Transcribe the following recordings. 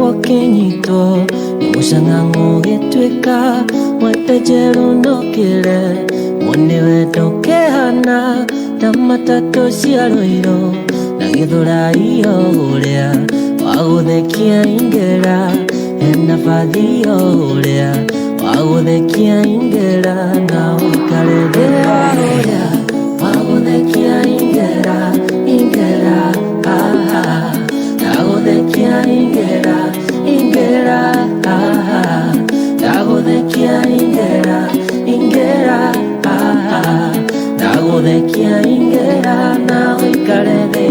Gwakwa kĩnyitwo nĩ mũcang'ang'o gĩtuĩka mwete njeru nokĩre mwene wendo kehana ta matatũ cia rũirũ na gĩthũrai o ũrĩa wagũthekia ingĩra hena bathi o ũrĩa wagũthekia ingĩra na ũikare thĩ o ũrĩa wagũthekia ingĩra ingĩra ah, ah. Ndagũthekia ingĩra ingĩra ah, ah. Ndagũthekia ingĩra ingĩra ah, ah. Ndagũthekia ingĩra na ũikare thĩ.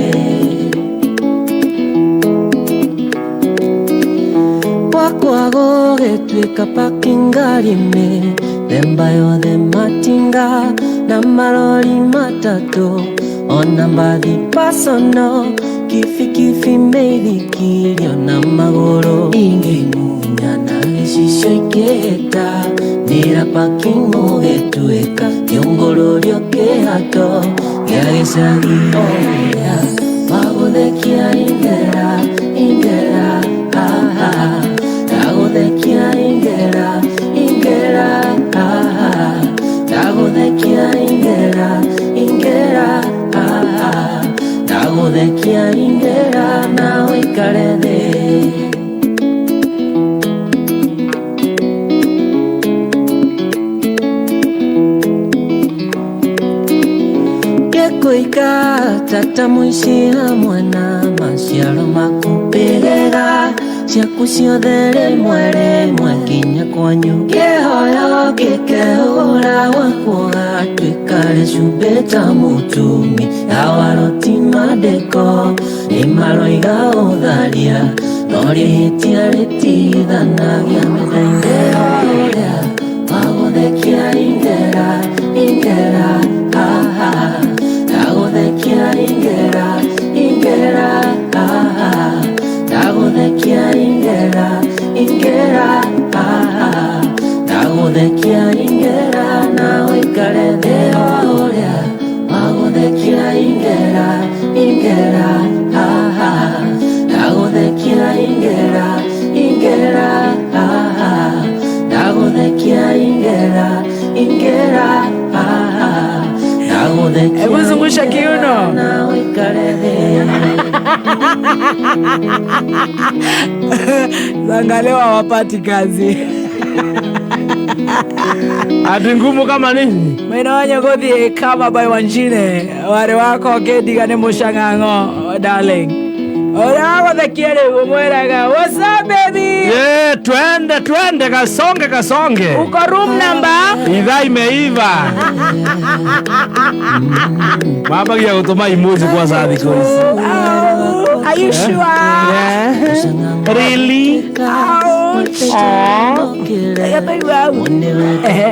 Gwakwa gũgĩtuĩka parking ngari mĩthemba yothe matinga na marori matatũ ona mbathi personal kibikibi mĩithikiri ona magũrũ ingĩmunya na gĩcicio ikĩhĩta nĩra parking mũgĩtuĩka kĩũngũrũrio kĩhato gĩa gĩcagi ũrĩa wagũthekia ingĩra ingĩra ah, ah. Ndagũthekia ingĩra ingĩra ah, ah. Ndagũthekia ingĩra ingĩra ah, ah. Ndagũthekia ingĩra na ũikare thĩ. Gĩkũika tata mũici hamwe na maciaro maku mbĩrĩra ciaku ciothe rĩmwe rĩmwe nginya kwanyu kĩhoyo gĩkehũra gwaku gatuĩka rĩcumbĩ ta mũtumi awaroti mandĩko nĩ maroiga ũtharia no rĩhĩtia rĩtithanagia mĩtha-inĩ o ũrĩa wagũthekia ingĩra ingĩra ah, ah. Ndagũthekia ingĩra ingĩra ah, ah. Ndagũthekia ingĩra ingĩra ah, ah. Ndagũthekia ingĩra na ũikare thĩ o ũrĩa wagũthekia ingĩra ingĩra ah, ah. Ndagũthekia ingĩra ingĩra ah, ah. Ndagũthekia ingĩra ingĩra ah, ah. Ndagũthekia Hebu zungusha kiuno. na ũikare thĩ. Zangalewa hawapati kazi. Ati ngumu kama nini? Mwena guthie kama by Wanjine wari wakwa ngindiga nĩ mũcang'ang'o darling ũrĩa wagũthekia rĩu ũmwĩraga, "What's up, baby?" Yeah, twende twende, kasonge kasonge. Uko room number? Idhaa imeiva. Mambagia gũtũma emoji kwa saa thikũ ici. Oh, are you sure? Yeah. Really? Ouch.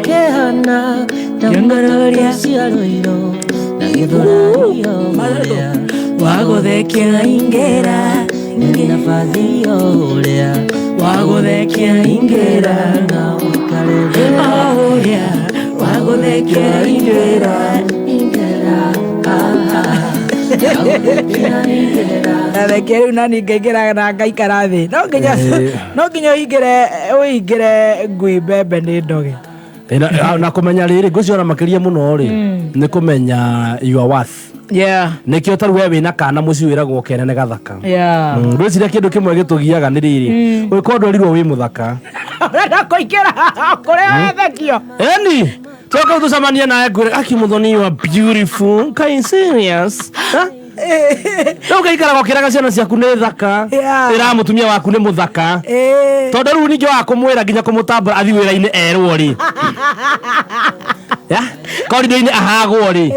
Kehana Kĩongororia. cia rũirũ na gĩthũrai o ũrĩa Wagũthekia ingĩra hena bathi o ũrĩa wagũthekia ingĩra na ũikare thĩ o ũrĩa wagũthekia ingĩra ingĩra ah, ah. Ndagũthekia ingĩra Nathekia rĩu nani ngaingĩra na ngaikara thĩ no nginya no nginya ũhingĩre ũhingĩre ngui mbembe nĩ ndoge. Na kũmenya rĩrĩ ngũciona makĩria mũno rĩ nĩ kũmenya your worth. Nĩkĩo tarĩu we wĩna kana mũciĩ wĩragwo kene nĩ gathaka. Ngwĩciria kĩndũ kĩmwe gĩtũgiaga nĩ rĩrĩ ũgĩkorwo ndwerirwo wĩ mũthaka. Ũrenda kũingĩra kũrĩa wethekio. Eni coka tũcemanie nawe ngwĩre, "Aki Mũthoni, you are beautiful, kai serious?" Ha? Rĩu ũgaikaraga ũkĩraga ciana ciaku nĩ thaka. Ĩraga mũtumia waku nĩ mũthaka tondũ rĩu ningĩ wa kũmwĩra nginya kũmũtambũra athiĩ wĩra-inĩ erwo rĩ ya korido-inĩ ahagwo rĩ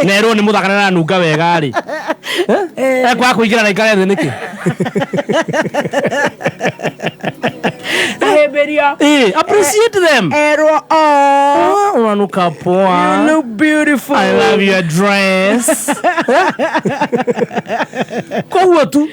na erwo nĩ mũthaka na aranunga wega rĩ ekwaga kũingĩra na ikare thĩ nĩkĩ? Ahĩmbĩrio. Appreciate them. Erwo o Oh, unanuka poa. You look beautiful. I love your dress. Koguo tu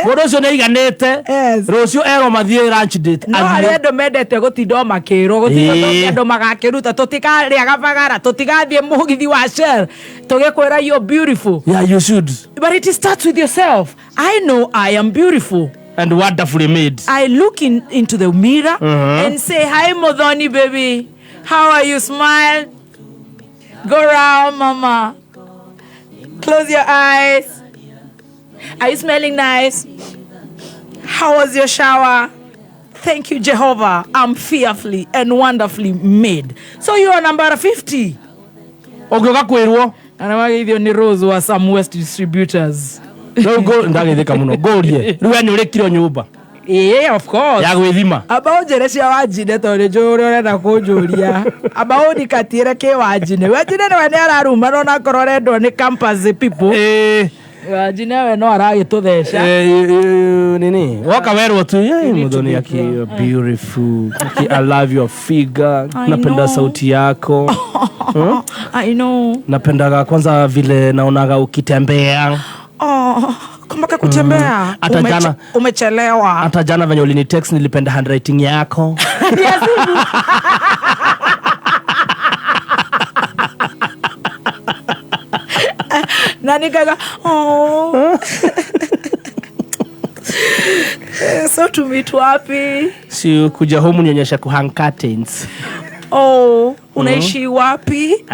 mũndũ ũcio nĩ aiganĩte. Rũciũ erwo mathiĩ lunch date. No athiĩ. harĩ andũ mendete gũtinda o makĩrwo gũtinda andũ magakĩruta tũtikarĩa gabagara tũtigathiĩ mũgithi wa Shell tũgĩkwĩra you're beautiful. Yeah, you should. But it starts with yourself. I know I am beautiful. And wonderfully made. I look into the mirror and say, "Hi, Modoni baby. How are you? Smile. Go round, mama. Close your eyes. Are you smelling nice? How was your shower? Thank you, Jehovah. I'm fearfully and wonderfully made." So you are number 50. Ũngĩũka kwĩrwo And I'm ni Rose wa some West distributors. Rĩu ndagĩthĩka mũno ngũrie rĩu we nĩ ũrĩkirwo nyũmba Yeah, of course. Ya gwĩthima. Amba ũnjĩre cia Wanjine tondũ nĩ njũĩ ũrĩa ũrenda kũnjũria. Amba ũndikatiĩre kĩ Wanjine. Wanjine nĩwe nĩ ararumana onakorwo arendwo nĩ campus people. Wanjine we no aragĩtũtheca. Nini woka werwo tu, "Yeah, Need to Muthoni be aki proud. beautiful. Aki, I love your figure. I Napenda know. Sauti yako. I know. Napendaga kwanza vile naonaga ukitembea." Oh, kumbuka kutembea. Hata jana. Umechelewa. "Hata jana venye ulini text nilipenda handwriting yako." Yes. Na nikaga, oh. So tumeet wapi? "Si kuja home nionyesha kuhang curtains." Oh, unaishi wapi?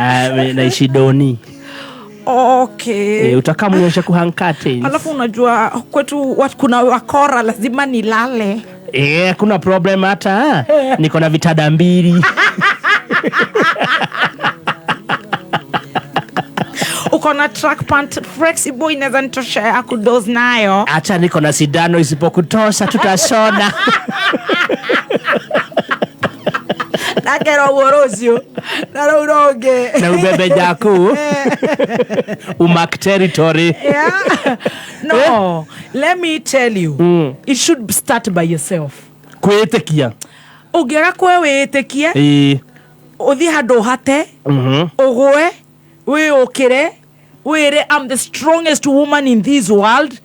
"Naishi Doni." "Utakaa mnionyesha kuhang curtains." "Alafu unajua kwetu kuna wakora, lazima nilale." "Eh, kuna problem, hata niko na vitanda mbili." "Uko na track pant flexible inaweza nitosha ya kudoze nayo?" "Acha niko na sindano, isipokutosha tutashona." Nakera ũguo rũciũ na rũu rũngĩ. Na ubebe jaku umark territory. Yeah. No, let me tell you, it should start by yourself. Kwĩĩtĩkia. Ũngĩaga kwĩwĩtĩkia, ũthiĩ handũ ũhate, ũgwe, wĩũkĩre, wĩre, "I'm the strongest woman in this world."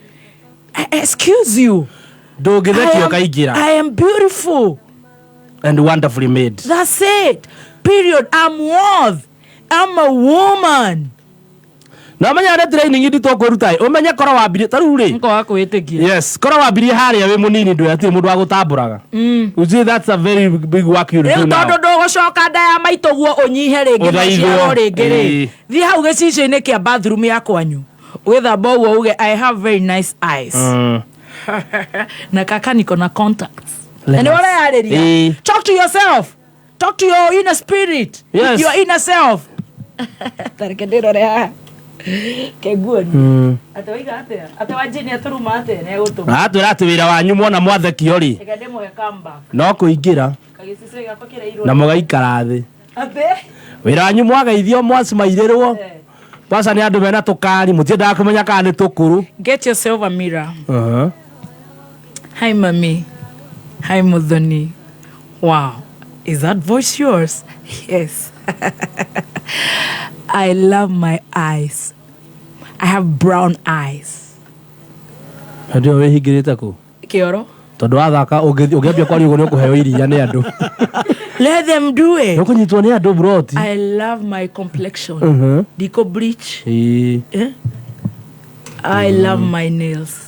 Excuse you. Ndũngĩthekio ũkaingĩra. I am beautiful. And wonderfully made. That's it. Period. I'm worth. I'm a woman. Na ũmenye nĩ training nditũ ũkwĩruta ĩ ũmenye korwo wambirie ta rĩu rĩ. Nkoga kwĩtĩkia. Yes, korwo wambirie harĩa wĩ mũnini ndũ hatirĩ mũndũ wa gũtambũraga. You see, that's a very big work you do Rĩu now. tondũ ndũgũcoka nda ya maitũ guo ũnyihe rĩngĩ na Ũthaithwo. ũciarwo rĩngĩ rĩ, thiĩ hau gĩcicio-inĩ kĩa bathroom ya kwanyu wĩthamba ũguo uge, "I have very nice eyes." Na kaka niko na contacts. Let Na nĩ us- ũreyarĩria. Talk to yourself, talk to your inner spirit, your inner self. Tareke ndĩrore haha kenguoni atĩ waiga atĩa, atĩ Wanjini atũruma atĩa, nĩ egũtũma. Atwĩra atĩ wĩra wanyu mwona mwathekio rĩ, Reke ndĩmũhe comeback. no kũingĩra Kagĩcicio gakwa kĩrairwo. Na mũgaikara thĩ. Atĩ? Wĩra wanyu mwagaithio mwacimairĩrwo kwanza nĩ andũ mena tũkari mũtiendaga kũmenya kana nĩ tũkũrũ. Get yourself a mirror. "Hi, mommy. Hi, Muthoni. Wow. Is that voice yours? Yes. I love my eyes. I have brown eyes." Hĩndĩ ĩyo wĩhingĩrĩte kũ? Kĩoro. Tondũ wathaka ũngĩambia kwaria ũguo nĩ ũkũheo iria nĩ andũ. Let them do it. Nĩ ũkũnyitwo nĩ andũ broti. I love my complexion. Diko bleach. Eh? I love my nails.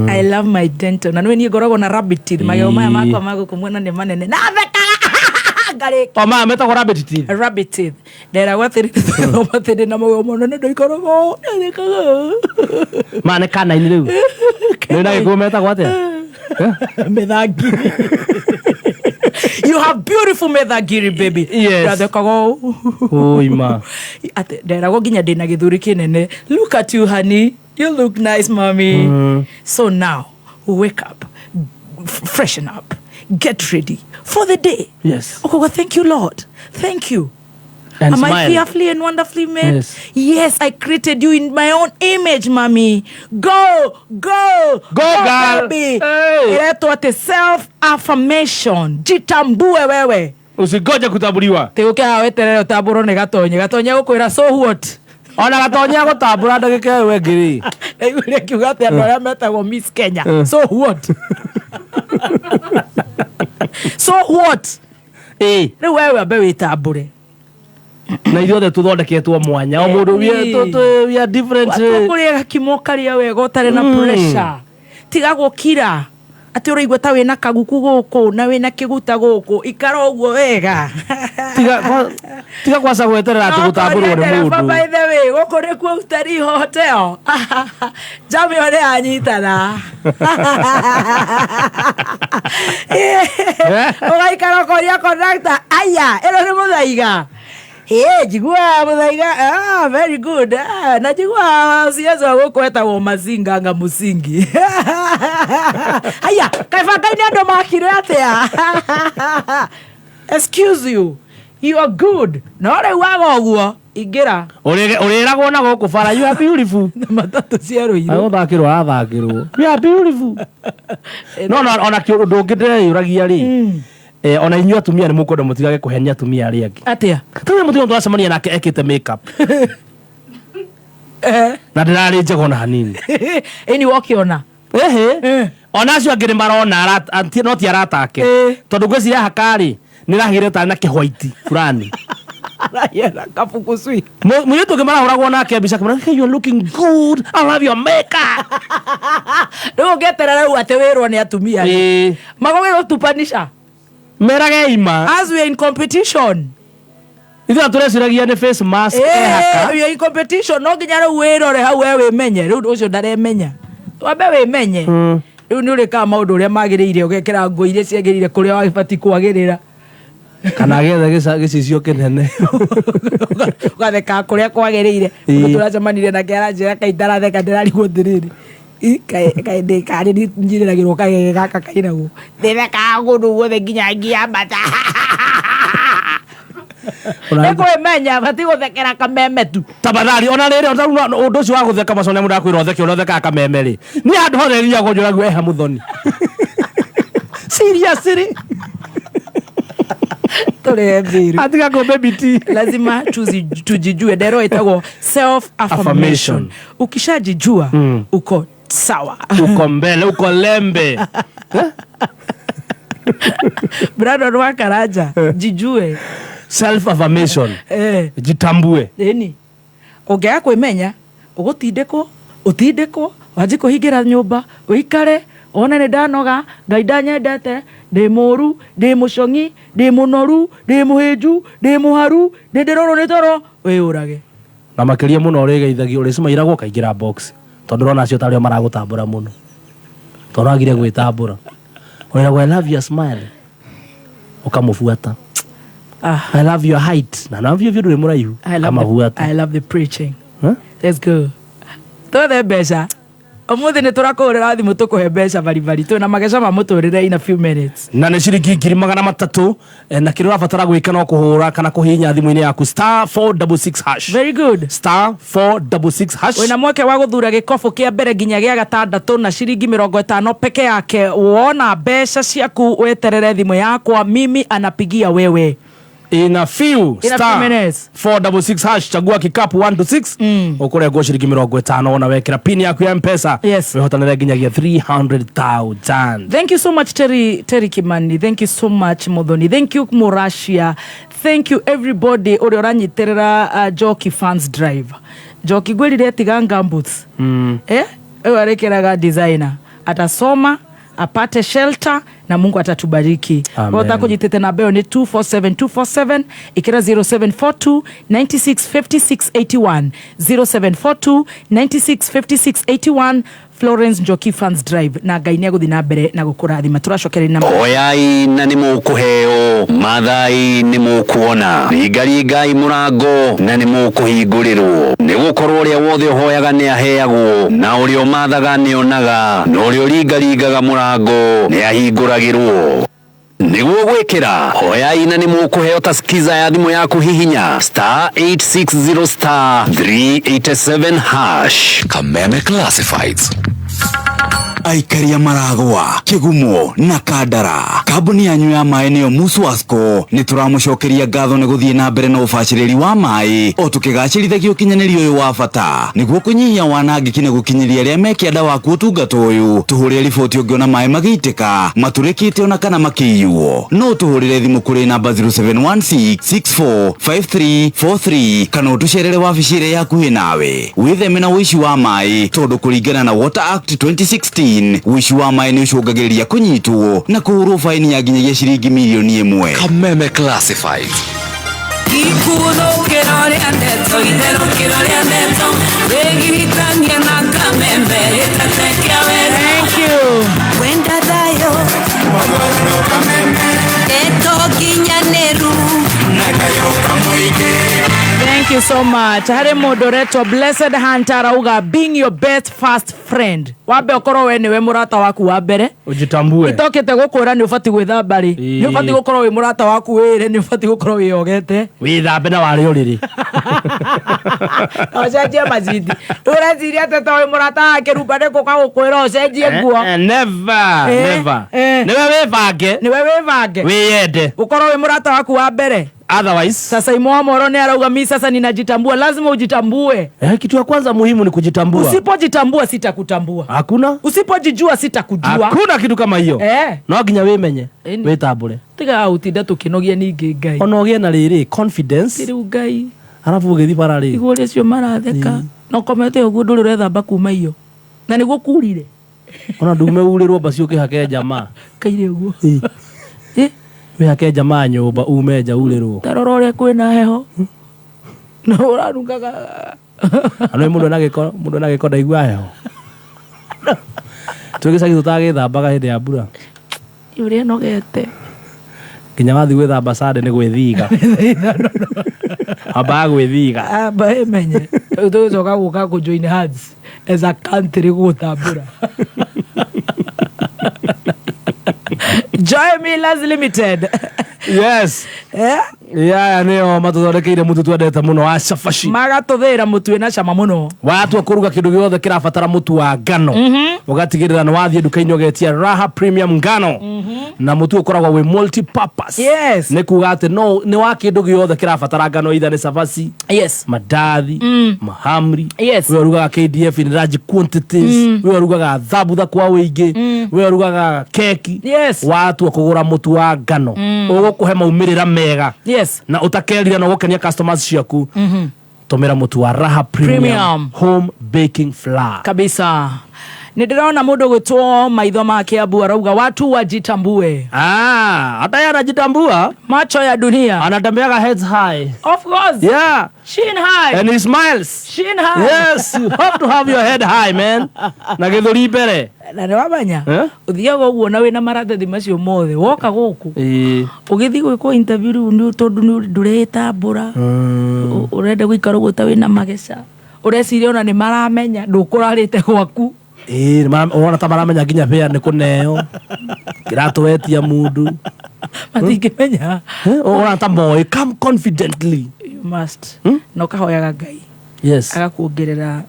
I love my dental. Na nĩ niĩ ngoragwo na rabbit teeth. Magego maya makwa ma gũkũ mwena nĩ manene. Na thekaga ngarĩkia. O maya metagwo rabbit teeth. Rabbit teeth. Nderagwo atĩrĩ tũgĩthoma atĩ ndĩ na magego manene ndaikaraga ũũ, ndathekaga. Maya nĩ kanaini rĩu nĩ na gĩkũyũ metagwo atĩa? Mĩthangiri. You have beautiful mĩthangiri, baby." Yes. Ndathekaga ũũ. Ũima. Atĩ nderagwo nginya ndĩna gĩthũri kĩnene. "Look at you, honey. You look nice, mommy." So now wake up, freshen up, get ready for the day. Ukauga, "Thank you, Lord, thank you." And "Am I smile. fearfully and wonderfully made?" Yes. "Yes, I created you in my own image, mommy. Go, go, Go, girl. baby." Hey. Iretwo atĩ self affirmation. Jitambue wewe. Usingoje kutambuliwa. Tä haha weterere ũtambũrwo nĩ Gatonye. Gatonye gũkwĩra, "So what?" Ona Gatonya gũtambũra ndagĩka ĩyo ĩngĩ rĩ. Ndaiguire akiuga atĩ andũ arĩa metagwo Miss Kenya, so what? So what? Rĩu wewe wambe wĩtambũre. Na ithuothe tũthondeketwo mwanya o mũndũ we are different. Kũrĩa gakimo ũkarĩa wega ũtarĩ na pressure. Tiga gũkira atĩ ũraigua ta wĩna kaguku gũkũ na wĩna kĩguta gũkũ, ikara ũguo wega. Tiga kwaca gweterera atĩ gũtambũrwo nĩ mũndũ. By the way, gũkũ nĩkuo Utalii Hotel. Jamu ĩyo nĩ yanyitana. Ũgaikara ũkoria conductor, aya ĩno nĩ mũthaiga? Ĩĩ, njiguaga mũthaiga. Ah, very good. Ah, na njiguaga CS wa gũkũ etagwo Mazinga nga Musingi. Aya, kaĩ bangai nĩ andũ makire atĩa? Excuse you, you are good. No rĩu waga ũguo, ingĩra. Ũrĩragwo na gũkũ bara, "You are beautiful." Na matatũ cia Rũirũ. Agũthakĩrwo arathakĩrwo, "You are beautiful." No ona ũndũ ũngĩ ndĩreyũragia rĩ, ona inyuĩ atumia nĩ mũkwenda mũtigage kũhenia atumia arĩa angĩ. Atĩa? Tũrĩ mũtumia tũracemania nake ekĩte makeup na ndĩrarĩ njega ona hanini. Ĩni wokĩona. Ehe. Ona acio angĩ nĩ marona no ti arata ake. Tondũ ngwĩciria haka rĩ nĩ rahagĩre tarĩ na kĩhwaiti fulani. Arayera kabukucui. Mũirĩtu ũngĩ marahũragwo nake mbica akĩmwĩra, "Hey, you're looking good, I love your makeup." Rĩu ũngĩeterera rĩu atĩ wĩrwo nĩ atumia rĩ, magũgĩ gũtupanisha. Merage ima. As we are in competition. Ithuĩ tũreciragia nĩ face mask ehaka. We are in competition, no nginya rĩu wĩrore hau we wĩmenye. Rĩu ũcio ndaremenya, wambe wĩmenye. Rĩu nĩ ũrĩkaga maũndũ ũrĩa magĩrĩire, ũgekĩra nguo iria ciagĩrĩire kũrĩa wagĩbatiĩ kwagĩrĩra. Kana gĩethe gĩcicio kĩnene. Ũgathekaga kũrĩa kwagĩrĩire. Mũndũ tũracemanirie nake aranjĩra kaĩ ndaratheka, ndĩrarigwo atĩrĩrĩ, kaĩ kaĩ ndĩ karĩ njirĩragĩrwo kagege gaka kainagwo, ndĩthekaga kũndũ guothe nginya ngiambata. Nĩ kwĩmenya, bati gũthekera kameme tu. Tafadhali, ona rĩrĩ ona rĩu ũndũ ũcio wa gũtheka macona mũndũ akwĩra ũtheke ũrĩa ũthekaga kameme rĩ, niĩ handũ hothe thiagwo njũragio eha mũthoni, seriously. Tũrĩhe mbiru. Atiga kũmbe biti. Lazima tujijue. Ndero ĩtagwo self affirmation. Affirmation. Ukishajijua, uko sawa. Uko mbele, uko lembe. Brandon wa Karanja, jijue. Self affirmation. Jitambue. Ĩni ũngĩaga kwĩmenya, ũgũtindĩkwo, ũtindĩkwo, wanji kũhingĩra nyũmba, ũikare wone nĩ ndanoga, Ngai ndanyendete, ndĩ mũru, ndĩ mũcong'i, ndĩ mũnoru, ndĩ mũhĩnju, ndĩ mũharu, ndĩ ndĩrorwo nĩ toro, wĩyũrage. Na makĩria mũno ũrĩgeithagio, ũrĩcimairagwo ũkaingĩra box, tondũ ũrona acio tarĩo maragũtambũra mũno, tondũ wagire gwĩtambũra. Ũrĩragwo, "I love your smile," ũkamũbuata. Ah. "I love your height," na biũ biũ ndũrĩ mũraihu. Ũkamũbuata. I love the preaching. Huh? Let's go, twethe mbeca. Ũmũthĩ nĩ tũrakũhũrĩra thimũ tũkũhe mbeca baribari, twĩna mageca ma mũtũrĩre in a few minutes. Na nĩ ciringi 300,000, na kĩrĩa ũrabatara gwĩka no kũhũra kana kũhihinya thimũ-inĩ yaku *466#. Very good. *466#. Wĩna mweke wa gũthura gĩkobo kĩa mbere nginya gĩa gatandatũ na ciringi 50 peke yake. Wona mbeca ciaku, weterere thimũ yakwa, mimi anapigia wewe. In a few. In a few Star minutes. 466#, chagua kikapu 1 to 6, ũkũrengwo ciringi 50 wona wekĩra pin yaku ya Mpesa. Wĩhotanĩre nginyagia 300,000. Thank you so much, Terry, Terry Kimani. Thank you so much, Muthoni. Thank you, Murashia. Thank you, everybody. Ũrĩa ũranyitĩrĩra Jockey Fans Drive. Jockey ngwĩrire tiga gumboots. Eh? Ũyũ arĩkĩraga designer. Atasoma, apate shelter na Mungu atatubariki. Amen. Wota kũnyitĩte namba ĩyo nĩ 247 247, ikĩra 0742 96 56 81, 0742 96 56 81, Florence Njoki Fans Drive, na Ngai nĩ egũthiĩ na mbere na gũkũrathima. Tũracokereria na Oyai na nĩ mũkũheo, mathai nĩ mũkuona, ringaringai mũrango na nĩ mũkũhingũrĩrwo, nĩ gũkorwo ũrĩa wothe ũhoyaga nĩ aheagwo, na ũrĩa ũmathaga nĩ onaga, na ũrĩa ũringaringaga mũrango nĩ ahingũragĩrwo. Nĩguo gwĩkĩra hoyai na nĩ mũkũheo ta skiza ya thimũ yaku, hihinya *860*387#. Kameme Classifieds. Aikaria maragwa kigumo na kandara, kambuni yanyu ya maĩ nĩyo Muswasco nĩ tũramũcokeria ngatho nĩ gũthiĩ na mbere na ũbacĩrĩri wa maĩ o tũkĩgacĩrithagia ũkinyanĩria ũyũ wa bata nĩguo kũnyihia wanangĩki na gũkinyĩria arĩa me kĩanda waku ũtungata ũyũ. Tũhũrĩre riboti ũngĩona maĩ magĩitĩka, matũrĩkĩte ona kana makĩiywo. No ũtũhũrĩre thimũ kũrĩ namba 0716645343 kana ũtũcerere wabici ĩrĩa yakuhĩ nawe. Wĩtheme na ũici wa maĩ tondũ kũringana na Water Act 2016 COVID-19 ũici wa maĩ nĩ ũcũngagĩrĩria kũnyitwo na kũhũrwo baini ya nginyagia ciringi mirioni ĩmwe. Kameme Classifieds. Thank you. Wenda thayo Thank you so much. Harĩ mũndũ ũretwo Blessed Hunter arauga being your best first friend. Wambe ũkorwo we nĩwe mũrata waku wa mbere. Ujitambue. Itokĩte gũkwĩra nĩ ũbatiĩ gwĩthamba rĩ. Ĩĩ. Nĩ ũbatiĩ gũkorwo wĩ mũrata waku wĩre nĩ ũbatiĩ gũkorwo wĩyogete. Wĩthambe na warĩ ũrĩrĩ. Na ũcenjie maciti. Ũreciria atĩ to wĩ mũrata wake Rumba nĩ gũka gũkwĩra ũcenjie nguo. Never, Eh, never. eh. Nĩwe wĩbange, Nĩwe wĩbange. wĩyende. Ũkorwo wĩ mũrata waku wa mbere. Otherwise, Sasa Imoa Moro nĩ arauga mi sasa ninajitambua. Lazima ujitambue. Kitu ya kwanza muhimu ni kujitambua. Usipojitambua sitakutambua. Hakuna? Usipojijua sitakujua. Hakuna kitu kama hiyo. Eh. No nginya wĩmenye, Ĩni. wĩtambũre. Tiga utinda tukinogia ningĩ Ngai. Ona ũgĩe na rĩrĩ confidence, Rĩu Ngai arabu ũgĩthiĩ bara rĩ. igũrũ ũcio maratheka na ũkomete ũguo ndũrĩ ũrethamba kuma iyo na nĩguo kurire Ona ndume urĩrwo mbaci ũkĩhake jamaa. kaire ũguo Eh, Wĩhake jamaa nyũmba ume nja urĩrwo. ta rora ũrĩa kwĩna heho na ũranungaga Ano mũndũ ena gĩko, mũndũ ena gĩko ndaigua heho. Twĩ gĩcagi tũtagĩthambaga hĩndĩ ya mbura. ũrĩa nogete Nginya wathiĩ gwĩthamba sande nĩ gwĩthiga. Ambaga gwĩthiga. amba ĩmenye rĩu tũgĩcoka gũka kũ join hands as a country gũgũtambũra. Joy Millers Limited. Yes. Eh? Yaya nĩo matũthondekeire mũtu twendete mũno wa cabaci. Magatũthĩra mũtu wĩna cama mũno. Watua kũruga kĩndũ gĩothe kĩrabatara mũtu wa ngano ũgatigĩrĩra nĩ wathiĩ nduka-inĩ ũgetia Raha Premium ngano na mũtu ũkoragwo wĩ multi purpose. Yes. Nĩ kuga atĩ no nĩ wa kĩndũ gĩothe kĩrabatara ngano either nĩ cabaci, Yes. mandathi, mahamri. Yes. We ũrugaga KDF in large quantities, we ũrugaga thambutha kwa wĩingĩ, we ũrugaga keki. Yes. Watua kũgũra mũtu wa ngano ũgũkũhe maumĩrĩra mega Yes. na ũtakerira na ũgũkenia customers ciaku. Tũmĩra mũtu wa Raha Premium, Premium. Home Baking Flour. Kabisa. Nĩ ndĩrona mũndũ gwĩtwo maitho ma Kiambu arauga watu wajitambue. Ah, hata yeye anajitambua, Macho ya dunia. anatembeaga heads high. Of course. Yeah, Shin high. and he smiles. Shin high. Yes, you have to have your head high, man. Na gĩthũri mbere. Na nĩ wamenya Eh? ũthiaga ũguo na wĩna maratathi macio mothe woka gũkũ Ĩĩ. ũgĩthiĩ gwĩkwo interview rĩu nĩ tondũ nĩ ndũretambũra ũrenda gũikara ũguo ta wĩna mageca ũreciria ona nĩ maramenya ndũkũrarĩte gwaku. Ĩĩ, ũrona ta maramenya nginya bĩa nĩ kũneo. Kĩratũ wetia mundu. Matingĩmenya. Eh, ũrona ta moĩ, come confidently. You must. Na ũkahoyaga Ngai Yes. agakuongerera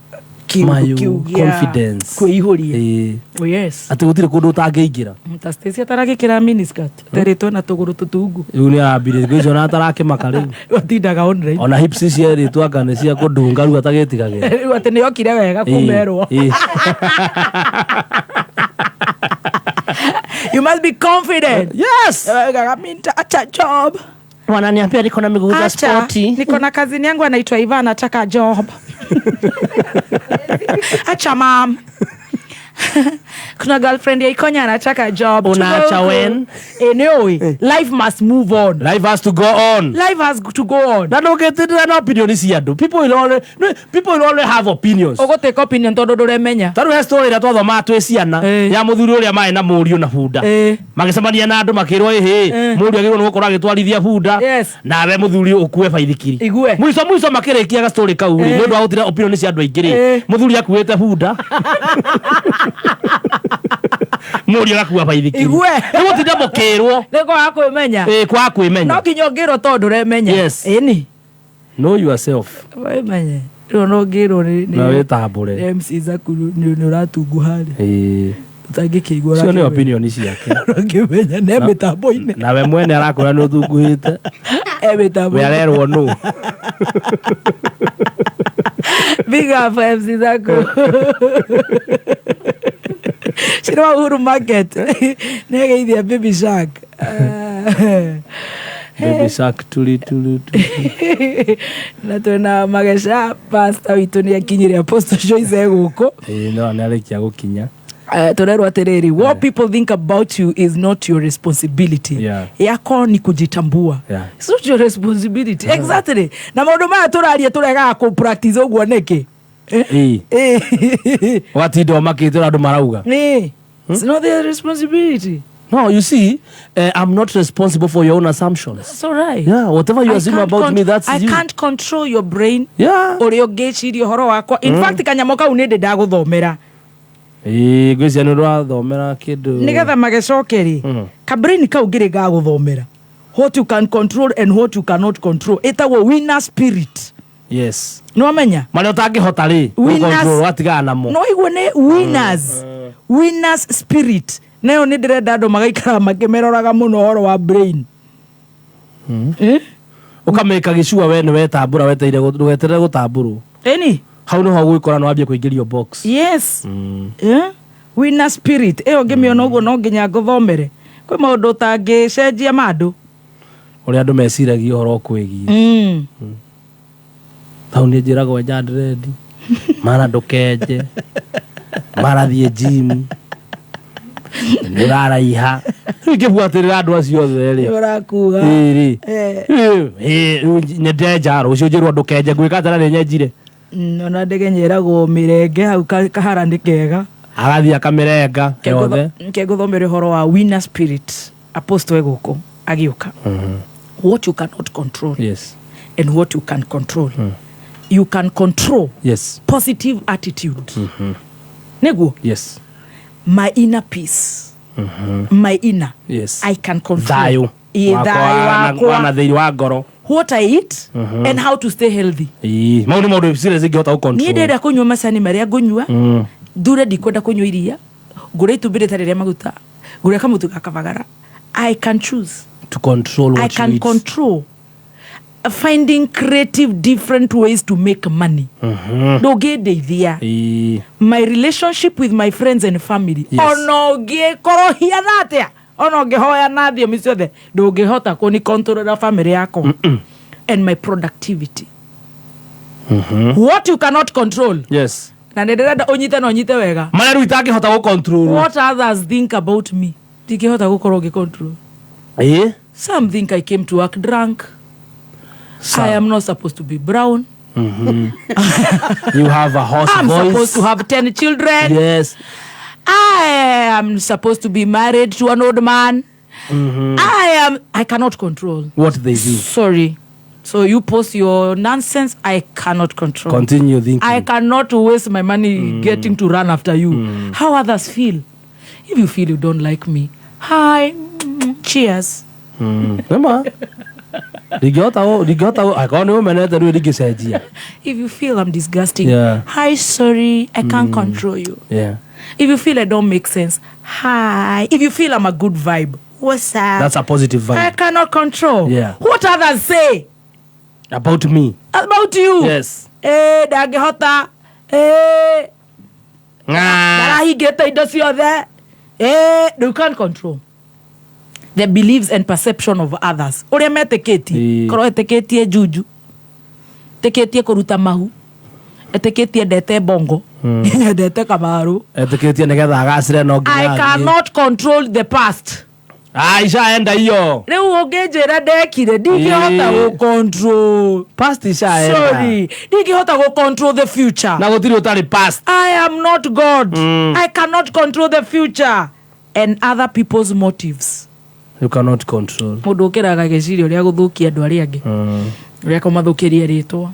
kĩũndũ Mayu, kĩu gĩa confidence. kwĩihũria. Ĩĩ. Oh, yes. Atĩ gũtirĩ kũndũ ũtangĩingĩra. Ta Stacy ataragĩkĩra miniskirt terĩtwo na tũgũrũ tũtungu. Rĩu nĩ arambire gwĩcio na atarakĩmaka rĩu. Atindaga online. Ona hips cierĩtwo anga nĩ cia kũndunga rĩu atagĩtigagĩra. Rĩu atĩ nĩ okire wega kumerwo. Ĩĩ. You must be confident. Yes. Acha job. Wananiambia niko na miguu za Acha, spoti. niko na kazini yangu anaitwa Iva anataka job. Acha mam. Kuna girlfriend ya Ikonya anataka job. Unaacha Tuko huku. when? Anyway, life must move on. Life has to go on. Life has to go on. Na ndũngĩtindĩra na opinion cia andũ. People will always, no, people will always have opinions. Ũgũtĩka opinion tondũ ndũremenya. Ta rĩu he story ĩrĩa twathomaga twĩ ciana Eh. ya mũthuri ũrĩa marĩ na mũriũ na bunda Eh. magĩcemania na andũ makĩrwo ĩhĩ Eh. mũriũ agĩrĩirwo nĩ gũkorwo agĩtwarithia bunda Yes. nawe mũthuri ũkue baithikiri. Igue. Mũico mũico makĩrĩkia gastorĩ kau rĩ Eh. nĩ ũndũ wa gũtira opinion cia andũ aingĩ rĩ Eh. mũthuri akuĩte bunda mũriũ agakua baithikiri. Igue. Nĩ gũtinda mũkĩrwo Nĩ kwaga kwĩmenya. ĩ kwaga kwĩmenya. No nginya ũngĩrwo tondũ ndũremenya. Yes. Ĩni. Know yourself Wĩmenye. Rĩu no ũngĩrwo nĩ na wĩtambũre. MC Zaku nĩ ũratunguha rĩ. Ĩĩ. Ũtangĩkĩigua Cio nĩ opinion ciake. Ũrakĩmenya ne mĩtambo-inĩ. Nawe mwene arakwĩra nĩ ũtunguhĩte. E We mĩtambo-inĩ. arerwo nũ. Big up MC Zaku. Cira wa Uhuru Market. Nĩageithia Baby Shark. Baby shark tuli tuli tuli. Na twĩna mageca pastor witũ nĩ akinyire Apostle Joyce e gũkũ. Ĩĩ no nĩ arĩkia gũkinya. Tũrerwo atĩrĩrĩ, what people think about you is not your responsibility. Yako ni kujitambua. It's not your responsibility, exactly. Na maũndũ maya tũraria tũregaga kũ practice ũguo nĩkĩ? Ĩĩ. Ũgatinda ũmakĩte ũrĩa andũ marauga. Ĩĩ. It's not their responsibility. No, you see, I'm not responsible for your own assumptions. That's all right. Yeah, whatever you I assume can't about me, that's I you. can't control your brain. Yeah. Ũrĩa ũngĩciria ũhoro wakwa. In fact, kanyamũ kau nĩ ndĩ ndagũthomera. Ĩĩ, ngwĩciria nĩ ũrathomera kĩndũ. Nĩgetha magĩcoke rĩ, kabrain kau ngĩrĩ gagũthomera what you can control and what you cannot control, ĩtagwo winner spirit. Nĩwamenya? Marĩa ũtangĩhota rĩ, Winners- gũcontrol, ũgatigana namo. No igua nĩ winners spirit, nayo nĩ ndĩrenda andũ magaikara makĩmeroraga mũno ũhoro wa brain. Eh? Ũkamĩka gĩcua we nĩ wetambũra, wetereire ndũgeterere gũtambũrwo. Ĩni. Hau nĩho ũgwĩkora nĩ wambia kũingĩrio box. Yes. Eh? Winner spirit ĩyo ngĩmĩona ũguo no nginya ngũthomere, kwĩ maũndũ ũtangĩcenjia ma andũ. Ũrĩa andũ meciragia ũhoro ũkwĩgiĩ. Hau nĩ njĩragwo enja dread, mara ndũkenje, mara thiĩ gym, nĩ ũraraiha. Rĩu ingĩbuatĩrĩra andũ acio othe rĩ, Ũrakuga. Ĩĩ Eh. rĩ, nĩ ndenja rũciũ njĩrwo ndũkenje, ngwĩka atĩa na nĩ nyenjire? Ona ndege ĩragwo mĩrenge hau kahara nĩ kega. Agathiĩ akamĩrenga yothe. Ke ngũthomere ũhoro wa winner spirit, apostle egũkũ agĩũka, what you cannot control and what you can control. You can control positive attitude, nĩguo my inner peace, my inner I can control. Thayũ. Ĩĩ, Wakwa thayũ wakwa. wana thĩinĩ wa ngoro. What I eat and how to stay healthy. Ĩĩ, mau nĩ maũndũ serious ingĩhota Niĩ gũcontrol. ndĩrenda kũnyua macani marĩa ngũnyua, thure ndikwenda kũnyua iria, ngũre itumbĩ rĩtarĩ rĩa maguta, ngũre kamũtu ga kabagara. I can choose To control I what you can eat. control finding creative different ways to make money. Ndũngĩndeithia. My relationship with my friends and family, ona ũngĩkorwo hiana atĩa, ona ũngĩhoya na thiomi ciothe, ndũngĩhota kũni controlera family yakwa and my productivity. What you cannot control, na nĩ ndĩrenda ũnyite na ũnyite wega, Marĩa rĩu itangĩhota gũcontrol. What others think about me, ndingĩhota gũkorwo ngĩcontrol. Some think I came to work drunk. I am not supposed to be brown. You have a hoarse I'm voice. supposed to have 10 children. I am supposed to be married to an old man. I cannot control What they do. Sorry. So you post your nonsense, I cannot control. Continue thinking. I cannot waste my money getting to run after you. How others feel. If you feel you don't like me, hi, cheers. Nĩma ndingĩhota akorwo nĩ ũmenete rĩu ndingĩcenjia. If you feel I'm disgusting, hi, sorry, I can't control you. If you feel I don't make sense, hi. If you feel I'm a good vibe, what's up? That's a positive I vibe. Cannot control what others say about me. About you. Eh, ndangĩhota. Eh, ndarahingĩte indo ciothe. Eh, you can't control the beliefs and perception of others, ũrĩa metĩkĩtie. Korwo etĩkĩtie juju, etĩkĩtie kũruta mahu, etĩkĩtie ndete bongo, ndete kamaru. Etĩkĩtie nĩgetha agacĩre no I nginya athiĩ. Cannot control the past. Ah, ishaenda hiyo. Rĩu ũngĩnjĩra ndekire, ndingĩhota gũ control. Past ishaenda. Sorry, ndingĩhota gũ control the future. Na gũtirĩ ũtarĩ past. I am not God. I cannot control the future and other people's motives. You cannot control. Mũndũ ũkĩraga gĩciria ũrĩa gũthũkia andũ arĩa angĩ, ũrĩa kũmathũkĩria rĩtwa,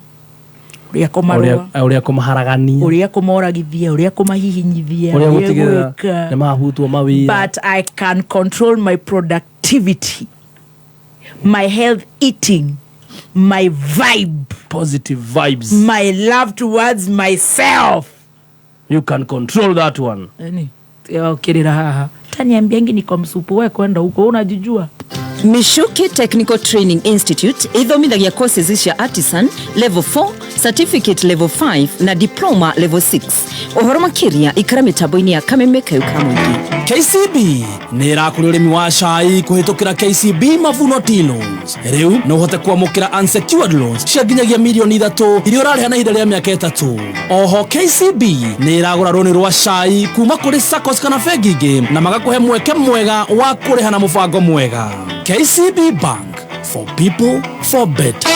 ũrĩa kũmarũa, ũrĩa kũmaharagania, ũrĩa kũmoragithia, ũrĩa kũmahihinyithia, ũrĩa gũtigĩrĩra gwĩka. nĩ mahutwo mawĩra. But I can control my productivity, my health eating, my vibe, Positive vibes. My love towards myself. You can control that one. Yani, ukirira haha taniambiangi niko msupu, we kwenda huko unajijua. Michuki Technical Training Institute ithomithagia courses cia artisan level 4, certificate level 5 na diploma level 6. Ũhoro makĩria ikara mĩtambo-inĩ ya Kameme Kayũ ka Mũingĩ. KCB nä ĩrakũria ũrĩmi wa cai kũhĩtũkĩra KCB Mavuno Tea Loans. Rĩu no ũhote kwamũkĩra unsecured loans cia nginyagia mirioni 3 iria ũrarĩha na ihinda rĩa mĩaka 3. Oho KCB nĩ ĩragũra rũni rwa cai kuma kũrĩ SACCOS kana bengi ingĩ na magakũhe mweke mwega wa kũrĩha na mũbango mwega. KCB Bank, for people, for better.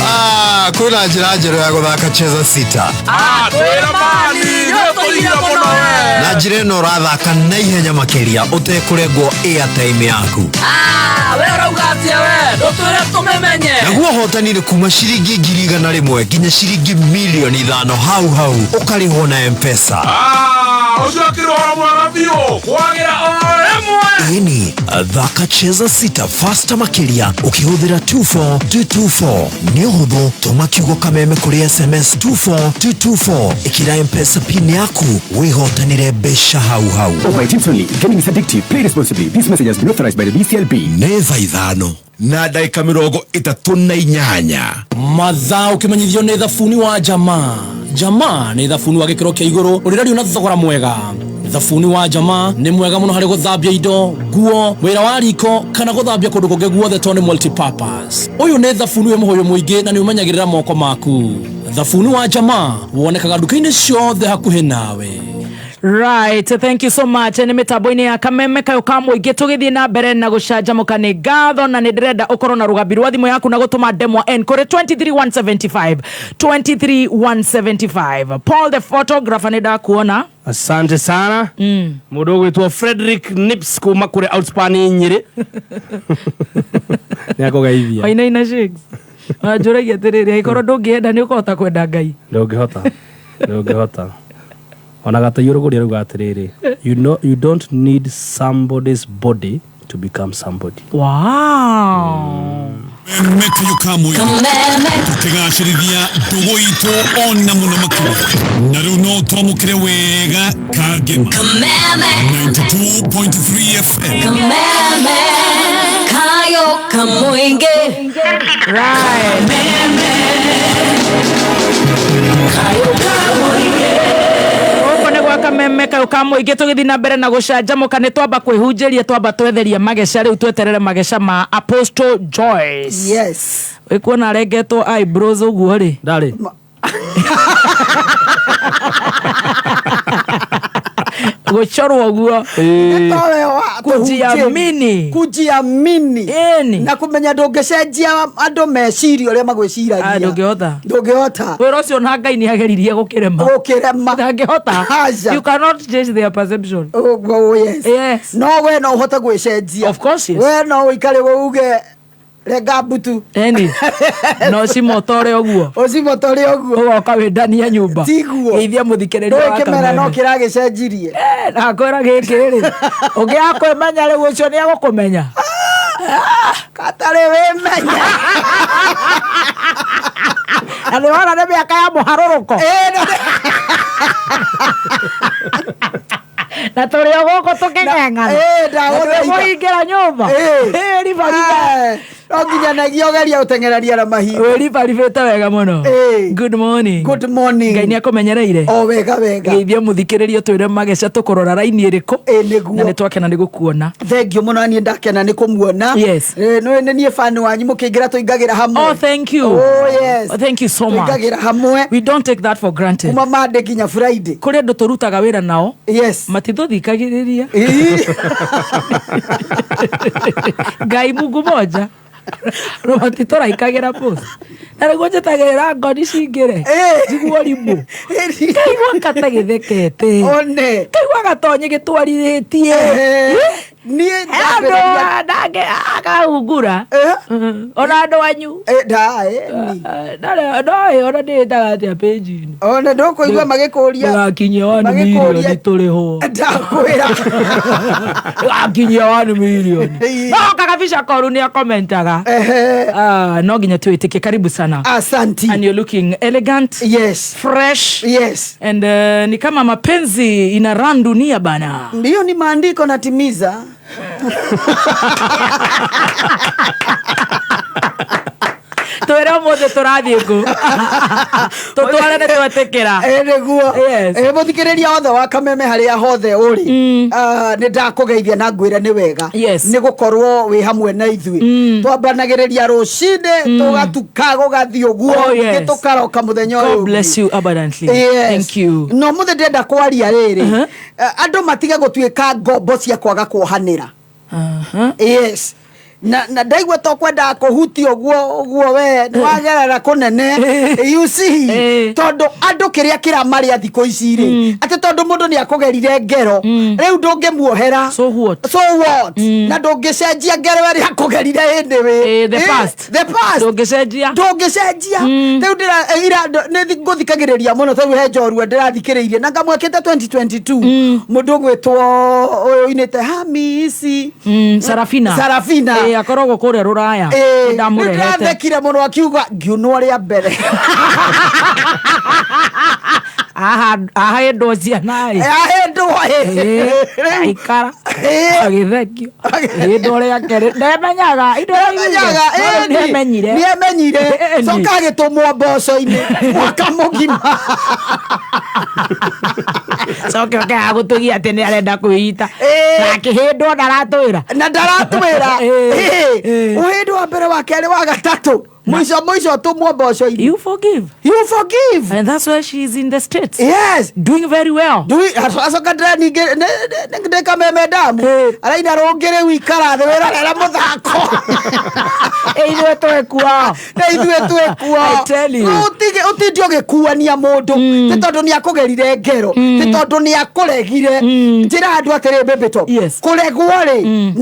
Ah, kwĩna njĩra njerũ ya gũthaka Cheza Sita. Na njĩra ĩno ũrathaka na ihenya makĩria ũtekũrengwo airtime yaku. We ũrauga atĩa? We ndũtwĩre tũmemenye. Naguo ũhotani nĩ kuma ciringi 100,000 nginya ciringi 5,000,000 hau hau, ũkarĩhwo na M-Pesa. Ũcio akĩrĩ ũhoro mwega biũ kwagĩra o rĩmwe. Ĩni, thaka Cheza Sita faster makĩria ũkĩhũthĩra 24224. Nĩ ũhũthũ, tũma kiugo Kameme kũrĩ SMS 24224, ĩkĩra M-Pesa PIN yaku wĩhotanĩre mbeca hau hau. Over 18 only. Gaming is addictive. Play responsibly. This message has been authorized by the BCLB. Nĩ thaa 5 na ndagĩka 38. Mathaa ũkĩmenyithio nĩ thabuni wa Jamaa. Jamaa nĩ thabuni wa gĩkĩro kĩa igũrũ ũrĩrario na thogora mwega. Thabuni wa Jamaa nĩ mwega mũno harĩ gũthambia indo, nguo, wĩra wa riko kana gũthambia kũndũ kũngĩ guothe tondũ nĩ multipurpose. Ũyũ nĩ thabuni wĩ mũhũyũ mũingĩ na nĩ ũmenyagĩrĩra moko maku. Thabuni wa Jamaa wonekaga nduka-inĩ ciothe hakuhĩ nawe. Right, thank you so much. Nĩ mĩtambo-inĩ ya Kameme Kayũ ka Mũingĩ tũgĩthiĩ na mbere na gũcanjamũka. Nĩ ngatho na nĩ ndĩrenda ũkorwo na rũgambi rwa thimũ yaku na gũtũma ndemwa N kũrĩ 23175, 23175. Paul the photographer, nĩ ndakuona. Asante sana. Mũndũ ũgwĩtwo Frederick Nips kuma kũrĩ Outspan Nyĩrĩ nĩ akũgeithia. Wainaina shakes. Wanjũragia atĩrĩrĩ, angĩkorwo ndũngĩenda nĩ ũkũhota kwenda Ngai? Ndũngĩhota, ndũngĩhota ona gataiyũ rũgũri. Arauga atĩrĩrĩ, you know, you don't need somebody's body to become somebody. Wow. Mekayo kamwe tukigacĩrithia ndũgũ itũ ona mũno makĩria, na rĩu no twamũkĩre wega Kangema 92.3 FM. Kameme Kayo Kamuinge. Right. Kayo Kamuinge. Gũkũ nĩ gwa Kameme Kayũ ka Mũingĩ tũgĩthiĩ na mbere na gũcanjamũka. Nĩ twamba kwĩhunjĩria, twamba twetheria mageca, rĩu tweterere mageca ma Apostle Joyce. Yes. Wĩkuona arengetwo eyebrows ũguo rĩ? Ndarĩ. Gũcorwo ũguo. Towe wa Kujiamini. Kujiamini. Ĩni. Na kũmenya ndũngĩcenjia andũ meciria ũrĩa magwĩciragia. Ah, ndũngĩhota. Ndũngĩhota. Wĩra ũcio na Ngai nĩ ageririe gũkĩrema. Gũkĩrema. Ndangĩhota. Aca. You cannot change their perception. Ũguo, yes. Yes. No we no ũhote gwĩcenjia. Of course, yes. We no ũikare uge renga mbutu. Eni. No cimotore ũguo. Ũcimotore ũguo. Ũgoka wĩndania nyũmba. Tiguo. Geithia mũthikĩrĩria Ndũĩ wa kĩmera no Kameme. kĩragĩcenjirie. Eh, nakwĩra gĩkĩ rĩ, ũngĩaga kwĩmenya rĩu ũcio nĩ egũkũmenya. Katarĩ wĩmenya. Na nĩ wona nĩ mĩaka ya mũharũrũko. Na tũrĩ o gũkũ tũkĩng'eng'ana. Ndagũthaitha. Mũhingĩra nyũmba. Ribariba. No nginyanagia ũgeria gũteng'erania na mahinda. Wĩribaribĩte wega mũno. Good morning. Good morning. Ngai nĩ akũmenyereire. O wega wega. Geithia mũthikĩrĩria, twĩre mageca tũkũrora raini ĩrĩkũ. Nĩguo. Na nĩ twakena nĩ gũkuona. Thank you mũno, niĩ ndakena nĩ kũmuona. Yes. Nĩ nĩ niĩ fan wanyu, mũkĩingĩra tũingagĩra hamwe. Oh, thank you. Oh, yes. Oh, thank you so much. Tũingagĩra hamwe. We don't take that for granted. Kuma Monday nginya Friday. Kũrĩ andũ tũrutaga wĩra nao. Yes. Matithũthikagĩrĩria. Ngai Mungu moja. No matitũraikagĩra post. Na nĩguo njĩtagĩrĩra ngoni cingĩre. Njiguo rimũ. Kaigua kata gĩthekete. One. Kaigua gatonye gĩtwarirĩtie. Niĩ Andũ ndange akahungura. Ona andũ anyu. No ona ndĩtaga atĩa page-inĩ. Ona ndũkũigua magĩkũria. Ndũgakinyie 1 million tũrĩhwo. Ndakwĩra. Ndũgakinyie 1 million. No kagabica koru nĩ akomentaga. Ah, no nginya twĩtĩkie. Karibu sana. Asante. And you're looking elegant. Yes. Fresh. Yes. And ni kama mapenzi ina run dunia bana. Ndiyo, ni maandiko natimiza. Twĩre ũmũthĩ tũrathiĩ kũ tũtware nĩ twetĩkĩra. Ĩ nĩguo. Ĩ mũthikĩrĩria wothe wa Kameme harĩa hothe ũrĩ, nĩ ndakũgeithia na ngwĩre nĩ wega nĩ gũkorwo wĩ hamwe na ithuĩ. Twambanagĩrĩria rũcinĩ tũgatuka gũgathiĩ ũguo. Oh, yes. Ningĩ tũkaroka mũthenya ũyũ God ũngĩ. bless you abundantly. Yes. Thank you. No mũthĩ ndĩrenda kwaria rĩrĩ, andũ matige gũtuĩka ngombo cia kwaga kuohanĩra. Yes, na ndaigua to kwendaga kũhutia ũguo ũguo, we nĩwagerera kũnene, you see, tondũ andũ kĩrĩa kĩramarĩa thikũ ici rĩ, atĩ tondũ mũndũ nĩ akũgerire ngero rĩu ndũngĩmuohera. So what? So what? Na ndũngĩcenjia ngero ĩrĩa akũgerire hĩndĩ wĩ The past. The past. Ndũngĩcenjia. Ndũngĩcenjia. Rĩu ndĩra ira nĩ ngũthikagĩrĩria mũno, tondũ he njorua ndĩrathikĩrĩirie na ngamwekĩte 2022, mũndũ ũgwĩtwo ũyũ ũinĩte Hamisi. Sarafina. Sarafina. Eh, akoragwo kũrĩa rũraya. Ndamũrehete. Nĩndĩrathekire mũno akiuga ngiunwo rĩa mbere. Aha ahĩndwo ciana ĩ. Ahĩndwo ĩ. Aikara agĩthekio hĩndwo rĩa kerĩ ndemenyaga indo Ndemenyaga, ĩni. nĩemenyire. Nĩemenyire. Ĩni. Coka agĩtũmwo mboco-inĩ mwaka mũgima. Coke ũkeaga gũtũgia atĩ nĩ arenda kwĩita na akĩhĩndwo ndaratwĩra. Na ndaratwĩra. Ũhĩndĩ wa mbere, wa kerĩ, wa gatatũ, mũico mũico tũmwo mboco-inĩ. You forgive. You forgive. And that's why she is in the States. Yes. Doing very well. Doing acoka ndĩra ningĩ ndĩ Kameme ndamu araina rũngĩ rĩu ikara thĩ wĩrorere mũthako. Ithuĩ twĩkuo. Na ithuĩ twĩkuo. I tell you. Ũtinde ũgĩkuania mũndũ nĩ tondũ nĩ akũgerire ngero, nĩ tondũ nĩ akũregire. Njĩra andũ atĩrĩ, Bĩbĩto, kũregwo rĩ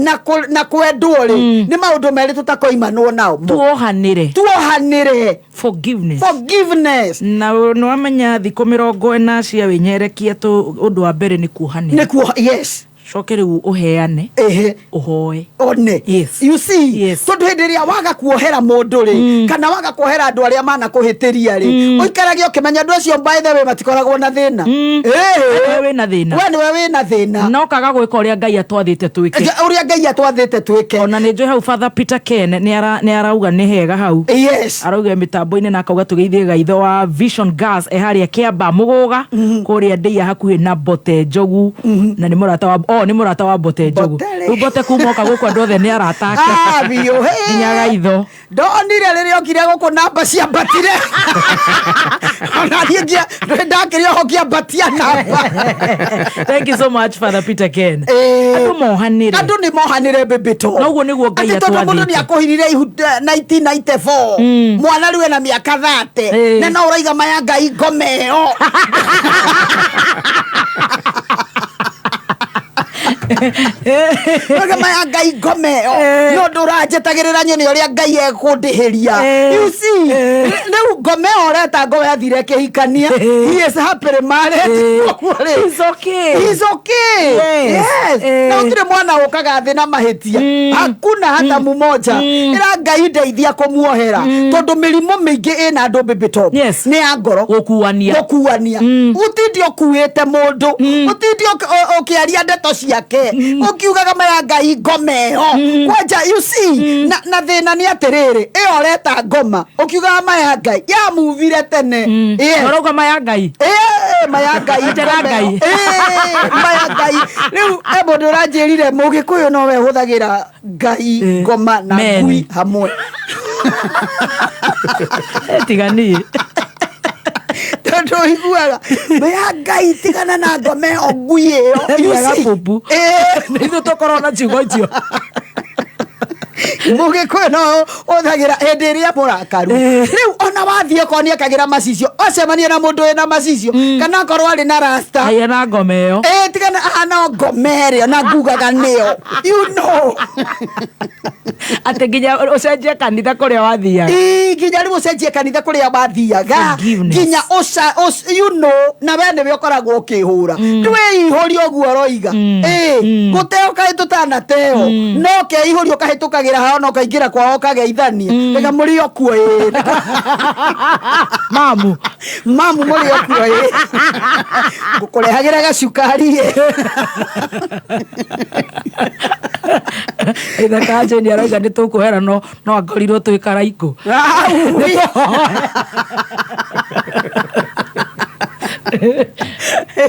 na kwendwo rĩ nĩ maũndũ merĩ tũtakoimanwo nao. Tuohanĩre. Tuohanĩre. Forgiveness. Forgiveness. Na nĩ wamenya thikũ 40 cia wĩnyerekia tũ ũndũ wa mbere nĩ kuohanĩra. Nĩ kuoha, yes. Coke rĩu ũheane. Ehe. Ũhoe. One. Yes. You see. Yes. Tondũ hĩndĩ ĩrĩa waga kuohera mũndũ rĩ, kana waga kuohera andũ arĩa manakũhĩtĩria rĩ, ũikarage ũkĩmenya andũ acio, by the way, matikoragwo na thĩna. We wĩna thĩna. We nĩwe wĩna thĩna. No kaga gwĩka ũrĩa Ngai atwathĩte twĩke. Ũrĩa Ngai atwathĩte twĩke. Ona nĩ njũĩ hau Father Peter Ken nĩ arauga nĩ hega hau. Yes. Arauga mĩtambo-inĩ na akauga tũgeithie gaitho wa Vision Gas e harĩa Kĩamba Mũgũga kũrĩa ndĩia hakuhĩ na Bote Njogu, na nĩ mũrata wa, oh, nĩ mũrata wa Bote Njogu. Rĩu Bote kuma oka gũkũ andũ othe nĩ arata ake. Ah, biũ. Hey. Nginya gaitho. Ndonire rĩrĩa okire gũkũ namba ciambatire, ona niĩ ndakĩrĩ oho ngĩambatia namba. Thank you so much, Father Peter Ken. Andũ mohanĩre. Andũ nĩ mohanĩre, Bĩbĩto. Noguo nĩguo Ngai Atĩ tondũ mũndũ nĩ atwathĩte. akũhirire ihu 1994, mwana rĩu ena mĩaka 30, na no ũraiga maya Ngai ngome ĩyo. Ũrauga maya Ngai ngome ĩyo no ũndũ ũranjĩtagĩrĩra nyone ũrĩa Ngai ekũndĩhĩria. You see, rĩu ngome ĩyo ũreta ngome yathire ĩkĩhikania. He is happily married. Koguo rĩ, He's okay. He's okay. Yes. Yes. Na gũtirĩ mwana ũkaga thĩ na mahĩtia, hakuna hata mumoja. Ĩra Ngai ndeithia kũmuohera, tondũ mĩrimũ mĩingĩ ĩna andũ, Bĩbĩto, Yes. nĩ ya ngoro. Gũkuania. Gũkuania, ũtinde ũkuĩte mũndũ, ũtinde ũkĩaria ndeto ciake ũkiugaga maya Ngai ngome ĩyo kwanja. You see, na thĩna nĩ atĩrĩrĩ, ĩyo ũreta ngoma ũkiugaga maya Ngai yamuvire tene. Yes. Ũrauga maya Ngai. Maya Ngai. Njĩra ngome Ngai. ĩyo. Maya Ngai rĩu e mũndũ ũranjĩrire mũgĩkũyũ nowe ũhũthagĩra Ngai, ngoma na Men. ngui hamwe. Tiga niĩ. Tondũ ũiguaga maya Ngai tigana na ngome ĩyo, ngui ĩyo. You Mwega see? pupu. Ithuĩ tũkorwo na ciugo icio. Mũgĩkũyũ no ũthagĩra hĩndĩ ĩrĩa mũrakaru. Rĩu ona wathiĩ okorwo nĩ ekagĩra macicio, ocemanie na mũndũ wĩna macicio kana akorwo arĩ na rasta. Haya na ngoma ĩyo. Ĩ tigana ahana ngome ĩrĩa na ngugaga nĩyo, you know. Atĩ nginya ũcenjie kanitha kũrĩa wathiaga. Ĩ, nginya rĩu ũcenjie kanitha kũrĩa wathiaga. Forgiveness. Nginya ũca you know, na we nĩwe ũkoragwo ũkĩhũra ndwĩihũria ũguo ũroiga. Ĩ gũteo kaĩ tũtanateo, no keihũria ũkahĩtũkagĩra hao na ũkaingĩra kwao ũkageithania rĩga mũrĩ o kuo. Ĩ mamu mamu mũrĩ o kuo, ĩ ngũkũrehagĩra gacukari ĩ. Ithaka Jane arauga nĩ tũkũhera no no akorirwo twĩ karaikũ.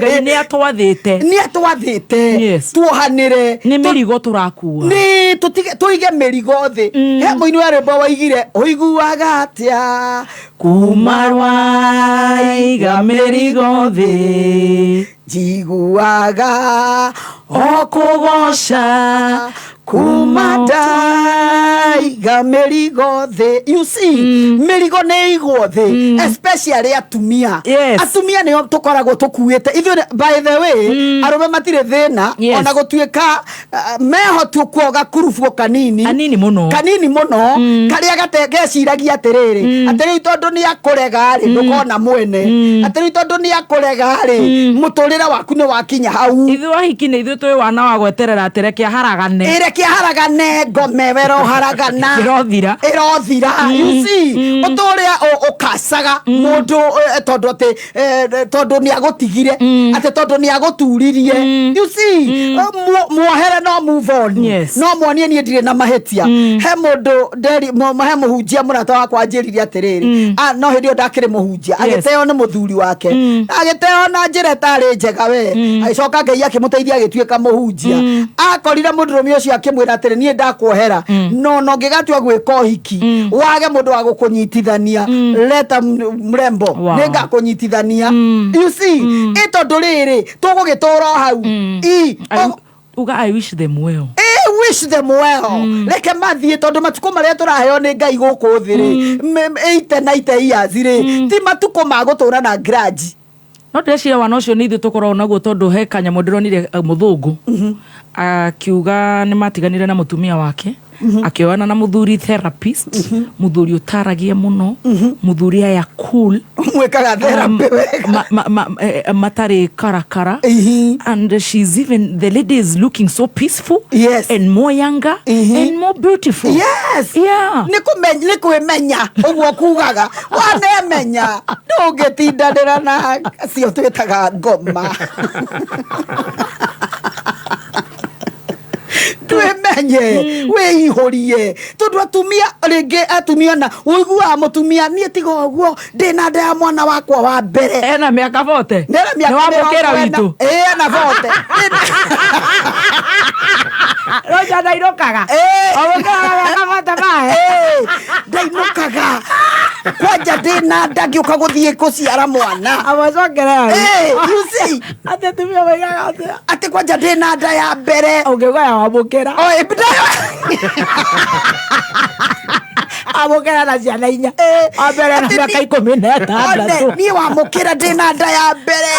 Ngai nĩ atwathĩte. Nĩ atwathĩte. Tuohanĩre. Nĩ mĩrigo tũrakua. Nĩ tũtige tũige mĩrigo thĩ. He mũini wa rwĩmbo waigire ũiguaga atĩa kuma rwaiga mĩrigo thĩ njiguaga o kũgoca kuma ndaiga mĩrigo thĩ. You see, mĩrigo nĩ igwo thĩ, especially atumia. Atumia nĩo tũkoragwo tũkuĩte ithuĩ by the way, arũme matirĩ thĩna. Ona gũtuĩka meho tukuo gakurubuo kanini kanini mũno kanini mũno, karĩa geciragia atĩrĩrĩ, atĩ rĩu tondũ nĩ akũrega rĩ, ndũkona mwene, atĩ rĩu tondũ nĩ akũrega rĩ, mũtũrĩre waku nĩ wakinya hau. Ithuĩ ahiki nĩ ithuĩ twĩ wana wa gweterera atĩ reke aharagane. Ĩ, reke aharagane, ngome wero haragana. Ĩrothira. Ĩrothira. You see, ũtũrĩa ũkacaga mũndũ, tondũ atĩ tondũ nĩ agũtigire, atĩ tondũ nĩ agũturirie. You see, muohere no move on. No muonie niĩ ndirĩ na mahĩtia. He mũndũ nderi he mũhunjia mũrata wakwa anjĩrire atĩrĩrĩ, no hĩndĩ ĩyo ndakĩrĩ mũhunjia, agĩteo nĩ mũthuri wake, agĩteo na njĩra ĩtarĩ njega we. Agĩcoka Ngai akĩmũteithia agĩtuĩka mũhunjia. Akorire mũndũrũme ũcio akĩmwĩra atĩrĩ, niĩ ndakuohera, no no ngĩgatua gwĩka ũhiki wage mũndũ wa gũkũnyitithania, leta mrembo. Nĩ ngakũnyitithania. You see, ĩ tondũ rĩrĩ tũgũgĩtũra o hau. I Uga I wish them well. Ĩ, wish them well. Reke mathiĩ, tondũ matukũ marĩa tũraheo nĩ Ngai gũkũ thĩ rĩ, 80 90 years rĩ, ti matukũ ma gũtũra na grudge. No ndĩreciria wana ũcio nĩ ithuĩ tũkoragwo naguo, tondũ he kanyamũ ndĩronire, mũthũngũ akiuga nĩ matiganire na mũtumia wake, akĩoyana na mũthuri therapist, mũthuri ũtaragia mũno, mũthuri aya cool. Mwĩkaga therapy wega. Matarĩ karakara, and she's even, the lady is looking so peaceful, and more younger and more beautiful. Nĩ nĩ kwĩmenya ũguo kugaga wanemenya ndũngĩtindanĩra na cio twĩtaga ngoma. Twĩmenye, wĩihũrie, tondũ atumia rĩngĩ, atumia na ũiguaga mũtumia, niĩ tiga ũguo ndĩna nda ya mwana wakwa wa mbere. Ena mĩaka 40. Nena mĩaka Nĩ wamũkĩra 40. witũ. Ĩ, ena 40. Roja ndainũkaga. Wamũkĩra mĩaka 40 maĩ. Ndainũkaga kwanja ndĩna nda ngĩũka gũthiĩ kũciara mwana. Amacokere. You see, atĩ atumia maigaga atĩa? Atĩ kwanja ndĩna nda ya mbere. Ũngĩgoya wamũkĩra. O, ĩ, Amũkĩra na ciana inya. Wa mbere na Atĩ mĩaka 16. One, niĩ wamũkĩra ndĩna nda ya mbere,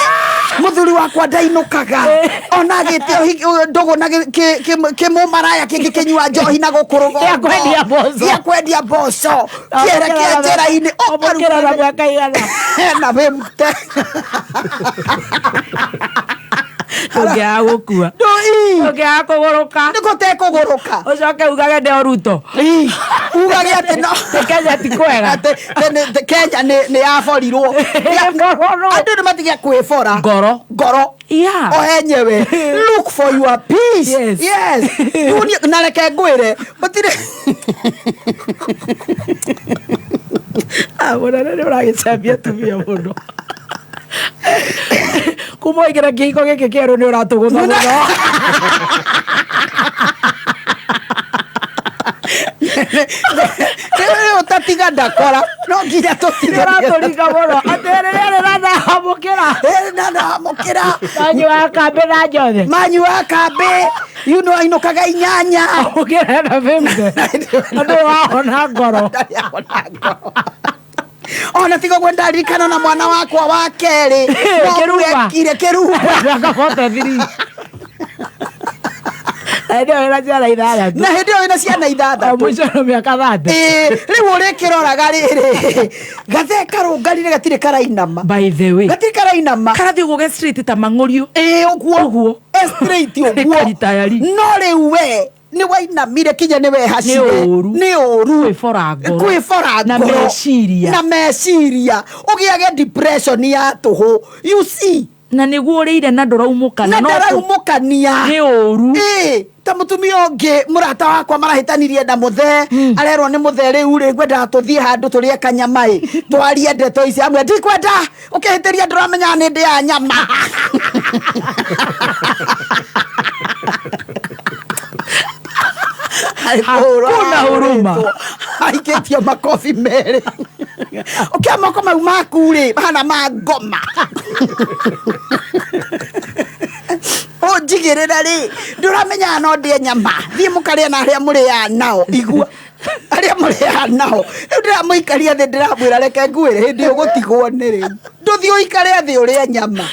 mũthuri wakwa ndainũkaga, ona agĩte ndũgũ na kĩmũmaraya kĩngĩ kĩnyua njohi na gũkũ rũgongo. Gĩa kwendia mboco. Gĩa kwendia mboco kĩerekea njĩra-inĩ. Wamũkĩra na mĩaka igana? Na wĩmte. Ũngĩaga gũkua. Ndũi. Ũngĩaga kũgũrũka. Nĩ gũtekũgũrũka. Ũcoke ugage ndeo Ruto. Ugage atĩ no. Kenya ti kwega. Atĩ, Kenya nĩ yaborirwo. Andũ nĩ matige kwĩbora. Ngoro. Ngoro. O enyewe. Look for your peace. Yes. Rĩu na reke ngwĩre, gũtirĩ Mũnene nĩ ũragĩcambia atumia mũno. Kuma waingĩra kĩhiko gĩkĩ kĩerũ nĩ ũratũgũtha mũno. Rĩu ũtatiga ndakora no nginya tũtige. Nĩ ũratũringa mũno. Atĩ rĩrĩa rĩranahamũkĩra. Rĩranahamũkĩra. Manyuaga kambĩ na njothe. Manyuaga kambĩ. You know, ainũkaga 8. Amũkĩra na 50. Andũ wahona ngoro. Ona tiga ũguo ndaririkana na mwana wakwa wa kerĩ. No Kĩrumba. mwekire kĩrumba. Mĩaka 43. Na hĩndĩ ĩyo wĩna ciana ithathatũ. Na hĩndĩ ĩyo wĩna ciana ithathatũ. O mũico na mĩaka 30. Ĩ, rĩu ũrĩkĩroraga rĩrĩ, gathee karũngarire gatirĩ karainama. By the way. Gatirĩ karainama. Karathiĩ ũguo ge straight ta mang'ũrio. Ĩ, ũguo. Ũguo. E straight ũguo. Karitayari. No rĩu we nĩ wainamire kinya nĩ wehacire. Nĩ ũru. Nĩ ũru. Kwĩbora ngoro. Kwĩbora Na ngoro. meciria. Na meciria. Ũgĩage depression ya tũhũ. You see. Na nĩguo ũrĩire na ndũraumũkana. Na No ndaraumũkania. Nĩ ũru. Ĩ, Ta mutumia ũngĩ mũrata wakwa marahĩtanirie na mũthee, arerwo nĩ mũthee rĩu rĩ, ngwendaga tũthiĩ handũ tũrĩe kanyama ĩ, twarie ndeto ici. Amwe ndikwenda ũkĩhĩtĩria, ndũramenya nĩ ndĩaga nyama. Hakuna huruma. Aikĩtio makobi merĩ, ũkĩa moko mau maku rĩ mahana ma ngoma, ũnjigĩrĩra rĩ, ndũramenyaga no ndĩe nyama. Thiĩ mũkarĩe na arĩa mũrĩaga nao, igua arĩa mũrĩaga nao. Rĩu ndĩramũikaria thĩ, ndĩramwĩra reke nguĩre, hĩndĩ ũgũtigwo nĩ rĩu ndũthiĩ ũikare thĩ ũrĩe nyama.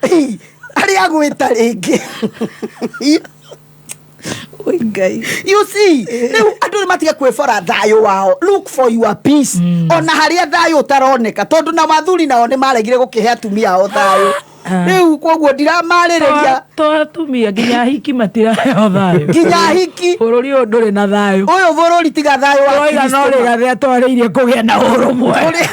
Ĩ, arĩa agwĩta rĩngĩ. Oi Ngai. You see, rĩu andũ nĩ matige kwĩbora thayũ wao. Look for your peace ona harĩa thayũ ũtaroneka, tondũ na athuri nao nĩ maregire gũkĩhe atumia ao thayũ. Rĩu koguo ndiramarĩrĩria. To atumia, nginya ahiki matiraheo thayũ. Nginya ahiki. Bũrũri ũyũ ndũrĩ na thayũ. Ũyũ bũrũri tiga thayũ wa Tũroiga no Kristo. rĩgathĩ atwarĩirie kũgĩa na ũrũmwe.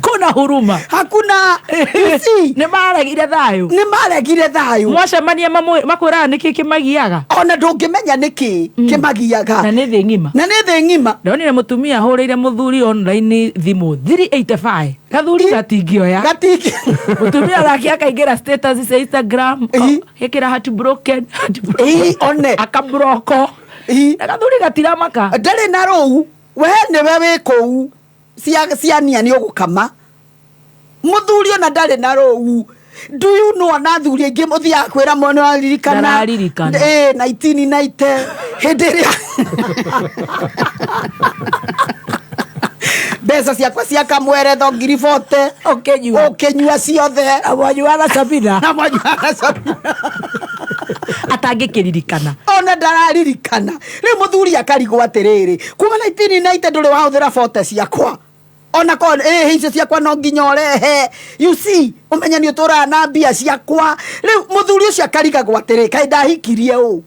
Kuna huruma. Hakuna. You see, nĩ maregire thayũ. Nĩ maregire thayũ. Mwacemania makwĩraga nĩkĩ kĩmagiaga. Ona ndũngĩmenya nĩkĩ kĩmagiaga. Na nĩ thĩ ng'ima. Na nĩ thĩ ng'ima. Ndonire mũtumia ahũrĩire mũthuri online thimũ 385, gathuri gatingĩoya. Gatingi. Mũtumia nake akaingĩra status cia Instagram, ĩkĩra heart broken, heart broken. Ĩ, one. Akabroko. Na gathuri gatiramaka. Ndarĩ na rũu, we nĩwe wĩ kũu ciania nĩ ũgũkama mũthuri ona ndarĩ na rũu. Do you know ona athuri aingĩ mũthiaga kwĩra mwana waririkana? Ndararirikana. Ĩ 1990 hĩndĩ ĩrĩa mbeca ciakwa cia kamweretho ngiri bote ũkĩnyua. Ũkĩnyua ciothe. Na mwanyuaga Sabina. Na mwanyuaga Sabina. Atangĩkĩririkana. Ona ndararirikana. Rĩu mũthuri akarigwo atĩrĩrĩ, kuma 1990 ndũrĩ wahũthĩra bote ciakwa, ona ko ĩ icio ciakwa no nginya ũrehe. You see, ũmenye nĩ ũtũraga na mbia ciakwa. Rĩu mũthuri ũcio akarigagwo atĩrĩ, kaĩ ndahikirie ũ,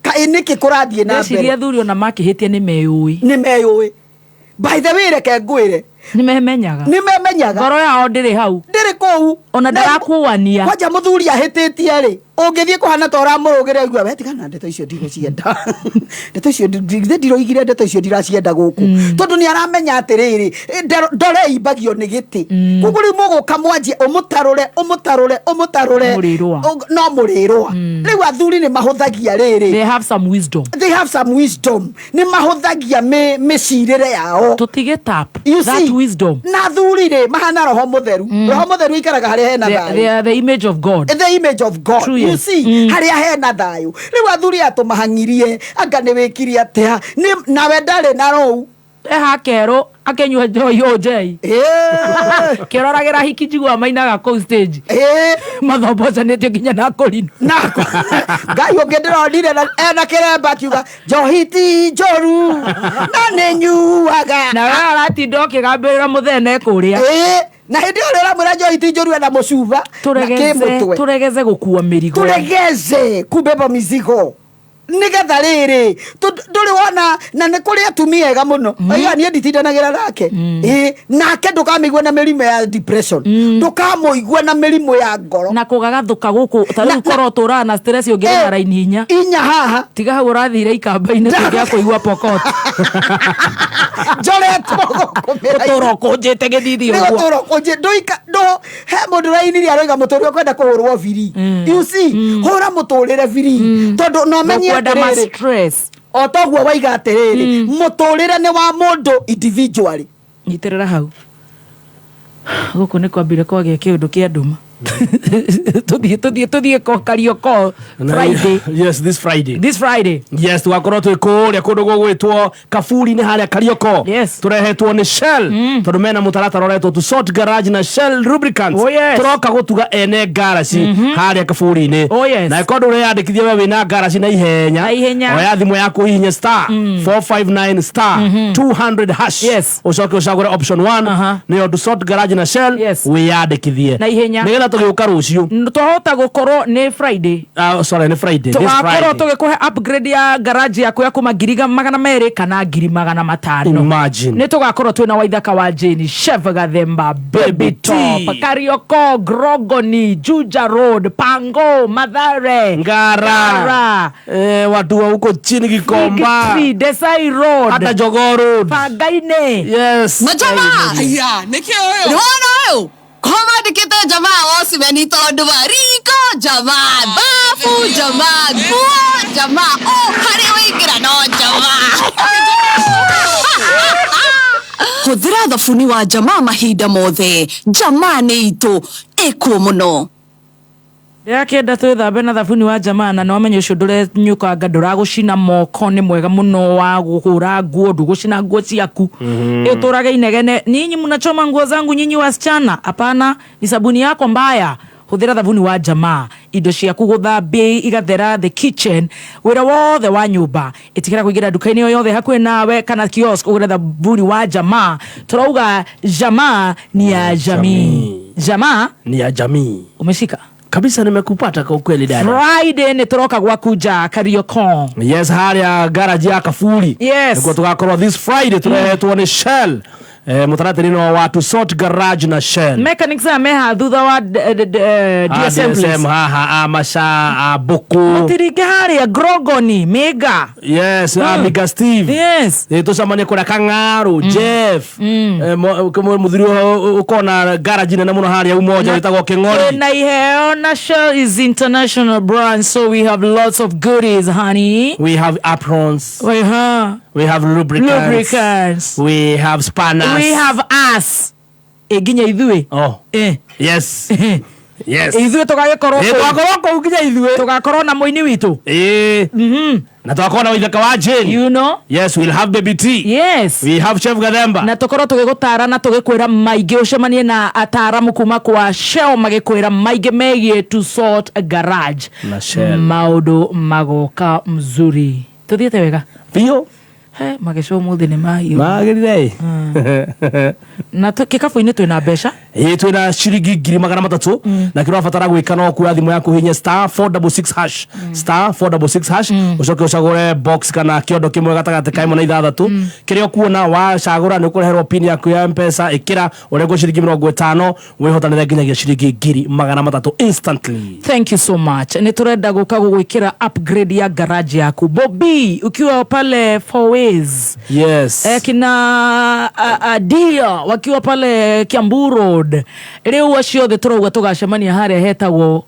kaĩ nĩkĩ kũrathiĩ na Ndeciria mbere? Athuri ona makĩhĩtia nĩ meyũĩ. Nĩ meyũĩ. By the way, reke ngwĩre, Nĩ memenyaga. Nĩ memenyaga. Ngoro yao ndĩrĩ hau. Ndĩrĩ kũu. Ona ndarakuania. Kwanja mũthuri ahĩtĩtie rĩ, ũngĩthiĩ kũhana ta ũramũrũgĩra, igua we tigana na ndeto icio, ndigũcienda ndeto icio, ndiroigire ndeto icio ndiracienda gũkũ, tondũ nĩ aramenya atĩrĩrĩ, ndore imbagio nĩ gĩtĩ. Koguo rĩu mũgũka mwanjie ũmũtarũre, ũmũtarũre, ũmũtarũre. Mũrĩrũa. No mũrĩrũa. Rĩu athuri nĩ mahũthagia rĩrĩ. They have some wisdom. They have some wisdom, nĩ mahũthagia mĩcirĩre yao. Tũtige tap You that see, wisdom. Na athuri rĩ mahana roho mũtheru. Roho mũtheru ikaraga harĩa hena thayũ. They are the image of God. The image of God. True, you yes. see, harĩa hena thayũ. Rĩu athuri atũmahang'irie anga nĩ wĩkire atĩa, nawe ndarĩ na rũu. Eha kerũ akĩnyua njohi ũnjei kĩroragĩra hiki njigua mainaga kũu stage mathombocanĩtio nginya na kũrino. Ngai ũngĩ ndĩronire ena kĩremba akiuga njohi ti njũru na nĩ nyuaga. Na we ũratinda ũkĩgambĩrĩra mũthene kũrĩa. Na hĩndĩ ĩyo rĩ ũramwĩra njohi ti njũru ena mũcuba na kĩmũtwe. Tũregeze gũkua mĩrigo. Turegeze kubeba mizigo nigetha rĩrĩ ndũrĩ wona na nĩ kũrĩ atumia ega mũno. Oiga niĩ nditindanagĩra nake. Ĩ, nake ndũkamĩigue na mĩrimũ ya depression, ndũkamũigue na mĩrimũ ya ngoro. Na kũgagathũka gũkũ ta rĩu korwo ũtũraga na stress ũngĩrĩha raini inya. Inya haha. Tiga hau ũrathire ikamba-inĩ tũngĩa kũigua Pokot. Njoretwo gũkũ mĩraini. Ũtũra ũkũnjĩte gĩthithi Nĩ ũguo. gũtũra ũkũnjĩ- ndũika- ndũ- he mũndũ ũrainirie aroiga mũtũrĩre ũkwenda kũhũrwo biri. You see, hũra mũtũrĩre biri tondũ no menye Ndũkwenda ma atĩrĩrĩ, stress. O toguo waiga atĩrĩrĩ, mũtũrĩre nĩ wa mũndũ individually. Nyitĩrĩra hau gũkũ nĩ kwambire kwagĩa kĩũndũ kĩa nduma. Tũthiĩ, tũthiĩ, tũthiĩ ko Karioko Friday. Yes, this Friday. This Friday. Yes, tugakorwo twĩ kũrĩa kũndũ gũgwĩtwo Kaburi-inĩ harĩa Karioko. Yes. Tũrehetwo nĩ Shell tondũ mena mũtaratara ũretwo to sort garage na Shell lubricants. Oh, yes. Tũroka gũtuga ene ngaraci harĩa Kaburi-inĩ. Oh, yes. Na ĩkorwo ndũreyandĩkithia we wĩna ngaraci na ihenya. Na ihenya. Oya thimũ yaku hihinye star 459 star 200 hash. Yes. Ũcoke ũcagũre option 1 nĩyo to sort garage na Shell. Yes. Wĩyandĩkithie. Na ihenya. Nĩgetha Tũgĩũka rũciũ. Twahota gũkorwo nĩ Friday. Ah, sorry, nĩ Friday. This Tũgakorwo Friday. tũgĩkũhe upgrade ya garage yaku ya kuma 200,000 kana 500,000. Imagine. Nĩ tũgakorwo twĩna Waithaka wa Jane, Chef Gathemba, Baby Top, Karioko, Grogoni, Juja Road, Pango, Mathare, Ngara. Watu wa huko chini Gikomba. Big Tree, Desai Road, Hata Jogoo Road. Pangaine. Yes. Majamaa! Aya, nĩkĩ ũyũ? Nĩwona ũyũ? Ko mandĩkĩte jamaa ocimeni tondũ wa riko jamaa, bafu jamaa, nguo jamaa, o harĩa waingĩra no jamaa. Hũthĩra thabuni wa jamaa mahinda mothe. Jamaa nĩ itũ ĩkuo mũno. Ndĩrakĩenda twĩthambe na thabuni wa jamaa na nĩwamenya ũcio ndũrenyũkanga ndũragũcina moko nĩ mwega mũno wa kũhũra nguo ndũgũcina nguo ciaku. Ĩtũrage inegene ninyi mnachoma nguo zangu nyinyi wasichana hapana ni sabuni yako mbaya. Hũthĩra thabuni wa jamaa indo ciaku gũthambia igathera the kitchen wĩra wothe wa nyũmba ĩtigĩra kũingĩra nduka-inĩ o yothe hakuhĩ nawe kana kiosk ũgũre thabuni wa jamaa. Tũrauga jamaa ni ya jamii. Jamaa ni ya jamii. Umeshika kabisa, nimekupata kwa ukweli dada. Friday nĩ tũroka gwaku nja Kariokor. Yes, harĩa garage ya Kaburi. Yes. Nĩkuo tũgakorwo this Friday tũrehetwo nĩ Shell. Mũtaratara no wa to sort garage na Shell. Mechanics aya meha thutha wa DSM DSM haha Amasha Abuku. Matiringe harĩa Grogoni Mega. Yes, Amiga Steve. Yes. Tũcemanie kũrĩa Kang'aru, Jeff. Mũthuri ũkona garage nene mũno harĩa Umoja wĩtagwo Kĩng'ori. Na iheo na Shell is international brand, so we have lots of goodies, honey. We have aprons. We have We have lubricants. Lubricants. We have spanners. We have us. Nginya ithuĩ. Oh. Yes. Yes. Ithuĩ tũgagĩkorwo kũu. Tũgakorwo kũu nginya ithuĩ. Tũgakorwo na mũini witũ. Na tũgakorwo na Waithaka wa Jane. You know? Yes, we'll have Baby T. Yes. We have Chef Gathemba. Na tũkorwo tũgĩgũtara na tũgĩkwĩra maingĩ ũcemanie na ataaramu kuma kwa Shell magĩkwĩra maingĩ megiĩ to sort garage. Na Shell. Maũndũ magoka mzuri. Tũthiĩte wega? Biũ. He, mageco ũmũthĩ nĩ mahiũ. Magĩrire. Na kĩkabũ-inĩ twĩna mbeca? Ĩĩ twĩna ciringi 300,000 na kĩrĩa ũrabatara gwĩka no kuoya thimũ yaku hihinye star 466 hash star 466 hash ũcoke ũcagũre box kana kĩondo kĩmwe gatagatĩ ka 1 na 6 kĩrĩa ũkuona wacagũra nĩ ũkũreherwo pin yaku ya M-Pesa ĩkĩra ũrengwo ciringi 50 wĩhotanĩre nginyagia ciringi 300,000 instantly. Thank you so much. Nĩ tũrenda gũka gũgwĩkĩra upgrade ya garage yaku. Bobby ukiwa pale Four Ways. Yes. Kina Dia wakiwa pale Kiambu Road. Rĩu acio othe tũrauga tũgacemania harĩa hetagwo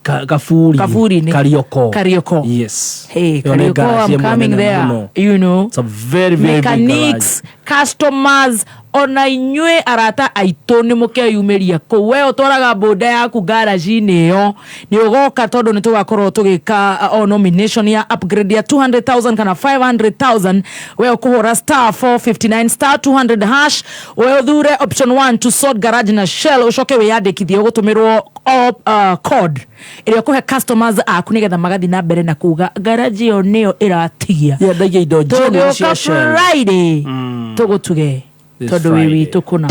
Kaburi. Kaburi-inĩ. Karioko. Karioko. Yes. Hey, Ĩyo nĩ Karioko, garage I'm ĩmwe coming nene there. mũno. You know. It's a very, very big garage. Mechanics, customers, ona inyuĩ arata aitũ nĩ mũkeyumĩria kũu. We ũtwaraga boda yaku garage-inĩ ĩyo nĩ ũgoka tondũ nĩ tũgakorwo tũgĩka o nomination ya upgrade ya 200,000 kana 500,000. We ũkũhũra star 459 star 200 hash we ũthure option 1 to sort garage na Shell ũcoke wĩyandĩkithie ũgũtũmĩrwo code ĩrĩa ũkũhe customers aku nĩgetha magathiĩ na mbere na kuga garage ĩyo nĩyo ĩratigia. Yendagia indo njega Tũgĩũka cia Shell. Friday tũgũtuge This tondũ wĩ Friday. witũ kũna.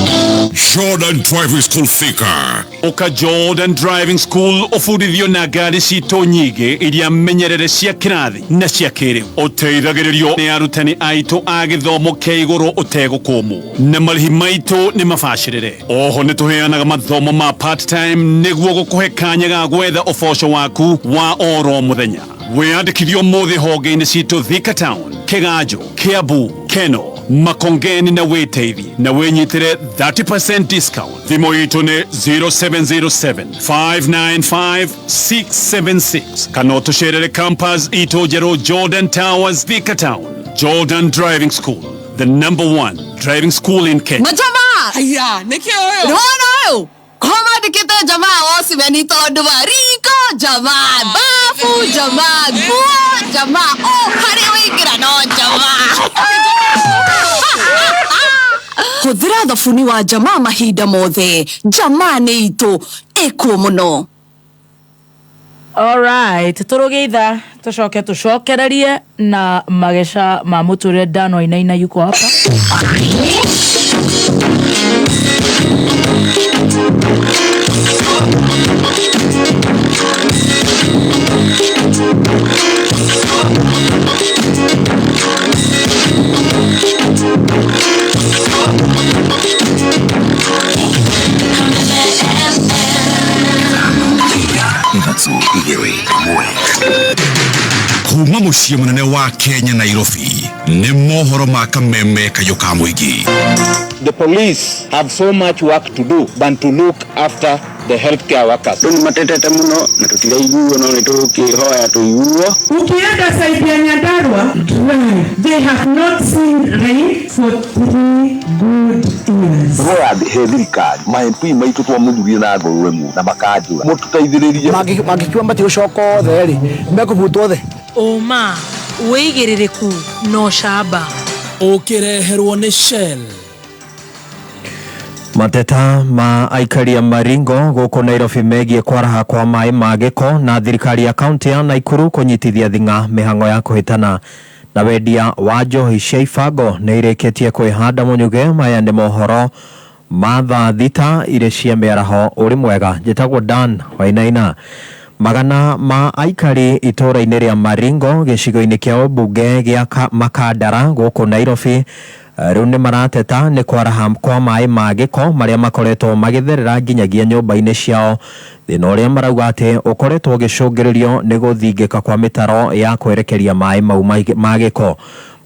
Jordan Driving School Thika. Oka Jordan Driving School ũbundithio na ngari citũ nyingĩ iria menyerere cia kĩrathi na cia kĩrĩu. Ũteithagĩrĩrio nĩ arutani aitũ a gĩthomo kĩa igũrũ ũtegũkũmwo na marĩhi maitũ nĩ mabacĩrĩre. Oho nĩ tũheanaga mathomo ma part time nĩguo gũkũhe kanya ga gwetha ũboco waku wa oro mũthenya. Wĩyandĩkithio ũmũthĩ honge-inĩ citũ Thika Town, Kĩganjo, Kiambu, Keno, Makongeni na wĩteithie na wĩnyitĩre 30% discount. Thimũ itũ nĩ 0707 595 676 kana ũtũcerere campus itũ njerũ Jordan Towers, Thika Town. Jordan Driving School, the number one driving school in Kenya. Majamaa! Aya, nĩkĩ ũyũ? Nĩwona ũyũ? Ko mandĩkĩte jamaa ocimeni tondũ wa riko jamaa, bafu jamaa, nguo jamaa, o harĩa waingĩra no jamaa. Hũthĩra thabuni wa jamaa mahinda mothe. Jamaa nĩ itũ ĩkuo mũno. All right, tũrũge itha tũcoke tũcokererie na mageca ma mũtũrĩre Dan Wainaina yuko hapa. Ĩmwe kuma mũciĩ mũnene wa Kenya Nairobi nĩ mohoro ma kameme kayũ ka mũingĩ. The police have so much work to do than to look after the healthcare workers. Rĩu nĩmatetete mũno na tũtiraiguo no nĩtũkĩhoya tũiguo. Ukienda side ya Nyandarua, dry. They have not seen rain for 3 good years. Hoya he thirikari ma MP maitũ twamũthurire na ngoro ĩmwe na makanjũra mũtũteithĩrĩrie. Mangĩkiuga matigũcoka othe rĩ, mekũbutwo othe. Ũma, wĩigĩrĩrĩku na ũcamba. Ũkĩreherwo nĩ Shell. Mateta ma aikari a Maringo gũkũ Nairobi megiĩ kwaraha kwa maĩ ma gĩko na thirikari ya kaunti ya Naikuru kũnyitithia thing'a mĩhang'o ya kũhĩtana na wendia wa njohi cia ibango nĩ irĩkĩtie kwĩhanda mũnyuge. Maya nĩ mohoro ma thaa 6 irĩ cia mĩaraho. Ũrĩ mwega, njĩtagwo Dan Wainaina. Magana ma aikari itũũra-inĩ rĩa Maringo gĩcigo-inĩ kĩa ũmbunge gĩa Makandara gũkũ Nairobi rĩu nĩ marateta nĩ kwaraha kwa maĩ ma gĩko marĩa makoretwo magĩtherera nginyagia nyũmba-inĩ ciao, thĩna ũrĩa marauga atĩ ũkoretwo ũgĩcũngĩrĩrio nĩ gũthingĩka kwa mĩtaro ya kwerekeria maĩ mau ma gĩko.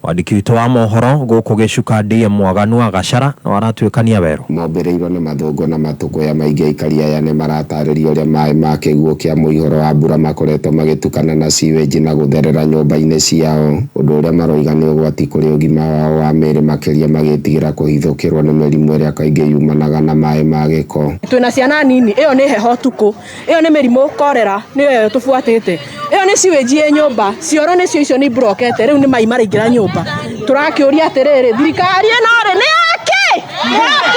Mwandĩki witũ wa mohoro gũkũ gĩcuka DM Mwaganu wa Gacara no aratuĩkania werũ. Mombĩrĩirwo nĩ mathũngũ na matũkũya maingĩ, aikari aya nĩ maratarĩria ũrĩa maĩ ma kĩguũ kĩa mũihũro wa mbura makoretwo magĩtukana na sewage na gũtherera nyũmba-inĩ ciao, ũndũ ũrĩa maroiga nĩ ũgwati kũrĩ ũgima wao wa mĩĩrĩ, makĩria magĩtigĩra kũhithũkĩrwo nĩ mĩrimũ ĩrĩa kaingĩ yumanaga na maĩ ma gĩko. Twĩna ciana nini, ĩyo nĩ heho tukũ, ĩyo nĩ mĩrimũ korera, nĩyo ĩyo tũbuatĩte, ĩyo nĩ sewage ĩ nyũmba, cioro nĩcio icio nĩ ibrokete, rĩu nĩ mai maraingĩra nyũmba. Tũrakĩũria atĩrĩrĩ, thirikari ĩno rĩ nĩ yake?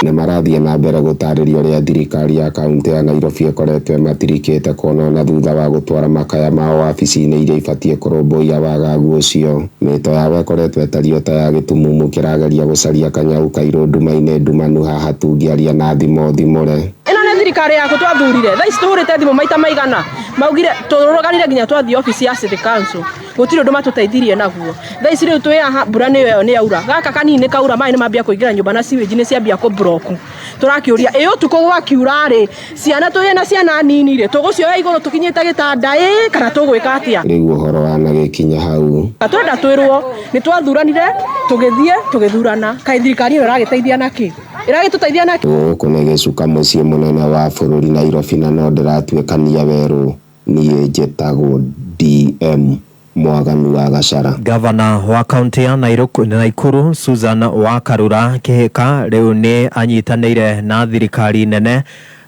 Nĩ marathiĩ na mbere gũtarĩria ũrĩa thirikari ya kaunti ya Nairobi ĩkoretwo ĩmatirikĩte kuonona thutha wa gũtwara makaya mao wabici-inĩ iria ibatiĩ kũrũmbũiya wagagu ũcio. Mĩto yao ĩkoretwo ĩtariĩ ta ya gĩtumumu kĩrageria gũcaria kanyau kairũ nduma-inĩ ndumanu, haha tungĩaria na thimo thimũre. Ĩno nĩ thirikari yaku twathurire, thaa ici tũhũrĩte thimũ maita maigana, maugire tũrũganire nginya twathiĩ obici ya city council, gũtirĩ ũndũ matũteithirie naguo. Thaa ici rĩu twĩ haha, mbura nĩyo ĩyo nĩ yaura, gaka kanini nĩ kaura, maĩ nĩ mambia kũingĩra nyũmba na sewage nĩ ciambia kũbroku. Tũrakĩũria ĩ ũtukũ gwakiura rĩ, ciana tũrĩ na ciana nini rĩ, tũgũcioya igũrũ tũkinyĩte gĩtanda ĩ kana tũgwĩka atĩa? Rĩu ũhoro wanagĩkinya hau. Twenda twĩrwo nĩ twathuranire tũgĩthiĩ tũgĩthurana, kaĩ thirikari ĩno ĩragĩteithia nakĩ? Ĩragĩtũteithia nakĩ? Gũkũ nĩ gĩcuka mũciĩ mũnene wa bũrũri Nairobi na no ndĩratuĩkania werũ. Niĩ njĩtagwo DM Mwaganu wa Gacara. Gavana wa kaunti ya Naikuru Susan Wakarura Kihika rĩu nĩ anyitanĩire na thirikari nene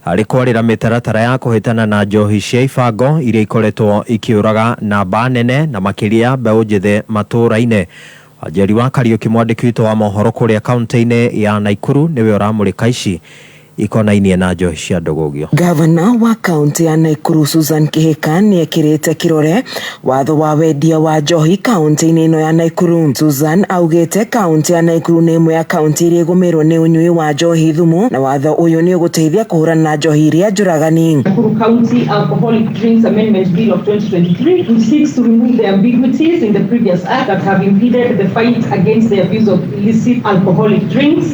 harĩ kwarĩra mĩtaratara ya kũhĩtana na njohi cia ibango iria ikoretwo ikĩũraga namba nene na makĩria mbeũ njĩthĩ matũũra-inĩ. Wanjeri wa Kariũki, mwandĩki witũ wa mohoro kũrĩa kaunti-inĩ ya Naikuru, nĩwe ũramũrĩka ici ikonainie na njohi cia ndũgũgio. Gavana wa kaunti ya Naikuru Susan Kihika nĩ ekĩrĩte kĩrore watho wa wendia wa njohi kaunti-inĩ ĩno ya Naikuru. Susan augĩte kaunti ya Naikuru nĩ ĩmwe ya kaunti iria ĩgũmĩirwo nĩ ũnyui wa njohi thumu, na watho ũyũ nĩ ũgũteithia kũhũrana na njohi iria njũragani. Nakuru County Alcoholic Drinks Amendment Bill of 2023, which seeks to remove the ambiguities in the previous act that have impeded the fight against the abuse of illicit alcoholic drinks.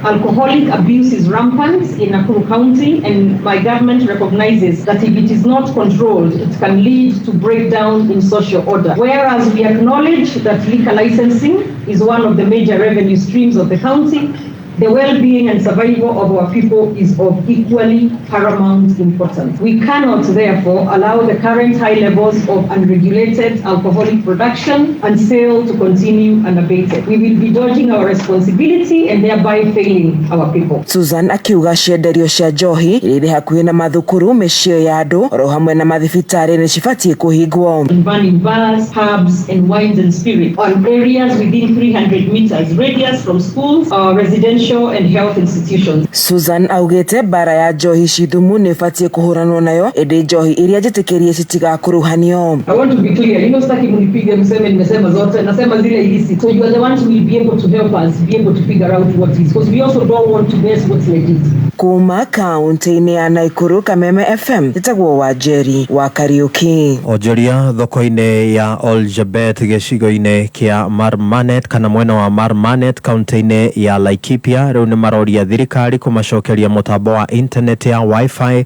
Alcoholic abuse is rampant in Nakuru County, and my government recognizes that if it is not controlled, it can lead to breakdown in social order. Whereas we acknowledge that liquor licensing is one of the major revenue streams of the county, the well-being and survival of our people is of equally paramount importance. We cannot, therefore, allow the current high levels of unregulated alcoholic production and sale to continue unabated. We will be dodging our responsibility and thereby failing our people. Susan akiuga cienderio cia njohi iria irĩ hakuhĩ na mathukuru, mĩciĩ ya andũ oro hamwe na mathibitarĩ nĩ cibatiĩ kũhingwo. Banning bars, pubs, and wines and spirits on areas within 300 meters radius from schools, or residential and health institutions. Susan augĩte mbara ya njohi ci thumu nĩ ĩbatiĩ kũhũranwo nayo, ĩndĩ njohi iria njĩtĩkĩrie citigakuruhanio. I want to be clear. You know, sitaki mnipige mseme nimesema zote, nasema zile illicit. So you are the ones who will be able to help us be able to figure out what is, because we also don't want to guess what's legit. Kuma kaunti-inĩ ya Naikuru, Kameme FM, njĩtagwo Wanjeri wa Kariũki. Onjoria thoko-inĩ ya Oljabet gĩcigo-inĩ kĩa Marmanet kana mwena wa Marmanet kaunti-inĩ ya Laikipia rĩu nĩ maroria thirikari kũmacokeria mũtambo wa internet ya wifi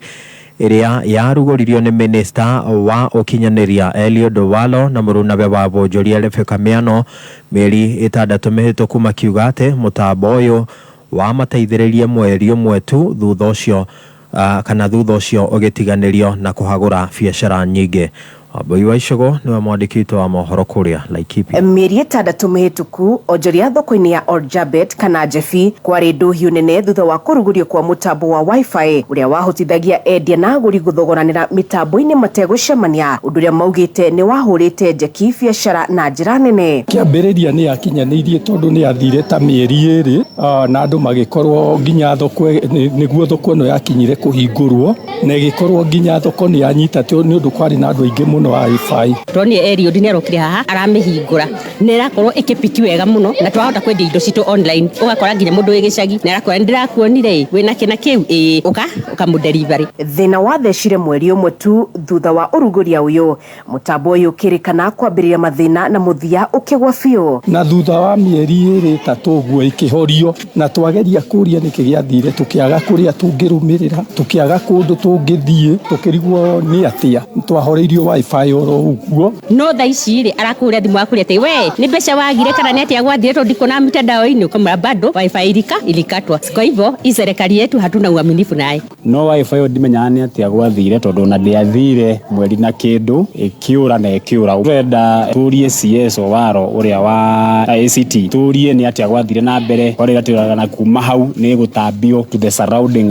ĩrĩa yarugũririo nĩ minista wa ũkinyanĩria Eliud Owalo na mũrunawe wa wonjoria Rebecca Miano mĩeri 6 mĩhĩtũku, makiuga atĩ mũtambo ũyũ wamateithĩrĩrie mweri ũmwe tu thutha ũcio kana thutha ũcio ũgĩtiganĩrio na kũhagũra biacara nyingĩ. Wambui wa Icũgũ nĩwe mwandĩki witũ wa mohoro kũrĩa Laikipia. Mĩeri 6 mĩhĩtũku onjoria thoko-inĩ ya Oljabet kana Jebi kwarĩ ndũhiũ nene thutha wa kũrugũrio kwa mũtambo wa Wi-Fi ũrĩa wahotithagia endia na agũri gũthogoranĩra mĩtambo-inĩ mategũcemania, ũndũ ũrĩa maugĩte nĩ wahũrĩte njeki biacara na njĩra nene. Kĩambĩrĩria nĩ yakinyanĩirie tondũ nĩ yathire ta mĩeri 2 na andũ magĩkorwo nginya thoko nĩguo thoko ĩno yakinyire kũhingũrwo na ĩgĩkorwo nginya thoko nĩ yanyita nĩ ũndũ kwarĩ na andũ aingĩ mũno Wi-Fi. Toni Eliud nĩ arokire haha aramĩhingũra nĩ ĩrakorwo ĩkĩpiki wega mũno na twahota kwendia indo citũ online, ũgakora nginya mũndũ wĩ gĩcagi nĩ arakora ndĩrakuonire wĩna kĩna kĩu ĩĩ ũka ũkamũdelivery. Thĩna wathecire mweri ũmwe tu thutha wa ũrugũria ũyũ, mũtambo ũyũ ũkĩrĩkana kwambĩrĩria mathĩna na mũthia ũkĩgwa biũ. Na thutha wa mĩeri 2 3 ũguo ĩkĩhorio na twageria kũria nĩkĩ gĩathire, tũkĩaga kũrĩa tũngĩrũmĩrĩra, tũkĩaga kũndũ tũngĩthiĩ, tũkĩrigwo nĩ atĩa twahoreirio Wi-Fi oro ũguo. No thaa ici rĩ arakũria thimũ akũria atĩ we nĩ mbeca wagire kana nĩ atĩa gwathire tondũ ndikuona mitandao-inĩ, ũkamwĩra bado Wi-Fi ilikatwa. Kwa hivyo hii serikali yetu hatuna uaminifu naye. No Wi-Fi ĩyo ndimenyaga nĩ atĩa gwathire tondũ ona ndĩathire mweri na kĩndũ ĩkĩũra na ĩkĩũra. Tũrenda tũrie CS Owalo ũrĩa wa ICT tũrie nĩ atĩa gwathire na mbere kwarĩ atĩraga na kuma hau nĩ gũtambio to the surrounding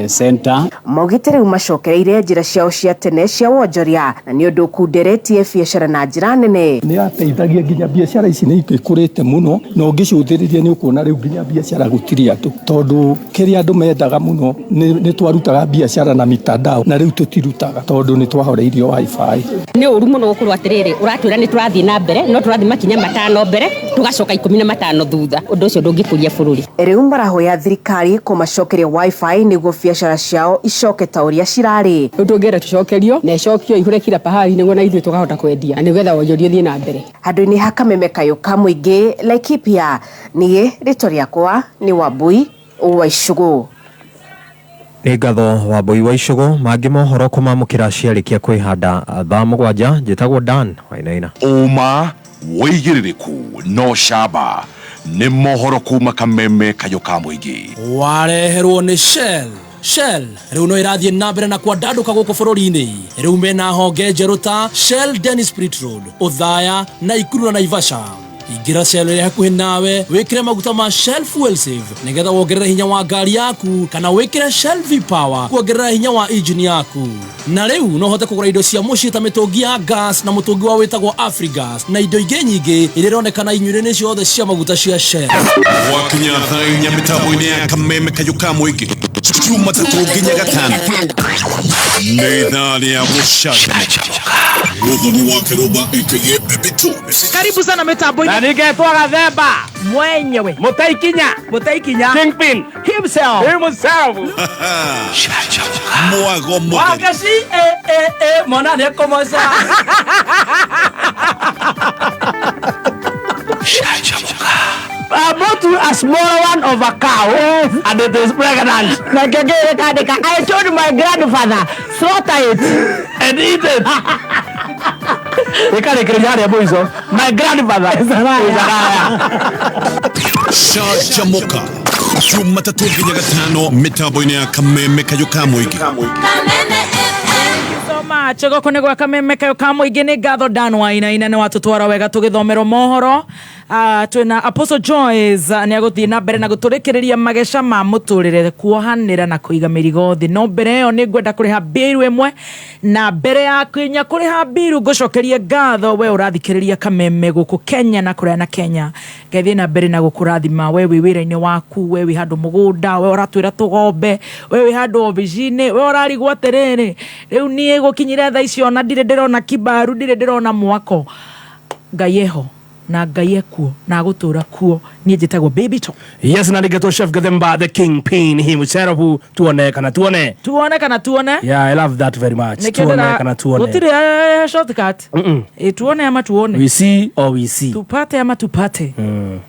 center. Maugĩte rĩu macokereire njĩra ciao cia tene cia wonjoria na nĩ ũndũ ũkunderetie biacara na njĩra nene. Nĩ yateithagia nginya biacara ici nĩ ikũrĩte mũno na ũngĩcũthĩrĩria nĩ ũkuona rĩu nginya biacara gũtirĩ andũ tondũ kĩrĩa andũ mendaga mũno nĩ twarutaga biacara na mitandao na rĩu tũtirutaga tondũ nĩ twahoreirio Wi-Fi. Nĩ ũru mũno gũkorwo atĩrĩrĩ ũratwĩra nĩ tũrathiĩ na mbere no tũrathiĩ makinya 5 mbere tũgacoka 15 thutha, ũndũ ũcio ndũngĩkũria bũrũri. Rĩu marahoya thirikari kũmacokeria Wi-Fi nĩguo biacara ciao icoke ta ũrĩa cirarĩ. Rĩu tũngĩenda tũcokerio na ĩcokio ihũre kila pahali nĩguo na ithuĩ tũkahota kwendia na nĩgetha wonjoria ũthiĩ na mbere. Handũ-inĩ ha Kameme kayũ ka mũingĩ Laikipia, niĩ rĩtwa rĩakwa nĩ Wambui wa Icũgũ. Nĩ ngatho Wambui wa Icũgũ. Mangĩ mohoro kũmamũkĩra ciarĩkia kwĩhanda thaa 7. Njĩtagwo Dan Wainaina. Ũma wĩigĩrĩrĩku no camba nĩ mohoro kuma Kameme kayũ ka mũingĩ. Wareherwo nĩ Shell. Shell rĩu no ĩrathiĩ na mbere na kwandandũka gũkũ bũrũri-inĩ. Rĩu mena honge njerũ ta Shell Dennis Spirit Road, Othaya, Naikuru na Naivasha. Ingĩra Shell ĩrĩa hakuhĩ nawe wĩkĩre maguta ma Shell Fuel Save nĩgetha wongerere hinya wa ngari yaku, kana wĩkĩre Shell V Power kuongerera hinya wa engine yaku. Na rĩu no ũhote kũgũra indo cia mũciĩ ta mĩtũngi ya gas na mũtũngi wa wĩtagwo Afrigas na indo ingĩ nyingĩ iria ironekana inyuĩro-inĩ ciothe cia maguta cia Shell. Gwakinya thaa 4 mĩtambo-inĩ ya Kameme kayũ ka mũingĩ Jumatatũ nginya Gatano nĩ ithaa rĩa gũcanjamũka. Mũthoni wa Kĩrũmba aka Baby Tones. Karibu sana mĩtambo-inĩ. Na ningetwo Gathemba mwenyewe, Mũtaikinya, Mũtaikinya Kingpin himself, himself. Mwago mũtheri. Wagaci mwana nĩ ekũmoca. I bought you a small one of a cow and it is pregnant. I told my grandfather, slaughter it and eat it. My grandfather is a liar. Canjamuka Jumatatũ nginya Gatano mĩtambo-inĩ ya Kameme kayũ ka mũingĩ. Much goko nĩ gwa Kameme kayũ ka mũingĩ. Nĩ ngatho Dan Wainaina nĩ watũtwara wega tũgĩthomerwo mohoro. Twĩna Apostle Joyce nĩ agũthiĩ na mbere na gũtũrĩkĩrĩria mageca ma mũtũrĩre, kuohanĩra na kũiga mĩrigo thĩ. No mbere ĩyo nĩ ngwenda kũrĩha mbiru ĩmwe, na mbere ya kinya kũrĩha mbiru ngũcokerie ngatho we ũrathikĩrĩria Kameme gũkũ Kenya na kũrĩa na Kenya. Ngai thiĩ na mbere na gũkũrathima we wĩ wĩra-inĩ waku, we wĩ handũ mũgũnda, we ũratwĩra tũgombe, we wĩ handũ obici-inĩ, we ũrarigwo atĩrĩrĩ rĩu niĩ gũkinyire thaa icio ona ndirĩ ndĩrona kibaru, ndirĩ ndĩrona mwako. Ngai eho na Ngai ekuo na agũtũra kuo. Niĩ njĩtagwo Baby Top. Yes, na nĩgetwo Chef Gathemba the Kingpin himself. Tuone kana tuone, tuone kana tuone. Yeah, I love that very much. Tuone kana tuone. Gũtirĩ shortcut. Tuone ama tuone. We see or we see. Tupate ama tupate.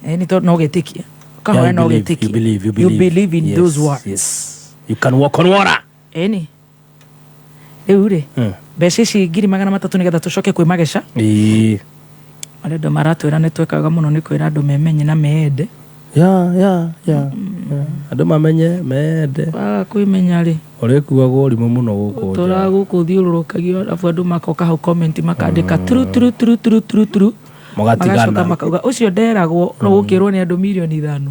Ni to no gĩtĩkia. Ũkahoya no gĩtĩkia. You believe, you believe. You believe in yes, those words. Yes. You can walk on water. Eni. Rĩu rĩ, mbeca ici 300,000 nĩgetha tũcoke kwĩ mageca. Ĩĩ. Arĩa andũ maratwĩra nĩ twĩkaga mũno nĩ kwĩra andũ memenye na meende. Ya ya ya ya. Andũ mamenye mende. Waga kwĩmenya rĩ, Ũrĩkuagwo ũrimũ mũno gũkũ nja. tũraga gũkũ thiũrũrũkagio arabu andũ makoka hau comment makandĩka turu turu turu turu turu turu. Mũgatigana. Magacoka makauga ũcio nderagwo no gũkĩrwo nĩ andũ 5,000,000.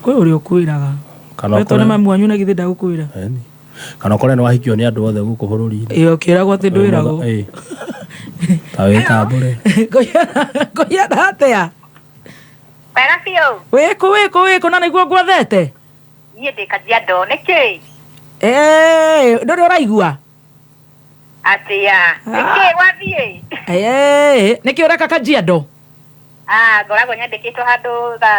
Kwĩ ũrĩa ũkwĩraga. Kana Wetwo nĩ ũkore- mami wanyu na githĩ ndagũkwĩra. Ĩni. Kana ũkore nĩ wahikio nĩ andũ othe gũkũ bũrũri-inĩ. Ĩĩ ũkĩragwo atĩ ndwĩragwo. Ĩĩ. Ta wĩtambũre. Kũhiana atĩa? Wega biũ. Wĩkũ wĩkũ wĩkũ na nĩguo ngwethete? Niĩ ndĩ Kajiado nĩkĩ? Ĩĩ, ndũrĩ ũraigua? Atĩa? Nĩkĩ wathiĩ? Ĩĩ, nĩkĩ ũreka Kajiado? Ah, ngoragwo nyandĩkĩtwo handũ ga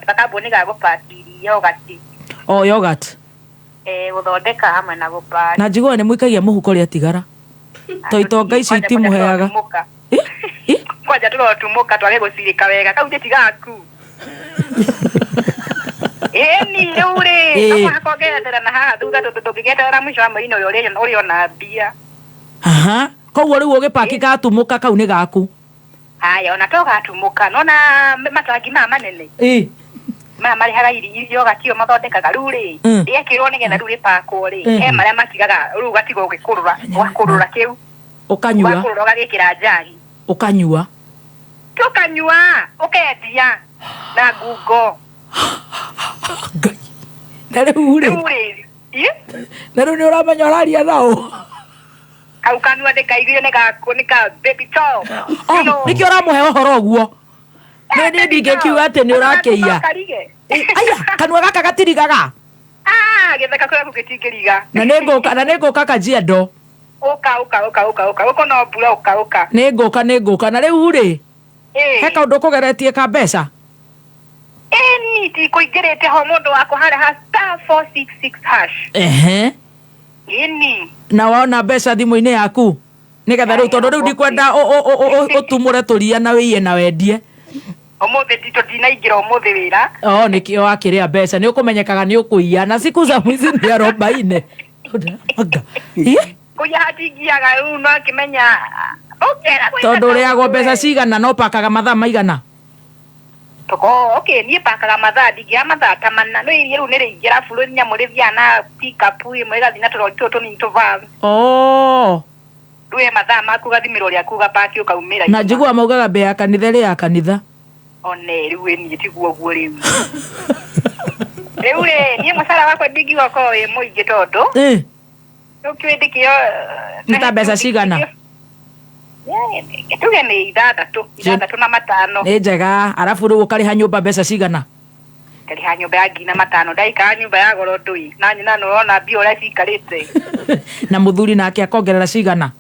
gakambuni ga gũpaki yogati. O yogurt. Eh, gũthondeka hamwe na gũpaki. Na njiguaga nĩ mũikagia mũhuko rĩatigara. To itonga ici itimuheaga. Kwanja tũrotumũka twage gũcirĩka wega kau nĩ tigaku. Ĩni rĩu rĩ, Ĩĩ. no mũhaka ũngeretera na haha thutha tondũ ndũngĩgeterera mũico wa mweri-inĩ ũrĩa ũrĩona mbia. Aha. Koguo rĩu ũgĩpaki gatumũka kau nĩ gaku. Haya, ona to gatumũka nona matangi maya manene. Ĩĩ. Maya marĩhaga yogati ĩyo mathondekaga rĩu rĩ, rĩekĩrwo nĩgetha rĩu rĩpakwo rĩ, he marĩa matigaga rĩu ũgatigwo ũgĩkũrũra, ũgakũrũra kĩu, Ũkanyua. ũgakũrũra ũgagĩkĩra njagi. Ũkanyua. Tũkanyua, ũkendia na ngungo. Na rĩu rĩ. Rĩu rĩ, ĩ? Na rĩu nĩ ũramenya ũraria naũ. Kau kanua ndĩkaiguire nĩ gaku nĩ ka baby doll. Oh, nĩkĩo ũramũhe ũhoro ũguo. Nĩ niĩ ndingĩkiuga atĩ nĩ ũrakĩiya. Karige. Aya, kanua gaka gatirigaga. Ah, gĩthaka kũrĩa gũgĩtingĩriga. Na nĩ ngũka na nĩ ngũka Kajiado. Ũka ũka ũka ũka ũka ũka no mbura ũka ũka. Nĩ ngũka nĩ ngũka na rĩu rĩ. Ĩĩ. He kaũndũ ũkũgeretie ka mbeca. Ĩni tikũingĩrĩte ho mũndũ wakwa harĩa ha star 466 hash. Ehe. Ĩni. Na wona mbeca thimũ-inĩ yaku. Nĩgetha rĩu tondũ rĩu ndikwenda ũtumũre tũria na wĩiye na wendie. Ũmũthĩ nditũ ndinaingĩra ũmũthĩ wĩra. Oh, nĩkĩo wakĩrĩa mbeca nĩ ũkũmenyekaga nĩ ũkũiya na siku za mwizi ni arobaine. Anga. Ĩ? Kũiya hatingiaga rĩu no akĩmenya ũngĩera gwĩka Tondũ ũrĩagwo kaũndũ mbeca we. cigana no pakaga mathaa maigana. Toko, okay, niĩ pakaga mathaa ndingĩaga mathaa ta mana no iria rĩu nĩ rĩingĩ arabu rĩu nyamũ rĩthiaga na pick up ĩmwe ĩgathiĩ na tũrori tũtũ tũnini tũvan. Oh. Rĩu he mathaa maku ũgathimĩrwo rĩaku ũgapaki ũkaumĩra Na njiguaga maugaga mbere ya kanitha ĩrĩ ya kanitha. One rĩu ĩ niĩ tiguo ũguo rĩu. Rĩu rĩ niĩ mũcara wakwa ndingiuga ũkorwo wĩ mũingĩ tondũ rĩu kĩndĩ kĩo Nĩ ta mbeca cigana? tuge nĩ ithathatũ ithathatũ na matano. Nĩ njega arabu rĩu ũkarĩha nyũmba mbeca cigana? Ngarĩha nyũmba ya 5,000 ndaikara nyũmba ya goro ndũi na nyina nĩ ũrona mbia ũrĩa cikarĩte. Na mũthuri nake akongerera cigana?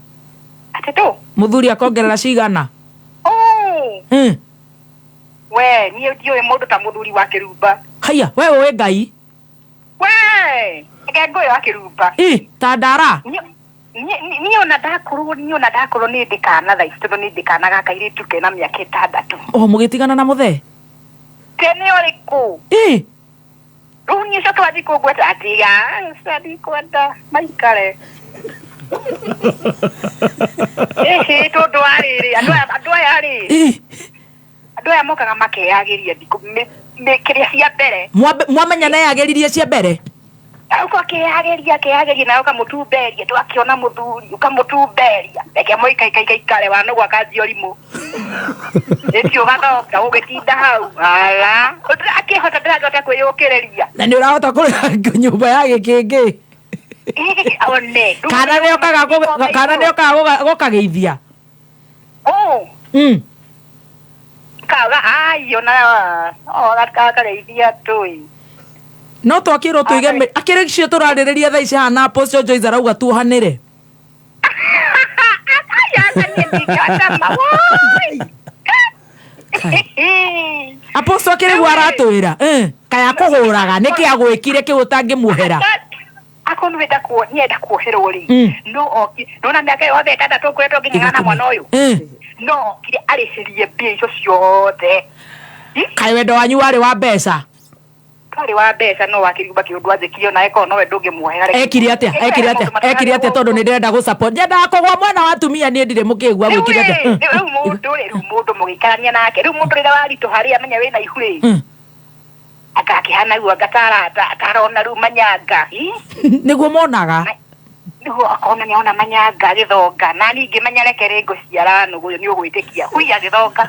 Atatũ. Mũthuri akongerera cigana? Oh. We niĩ ndiũĩ mũndũ ta mũthuri wa kĩrumba. Haiya, we ũĩ Ngai. We reke ngũĩ wa kĩrumba. Ĩ, ta ndara. Niĩ ona ndakorwo niĩ ona ndakorwo nĩ ndĩ kana thaa ici tondũ nĩ ndĩ kana ga kairĩtu kena mĩaka ĩtandatũ. Oh, mũgĩtigana na mũthee? Tene ũrĩkũ? Ĩ. Rĩu niĩ ũcio twathi kũngweta atiga aca ndikwenda maikare. Ĩhĩ tondũ wa rĩrĩ andũ aya andũ aya rĩ. Andũ aya mokaga makeyagĩria thikũ kĩrĩa cia mbere. Mwamenya neyagĩririe cia mbere? Auka akĩyagĩria akĩyagĩria nawe ũkamũtumberia twakĩona mũthuri ũkamũtumberia reke mũikaikaikaikare wanogwo akanjia ũrimũ ĩti ũgathoka ũgĩtinda hau ala akĩhota ndĩrangĩhota kwĩyũkĩrĩria Na nĩ ũrahota kũrĩha nyũmba ya gĩkĩngĩ? One Kana nĩ okaga kana nĩ okaga gũkagĩithia? Oh. Kauga ai ona akageithia tũĩ. No twakĩrwo tũige akĩrĩ cio tũrarĩrĩria thaa ici haha na Apostle Joyce arauga tuohanĩre. Apostle akĩrĩ guo aratwĩra. Kaya akũhũraga nĩkĩ agwĩkire kĩu ũtangĩmuohera? Akorwo nĩ wenda kuo nienda kuoherwo rĩ no oki nona mĩaka yothe ĩtandatũ ngoretwo ngĩng'ang'ana na mwana ũyũ no okire arĩhĩrie mbia icio ciothe. Kaĩ wendo wanyu warĩ wa mbeca? Twarĩ wa mbeca no wakĩrigumba kĩũndũ anjĩkire onawe korwo nowe ndũngĩmuohera reke. Ekire atia? Ekire atia? Ekire atia tondu ni ndĩrenda gũ support. Nyendaga kũgwa mwena wa atumia niĩ ndirĩ mũkĩgua gwĩkire atia? Rĩu mũndũ rĩ, rĩu mũndũ mũgĩikarania nake, rĩu mũndũ rĩrĩa waritũha rĩ, amenya wĩna ihu rĩ, akakĩhana guo anga tarona rĩu manyanga. Ĩ? Nĩguo monaga. Nĩguo akona nĩona manyanga agĩthonga, na niĩ ngĩmenya reke rĩ ngũciara nũgũ ũyũ nĩ ũgwĩtĩkia. Hui agĩthonga.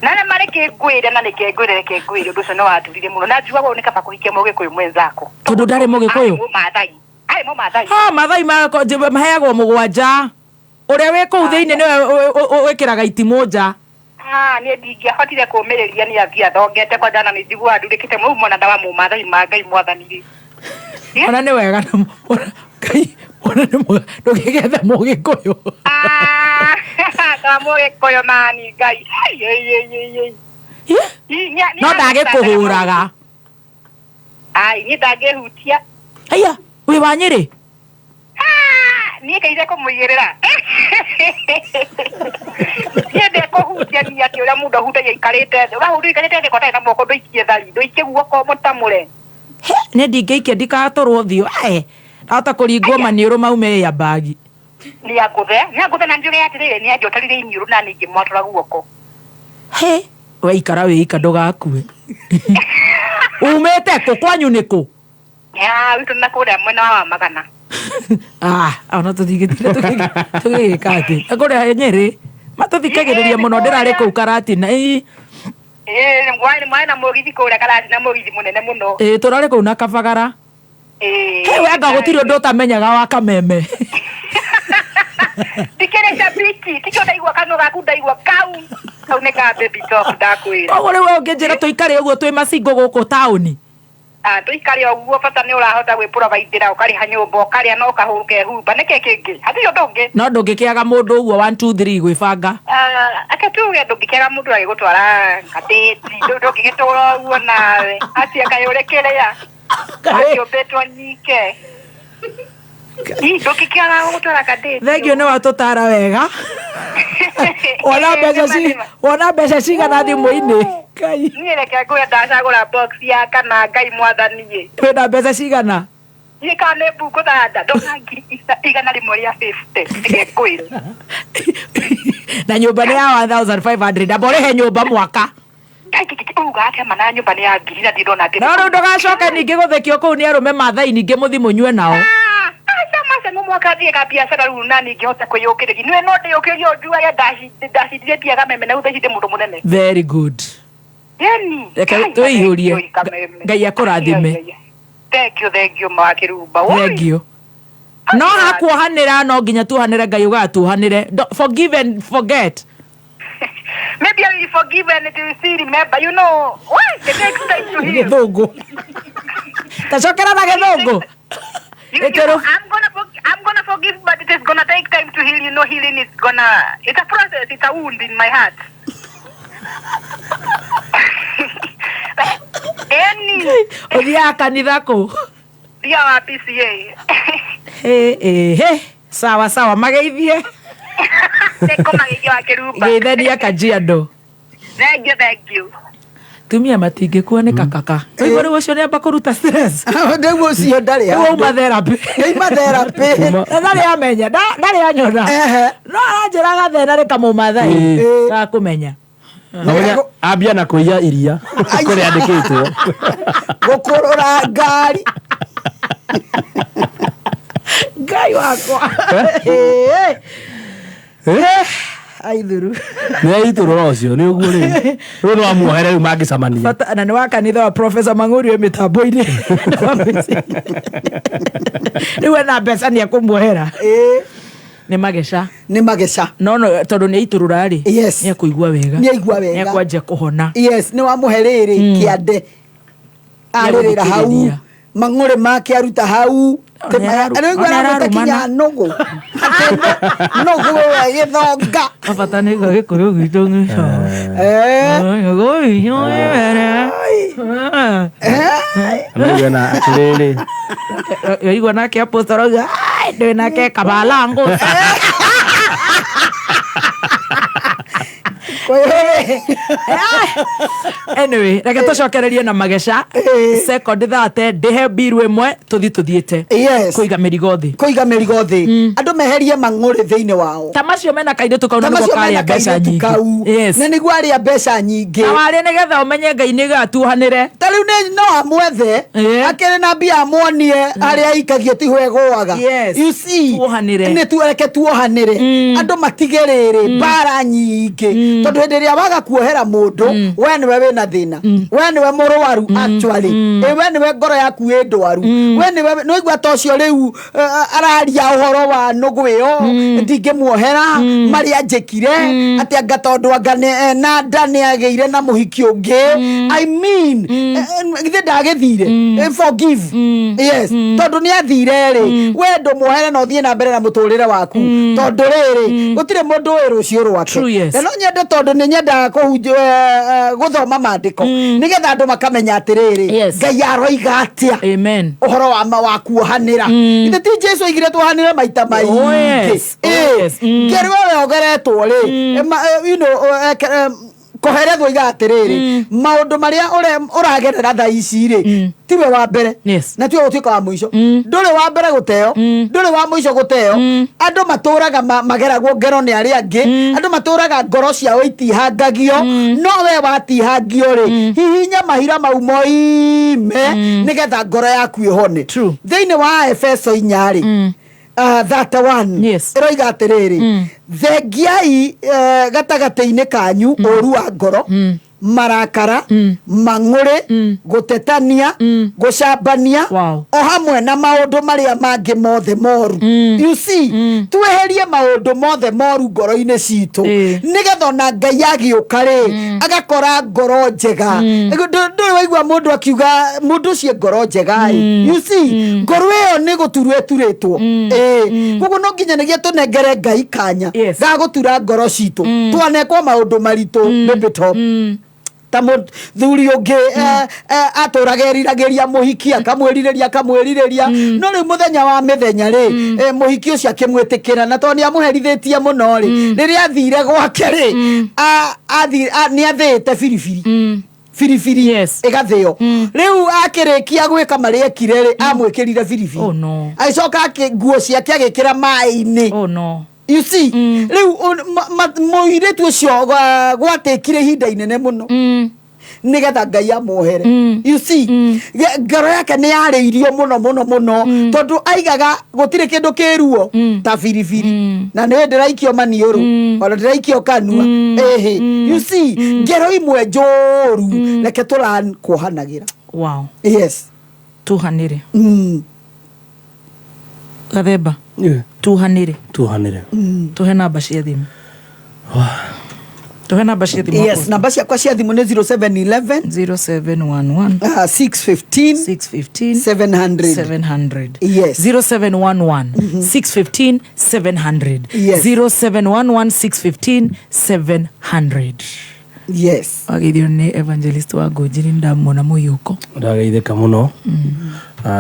Na nĩ marĩ kĩngwĩre na nĩke ngwĩre reke ngwĩre ũndũ ũcio nĩ waturire mũno na njugaga ũũ nĩ kaba kũhikia mũgĩkũyũ mwenzako. Tondũ ndarĩ mũgĩkũyũ. Arĩ mũmathai. Arĩ mũmathai. Ha mathai maheagwo mũgwanja. Ũrĩa wĩ kũu thĩinĩ nĩwe wĩkĩraga itimũ nja. Ah, niĩ ndingĩahotire kũũmĩrĩria nĩ athiĩ athongete kwanja na nĩ njiguaga ndurĩkĩte mũno mwana ndawa mũmathai ma Ngai mwathani rĩ. Ona nĩ wega na Ngai ona nĩ mwega ndũgĩgethe mũgĩkũyũ. Ah, ndawa mũgĩkũyũ mani Ngai. Ai, ai, ai, ai, ai. No ndagĩkũhũraga. Ai, niĩ ndangĩhutia. Haiya, wĩ wa Nyĩrĩ? Niĩ ngeire kũmũigĩrĩra. Niĩ ndekũhutia niĩ atĩ ũrĩa mũndũ ahutagia aikarĩte thĩ. Ũrahutia ũikarĩte thĩ kwa na moko ndũikie thari, ndũikie guoko mũtamũre. Niĩ ndingĩikia ndikatũrwo ũthiũ. Ae, ndahota kũringwo maniũrũ maume ya bagi. Nĩ angũthe, nĩ angũthe na njuge atĩrĩrĩ nĩ anjotarire iniũrũ na niĩ ngĩmwatũra guoko. He, we ikara wĩika ndũgakue. Umĩte kũ kwanyu nĩ kũ? Ya, witũ na kũrĩa mwena wa Wamagana. Ah, ona tũthigĩtire tũgĩgĩka atĩ. Na kũrĩa Nyĩrĩ matũthikagĩrĩria mũno ndĩrarĩ kũu Karatina. Ĩĩ, Ĩĩ, mwarĩ na mũgithi kũrĩa Karatina mũgithi mũnene mũno. ĩĩ tũrarĩ kũu na Kabagara. Ĩĩ. He we anga gũtirĩ ũndũ ũtamenyaga wa Kameme. Ndikĩrĩ shabiki, tikĩo ndaigua kanua gaku ndaigua kau. Kau nĩ ka baby talk ndakwĩra. Koguo rĩu we ũngĩnjĩra tũikare ũguo twĩ macingo gũkũ taũni. Ah, tũikare ũguo bata nĩ ũrahota gwĩprovidĩra ũkarĩha nyũmba ũkarĩa na ũkehumba nĩkĩ kĩngĩ hatirĩ ũndũ ũngĩ. No ndũngĩkĩaga mũndũ ũguo 1 2 3 gwĩbanga. Ah, ake tuge ndũngĩkĩaga mũndũ agĩgũtwara kadĩti ndũngĩgĩtũra ũguo nawe atia kaĩ ũrĩ kĩrĩa akĩũmbĩtwo nyike. Ii, ndũngĩkĩaga gũgũtwara kadĩti. Thengiũ nĩ watũtara wega. Wona mbeca ci wona mbeca cigana thimũ-inĩ. Ngai. Niĩ reke ngwĩre ndacagũra box ya kana Ngai mwathani ĩ. Wĩna mbeca cigana? Niĩ kana nĩ mbuku thanda ndona ngiri igana rĩmwe rĩa 50 reke ngwĩre. Na nyũmba nĩ ya 1500 amba ũrĩhe nyũmba mwaka. Uga atĩa ma na nyũmba nĩ ya ngiri na ndirĩ ndona No rĩu ndũgacoke ningĩ gũthekio kũu nĩ arũme Maathai ningĩ mũthiĩ mũnyue nao. Aca maca no mwaka thiĩ ka biacara rĩu na ningĩhota kwĩyũkĩrĩria. Nĩwe no ndĩyũkĩrĩrie o njuage ndacindire mbia Kameme na rĩu thaa ici ndĩ mũndũ mũnene. Very good. Yeni. Reke twĩihũrie. Ngai akũrathime. Thank you, thank you Mwakĩrumba. Thank you. No hakuohanĩra no nginya tuohanĩre Ngai ũgatuohanĩre. Forgive and forget. Maybe I will forgive and it will still remember. You know, why? It takes time to heal. Gĩthũngũ. Tacokera na gĩthũngũ. You know, I'm gonna forgive, but it is gonna take time to heal. You know, healing is gonna, it's a process, it's a wound in my heart. Any. Ũthiaga kanitha kũ? Thia wa PCA. He, he. Sawa sawa, mageithie. Nĩngũmageithia wa Kĩrumba. Geithania Kajiado. Thank you, thank you. Tumia matingĩkua nĩ kakaka. Ũiguo rĩu ũcio nĩamba kũruta stress. Rĩu ũcio ndarĩ Rĩu auma therapy. Auma therapy. Na ndarĩ amenya, ndarĩ anyona. No aranjĩra gathĩna nĩ kamũmathai. Gakũmenya. Ambia na kũiya iria kũrĩa andĩkĩtwo. Gũkũrũra ngari. Ngai wakwa. Aithuru. Nĩ aitũrũra ũcio nĩ ũguo rĩu. Rĩu no amuohere rĩu mangĩcemania. Bata na nĩ wa kanitha wa Professor Mang'uri wĩ mĩtambo-inĩ. Rĩu ena mbeca nĩ ekũmuohera. Nĩ mageca. Nĩ mageca. No no tondũ nĩ aitũrũra rĩ. Yes. Nĩ ekũigua wega. Nĩ aigua wega. Nĩ ekwanjia kũhona. Yes, nĩ wamũhe rĩrĩ kĩande. Arĩrĩra hau. Mang'ũrĩ make aruta hau. Rĩu aramwĩta kinya nũgũ. Atĩ nũgũ we gĩthonga. Bata nĩ igua gĩkũyũ gitũ gĩco. Nĩguo na atĩrĩrĩ. Yaigua nake apostle auga, "Ai, ndĩ nake kabalango." Anyway, reke tũcokererie na mageca second thate ndĩhe mbiru ĩmwe tũthi tũthiĩte kũiga mĩrigo thĩ. Kũiga mĩrigo thĩ, andũ meherie mang'ũrĩ thĩinĩ wao. Ta macio mena kairĩtu kau Ta na nĩko macio karĩa mena mbeca kairĩtu nyingĩ. kau. Yes. Na nĩguo arĩa mbeca nyingĩ. Na warĩa nĩgetha ũmenye Ngai nĩ gatuohanĩre. Ta rĩu nĩ no amwethe akĩrĩ na mbia amuonie harĩa aikagio tiho egũaga. Yes. You see, Tuohanĩre. nĩ reke tuohanĩre, andũ matige rĩrĩ mbara nyingĩ, tondũ hĩndĩ ĩrĩa waga kuohera mũndũ, we nĩwe wĩna thĩna, we nĩwe mũrwaru actually. Ĩ, we nĩwe ngoro yaku ĩ ndwaru, we nĩwe nĩwaigua ta ũcio rĩu araria ũhoro wa nũgũ ĩyo, ndingĩmuohera marĩa njĩkire atĩ anga tondũ anga na nda nĩ agĩire na mũhiki ũngĩ. I mean, githĩ ndagĩthire? Forgive, yes, tondũ nĩ athire rĩ, we ndũmuohere na ũthiĩ na mbere na mũtũrĩre waku, tondũ rĩrĩ gũtirĩ mũndũ ũĩ rũciũ rwake. True, yes. Na no nyende, tondũ nĩ nyendaga gũthoma maandĩko nĩgetha andũ makamenya atĩrĩrĩ, Ngai aroiga atĩa Amen. ũhoro wa ma wa kuohanĩra. Ithe ti Jesu oigire tuohanĩre maita maingĩ? Oh, yes. Oh, yes. Ngeri we ogeretwo rĩ, you know, koherethwo iga atĩrĩrĩ, maũndũ marĩa ũragerera thaa ici rĩ, tiwe wa mbere na tiwe ũtuĩka wa mũico. Ndũrĩ wa mbere gũteo, ndũrĩ wa mũico gũteo. Andũ matũraga mageragwo ngero nĩ arĩa angĩ, andũ matũraga ngoro ciao itihangagio, no we watihangio rĩ, hihinya mahira mau moime nĩgetha ngoro yaku ĩhone. Thĩinĩ wa Efeso 4 rĩ, 31 ĩroiga atĩrĩrĩ, thengiai gatagatĩ-inĩ kanyu ũru wa ngoro, marakara, mang'ũrĩ, gũtetania, gũcambania, o hamwe na maũndũ marĩa mangĩ mothe moru. You see, tweherie maũndũ mothe moru ngoro-inĩ citũ, nĩgetha ona Ngai agĩũka rĩ, agakora ngoro njega. Ndũrĩ waigua mũndũ akiuga mũndũ ũcio ngoro njega ĩ? You see, ngoro ĩyo nĩ gũturwo ĩturĩtwo. Ĩĩ, koguo no nginya tũnengere Ngai kanya ga gũtura ngoro citũ. Twanekwo maũndũ maritũ, baby top, ta mũthuri ũngĩ atũraga eriragĩria mũhiki, akamwĩrirĩria, akamwĩrirĩria, no rĩu mũthenya wa mĩthenya rĩ, mũhiki ũcio akĩmwĩtĩkĩra, na tondũ nĩ amũherithĩtie mũno rĩ, rĩrĩa athire gwake rĩ, nĩ athĩĩte biribiri biribiri ĩgathĩo. Rĩu akĩrĩkia gwĩka marĩa ekire rĩ, amwĩkĩrire biribiri. Oh, no. Agĩcoka nguo ciake agĩkĩra maĩ-inĩ. Oh, no. You see, rĩu mũirĩtu ũcio gwatĩkire ihinda inene mũno nĩgetha Ngai amuohere. You see, ngoro yake nĩ yarĩirio mũno mũno mũno, tondũ aigaga gũtirĩ kĩndũ kĩruo ta biribiri, na nĩ ndĩraikio maniũrũ ona ndĩraikio kanua. Ĩhĩ, you see, ngero imwe njũru, reke tũran kuohanagĩra. Wow. Yes. Tuhanĩre. Gathemba, tuhanĩre. Tuhanĩre. Tuhe namba cia thimũ, tuhe namba cia thimũ. Yes, namba ciakwa cia thimũ nĩ 0711 0711 615 615 700. 700. Yes. 0711 615 700. Yes. 0711 615 700. Yes. Wageithio nĩ evangelist wa Ngũnjiri, ndamuona mũiyũko. Ndageithĩka mũno.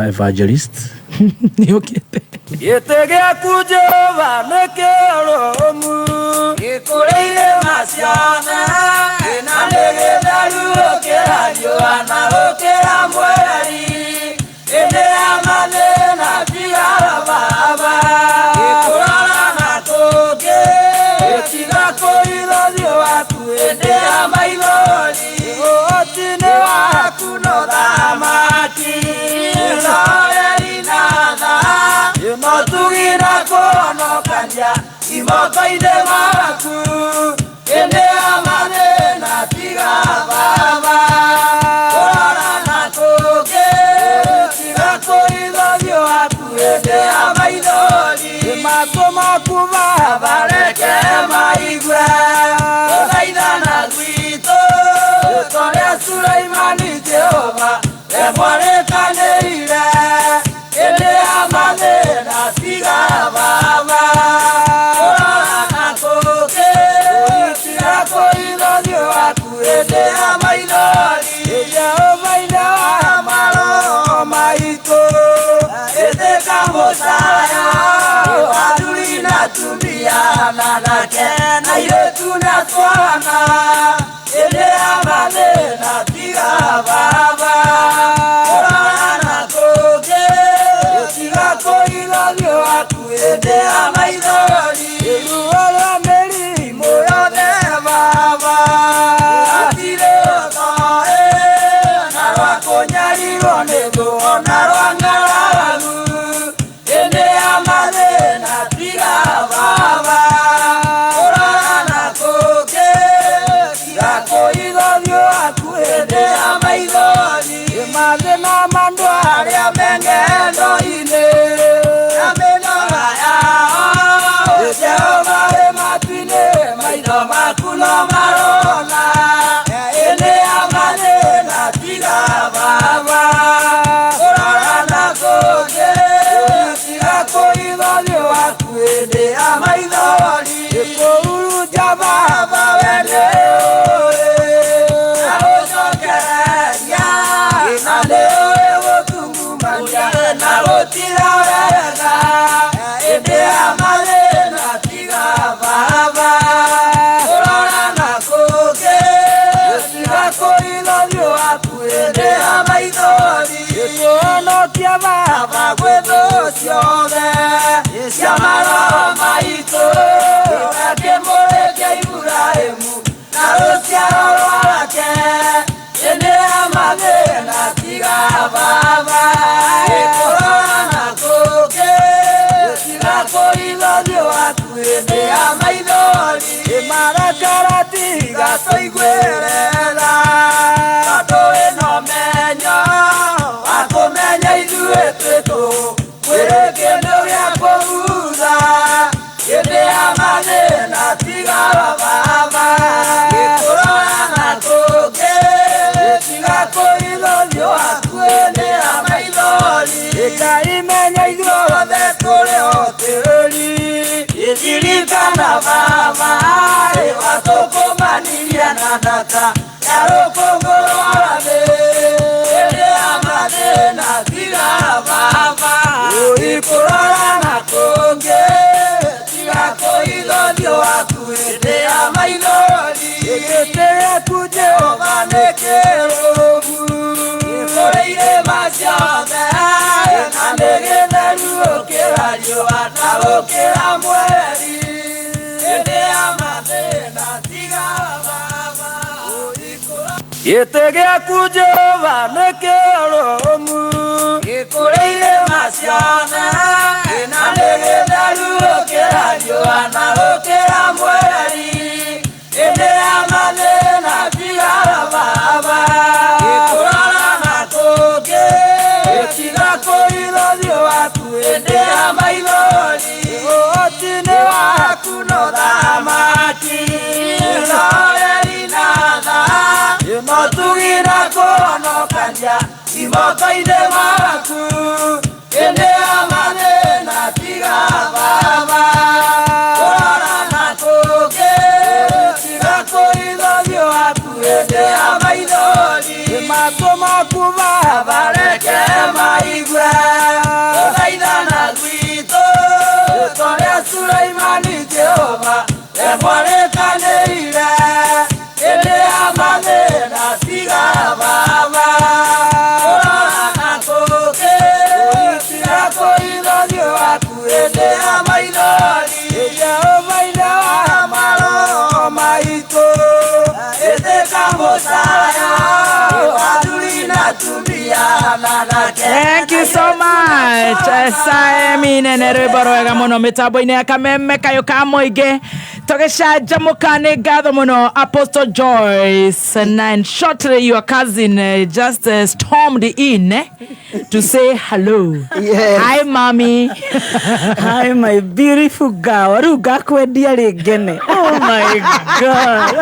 Evangelist. Nĩũkĩte. Gĩtĩ gĩaku Jehova nĩ kĩrũmu, gĩkũrĩire maciana, na nĩ gĩtheru gũkĩra riũa na gũkĩra mweri. Hĩndĩ ya mathĩna tigara Baba, gĩkũrora na kũngĩ, gĩtiga kũhitha ũthiũ waku hĩndĩ ya maithori. Ũhoti nĩ waku no thamaki, ũhoreri na tha, no tugi na kũhonokania imoko-inĩ maku. Hĩndĩ ya mathĩna tiga Baba, kũrora na kũngĩ, tiga kũhitha ũthiũ waku hĩndĩ ya maithori. Matũ maku Baba reke maigue gũthaithana gwitũ, torĩa Sulaimani Jehova emwarĩkanĩire. Hĩndĩ ya mathĩna tiga Baba, kũrora na kũngĩ, tiga kũhitha ũthiũ waku hĩndĩ ya maithori. Jehova Ithe wa maroho maitũ, ĩtĩka mũcaya athuri na atumia. na nake na airĩtu na twana hĩndĩ ya mathĩna tiga baba kũrora na kũngĩ tiga kũiga ũthiũ waku hĩndĩ ya maithori ruo rwa mĩrimũ yothe baba hatirĩ ũtoĩ na rwa kũnyarirwo nĩ thũ ona rwa ng'aragu hĩndĩ ya mathĩna tiga baba kũrora na kũngĩ tiga kũiga ũthiũ waku hĩndĩ ya maithori mathĩna ma andũ arĩa me ng'endo-inĩ na mĩnoga yao Jehova wĩ matu-inĩ maitho maku no marona hĩndĩ ya mathĩna tiga baba kũrora na kũngĩ tiga kũiga ũthiũ waku hĩndĩ ya maithori kũhurunja baba we nĩũĩ na gũcokereria na nĩũĩ gũtungumania na gũtira wega hĩndĩ ya mathĩna tiga baba kũrora na kũngĩ tiga kũiga ũthiũ waku hĩndĩ ya maithori kũhonokia baba gwĩ thũ ciothe cia maroho maitũ akĩmũrĩkia Iburahĩmu na rũciaro rwake hĩndĩ ya mathĩna tiga baba kũrora na kũngĩ tiga kũiga ũthiũ waku hĩndĩ ya maithori marakara tiga tũiguĩre tha tondũ wĩna ũmenyo wa kũmenya ithuĩ twĩ tũ kwĩrĩ kĩndũ gĩa kũhutha hĩndĩ ya mathĩna tiga baba kũrora na kũngĩ tiga kũiga ũthiũ waku hĩndĩ ya maithori ĩkaimenya ithuothe tũrĩ o tĩri ĩririkana baba watũkũmanirie na ndaka ya rũkũngũ rwa thĩ hĩndĩ ya mathĩna tiga baba kũrora na kũngĩ tiga kũiga ũthiũ waku hĩndĩ ya maithori gĩtĩ gĩaku Jehova nĩ kĩrũmu kũrĩ irĩma ciothe na nĩ gĩtheru gũkĩra riũa na gũkĩra mweri hĩndĩ ya mathĩna tiga baba gĩtĩ gĩaku Jehova nĩ kĩrũmu gĩkũrĩ irĩma ciothe na nĩ gĩtheru gũkĩra riũa na gũkĩra mweri hĩndĩ ya mathĩna tiga baba kũrora na kũngĩ tiga kũiga ũthiũ waku hĩndĩ ya maithori ũhoti nĩ waku no thamaki ũhoreri na tha ũtugi na kũhonokania imoko-inĩ maku hĩndĩ ya mathĩna tiga baba kũrora na kũngĩ tiga kũiga ũthiũ waku hĩndĩ ya maithori matũ maku baba reke maigue gũthaithana gwitũ torĩa Sulaimani Jehova emwarĩkanĩire hĩndĩ ya mathĩna tiga baba kũrora na kũngĩ tiga kũiga ũthiũ waku hĩndĩ ya maithori Jehova ithe wa maroho maitũ ĩtĩka mũcaya athuri na atumia na anake. Thank you so much. Saemi nene rwĩmbo rwega mũno mĩtambo-inĩ ya kameme kayũ ka mũingĩ tũgĩcanjamũka nĩ ngatho mũno Apostle Joyce and shortly your cousin just stormed in to say hello. Yes. Hi mommy. Hi my beautiful girl. Rĩu ngakwendia rĩ ngene. Oh my God.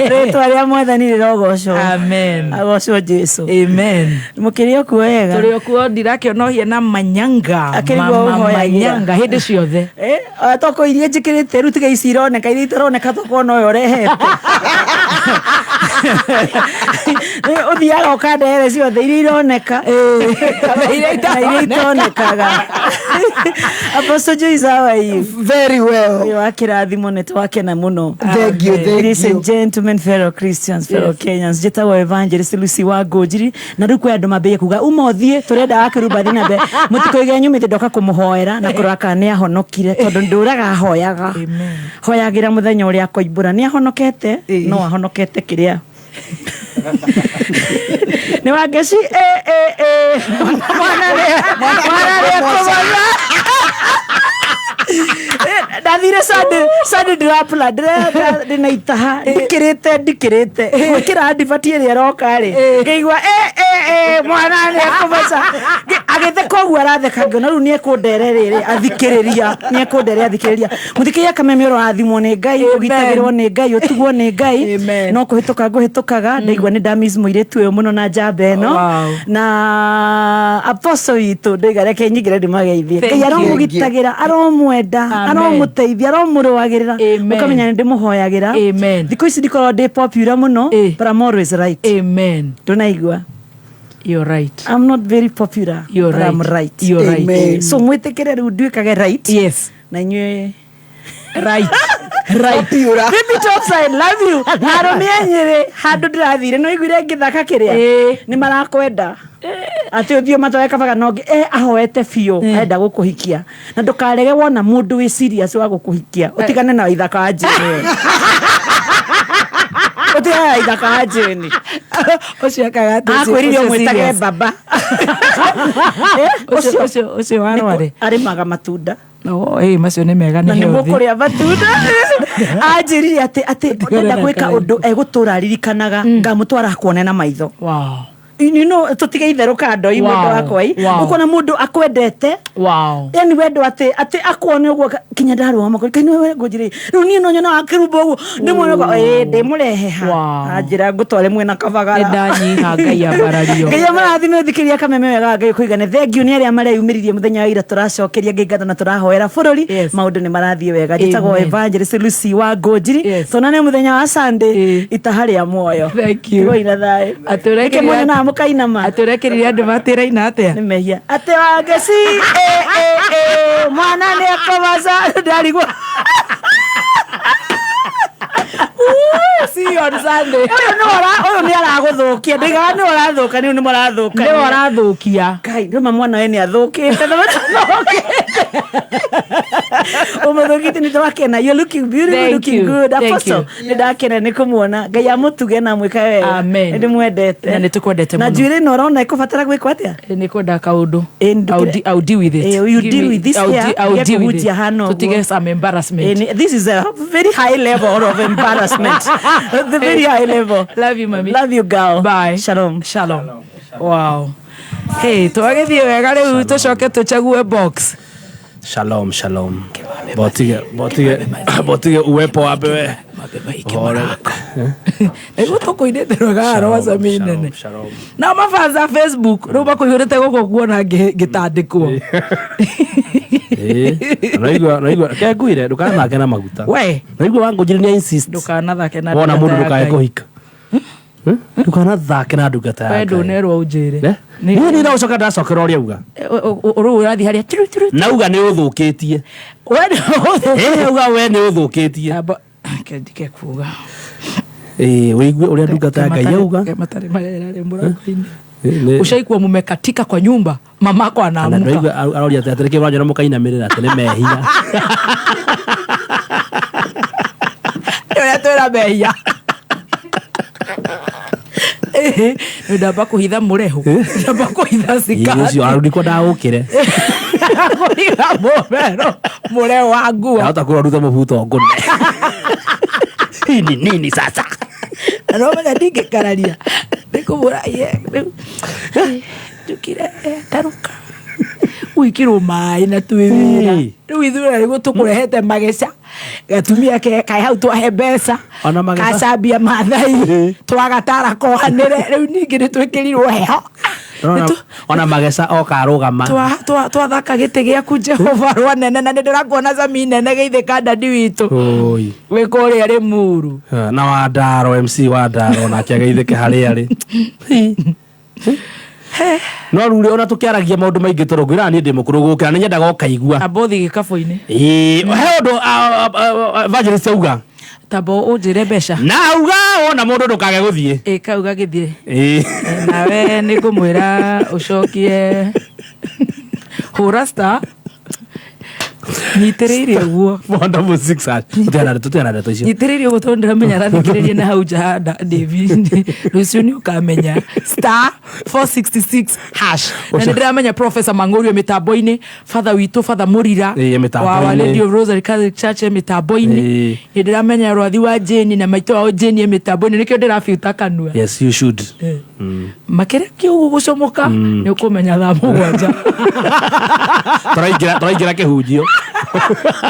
Rĩtwa rĩa mwathani rĩrogocwo. Amen. Agocwo Jesu. Amen. Mũkĩrĩ o kuo wega. Tũrĩ o kuo ndirakĩona ũhia na manyanga. Akĩrigwo Mama ũhoyagĩra. manyanga hĩndĩ ciothe. Toko iria njĩkĩrĩte rĩu tiga ici ironeka iria itaroneka toko no ũrehete. Ũthiaga ũkandehere ciothe iria ironeka Na iria na iria itonekaga. Apostle Joyce, how are you? Very well. Wĩ wa kĩrathimo nĩ twakena mũno. Thank you, thank Ladies you. and gentlemen, fellow Christians, fellow Yes. Kenyans, njĩtagwo Evangelist Lucy wa Ngũnjiri na rĩu kwĩ andũ mambĩrĩria kuga uma ũthiĩ tũrenda wakĩrumba thiĩ na mbere mũtikoige nyumĩte ndoka kũmũhoera na kũrora kana nĩ ahonokire tondũ ndũraga hoyaga hoyagĩra mũthenya ũrĩa akoimbũra nĩ ahonokete no ahonokete kĩrĩa nĩ wangeci mwana nĩ ekũmona ndathire Sunday ndĩrapla ndĩna itaha ndikĩrĩte ndikĩrĩte gwĩkĩra ndibati ĩrĩa ĩroka rĩ ngĩigua mwana nĩ ekũmaca agĩtheka ũguo aratheka ngĩona rĩu nĩ ekũndere rĩrĩ athikĩrĩria nĩ ekũndere athikĩrĩria mũthikĩria kameme ũrathimwo nĩ Ngai ũgitagĩrwo nĩ Ngai ũtugwo nĩ Ngai no kũhĩtũka ngũhĩtũkaga ndaigua nĩ ndamiss mũirĩtu ũyũ mũno na njamba ĩno Wow. na apostle witũ ndaiga reke nyingĩre ndĩmageithie Thank Ngai you. aromũgitagĩra aromwenda Amen. aromũteithia aromũrũagĩrĩra Amen. ũkamenya nĩ ndĩmũhoyagĩra Amen. thikũ ici ndikoragwo ndĩ popular mũno but I'm always right. Amen. Ndũnaigua? You're right. I'm not very popular You're but I'm right. right. You're right. Amen. So mwĩtĩkĩre rĩu nduĩkage right. Yes. Na inyuĩ right. Right. Baby Tops, I love you. Na arũme a Nyĩrĩ handũ ndĩrathire nĩ waiguire ngĩthaka kĩrĩa nĩ marakwenda atĩ ũthiĩ ũmatware kabaga no ahoete biũ arenda gũkũhikia na ndũkarege wona mũndũ wĩ serious wa gũkũhikia ũtigane na ithaka wa Jane ũtigane na ithaka wa Jane Ũcio akaga atĩ ũcio- akwĩrire ũcio ũmwĩtage serious. baba Ũcio- ũcio- ũcio wa Rware. arĩmaga matunda Oh, ĩ macio nĩ mega na nĩ nĩ healthy. mũkũrĩa matunda anjĩrire atĩ atĩ ndenda gwĩka ũndũ egũtũra aririkanaga ngamũtwara kuone na maitho Wow. You know, tũtige itherũ kando i Wow. mwendo wakwa i Wow. ũkona mũndũ akwendete Wow. yani wendo atĩ atĩ akuone ũguo kinya ndarũa makori kai nĩwe ngũnjĩrĩ rĩu niĩ no nyona wakĩrumba ũguo ndĩmuone ũguo ĩ ndĩmũrehe ha Wow. anjĩra ngũtware mwena kabagara Nĩ ndanyiha Ngai ambarario. Ngai amarathime ũthikĩrĩria kameme wega Ngai kũigane thengiũ nĩ arĩa mareyumĩririe mũthenya wa ira tũracokeria Ngai ngatho na tũrahoera bũrũri maũndũ nĩ marathiĩ wega njĩtagwo Amen. Evangelist Lucy wa Ngũnjiri tuonane mũthenya wa Sunday itaha rĩa muoyo Thank you. Tigoi na thayũ Atũrekĩrire- Reke muone na mũkainama Atũrekĩrire andũ matĩraina atĩa? Nĩ mehia atĩ wangeci mwana nĩ ekũmaca ndarigwo See you on Sunday. Ũyũ nĩwe ũyũ nĩ aragũthũkia ndaigaga nĩwe ũrathũka nĩ nĩwe ũrathũka Nĩwe ũrathũkia. Ngai rĩu mwana we nĩ athũkĩte na ũmũthũkĩte nĩ twakena you're looking beautiful Thank looking you. good Thank apostle you. nĩ ndakena nĩ kũmuona Ngai amũtuge na amwĩke wega Amen. nĩ ndĩmwendete Na nĩ tũkwendete na mũno. njuĩrĩ ĩno ũrona ĩkũbatara gwĩkwo atĩa Nĩ kwenda kaũndũ. I'll deal with it. You Give deal me- with this hair, I'll ige deal with it. kũhutia hana ũguo. Tũtige some embarrassment. This is a very high level of embarrassment. The very high level. Love you, mami. Love you, girl. Bye. Shalom. Shalom. Wow. Hey, twagĩthiĩ wega rĩu tũcoke tũchague box. Shalom, shalom. Botige, botige, botige uwepo wape we. Hore. Nĩguo tũkũinĩte rwega rwa cami nene. Na mabanza Facebook rĩu makũihũrĩte gũkũ kuona ngĩtandĩkwo. Naigua, naigua, ke ngwire ndukanathake na maguta. We. Naigua wangũnjire nĩ insist. Ndũkanathake na Wona ndungata mũndũ ya ndũkae Ngai. kũhika. Ndukanathake na ndungata ya We Ngai. ndũnerwo ũnjĩre. Eh? Niĩ nĩ ndacoka ndacokera ũrĩa uga. Rĩu ũrathiĩ harĩa turu turu. Nauga nĩ ũthũkĩtie. We nĩ ũthũkĩtie. Eh, uga we nĩ ũthũkĩtie. Reke ndike kuga. Eh, wĩigue ũrĩa ndungata ya Ngai yauga. Matarĩ marera rĩ mũrango-inĩ. Nĩ- Ushaikuwa mumekatika kwa nyumba mamako Kana anaamka. ndaigua aroria atĩ atĩ nĩkĩ mũranjona mũkainamĩrĩra atĩ nĩ mehia. Nĩ ũrĩa twĩra mehia. Nĩ ndamba kũhitha mũrehu ndamba kũhitha Ĩ, ũcio cikati arundikwo ndagũkĩre. kũhitha mũmero mũrehu wa nguo Ndahota kũrora rute mũbuto ngũne. Hii ni nini sasa? Na no menya ndingĩkararia nĩ kũmũra ye rĩu njũkire ndarũka gwĩkĩrwo maĩ na twĩ wĩra rĩu ithuĩ na nĩguo tũkũrehete mageca gatumia ke kaĩ hau twahe mbeca Ona mageca. kacambia mathai twagatara kohanĩre rĩu ningĩ nĩ twĩkĩrirwo heho Ona mageca oka arũgama. Twathaka gĩtĩ gĩaku Jehova rwanene na nĩ ndĩrakuona cami nene geithĩka ndadi witũ Oi. wĩ kũrĩa Rĩmuru. Na Wandaro, MC Wandaro nake ageithĩke harĩa arĩ. No rĩu rĩ, ona tũkĩaragia maũndũ maingĩ tondũ ngwĩraga niĩ ndĩ mũkũrũ gũkĩra nĩ nyendaga ũkaigua. Ambothi gĩkabũ-inĩ. Ĩĩ, he ũndũ evangelist auga. Tamba ũnjĩre mbeca. Na auga wona mũndũ ndũkage gũthiĩ. Ĩ kau gagĩthiĩ. Ĩĩ. Nawe nĩ ngũmwĩra ũcokie hũra star nyitĩrĩire ũguo. 466 hash. Tũtiana ndeto icio. Nyitĩrĩire ũguo tondũ ndĩramenya arathikĩrĩria na hau nja David rũciũ nĩ ũkamenya star 466 hash. Na nĩ ndĩramenya Professor Mang'ũriũ mĩtambo-inĩ, father witũ, Father Mũrira Ĩĩ, mĩtambo-inĩ. wa Our Lady of Rosary Catholic Church e mĩtambo-inĩ. Ĩĩ. Nĩ ndĩramenya rwathi wa Jane na maitũ wao Jane e mĩtambo-inĩ, nĩkĩo ndĩrabiuta kanua. Yes, you should. Makĩrĩkia ũguo gũcomoka nĩ ũkũmenya thaa 7. Tũraingĩra kĩhunjio.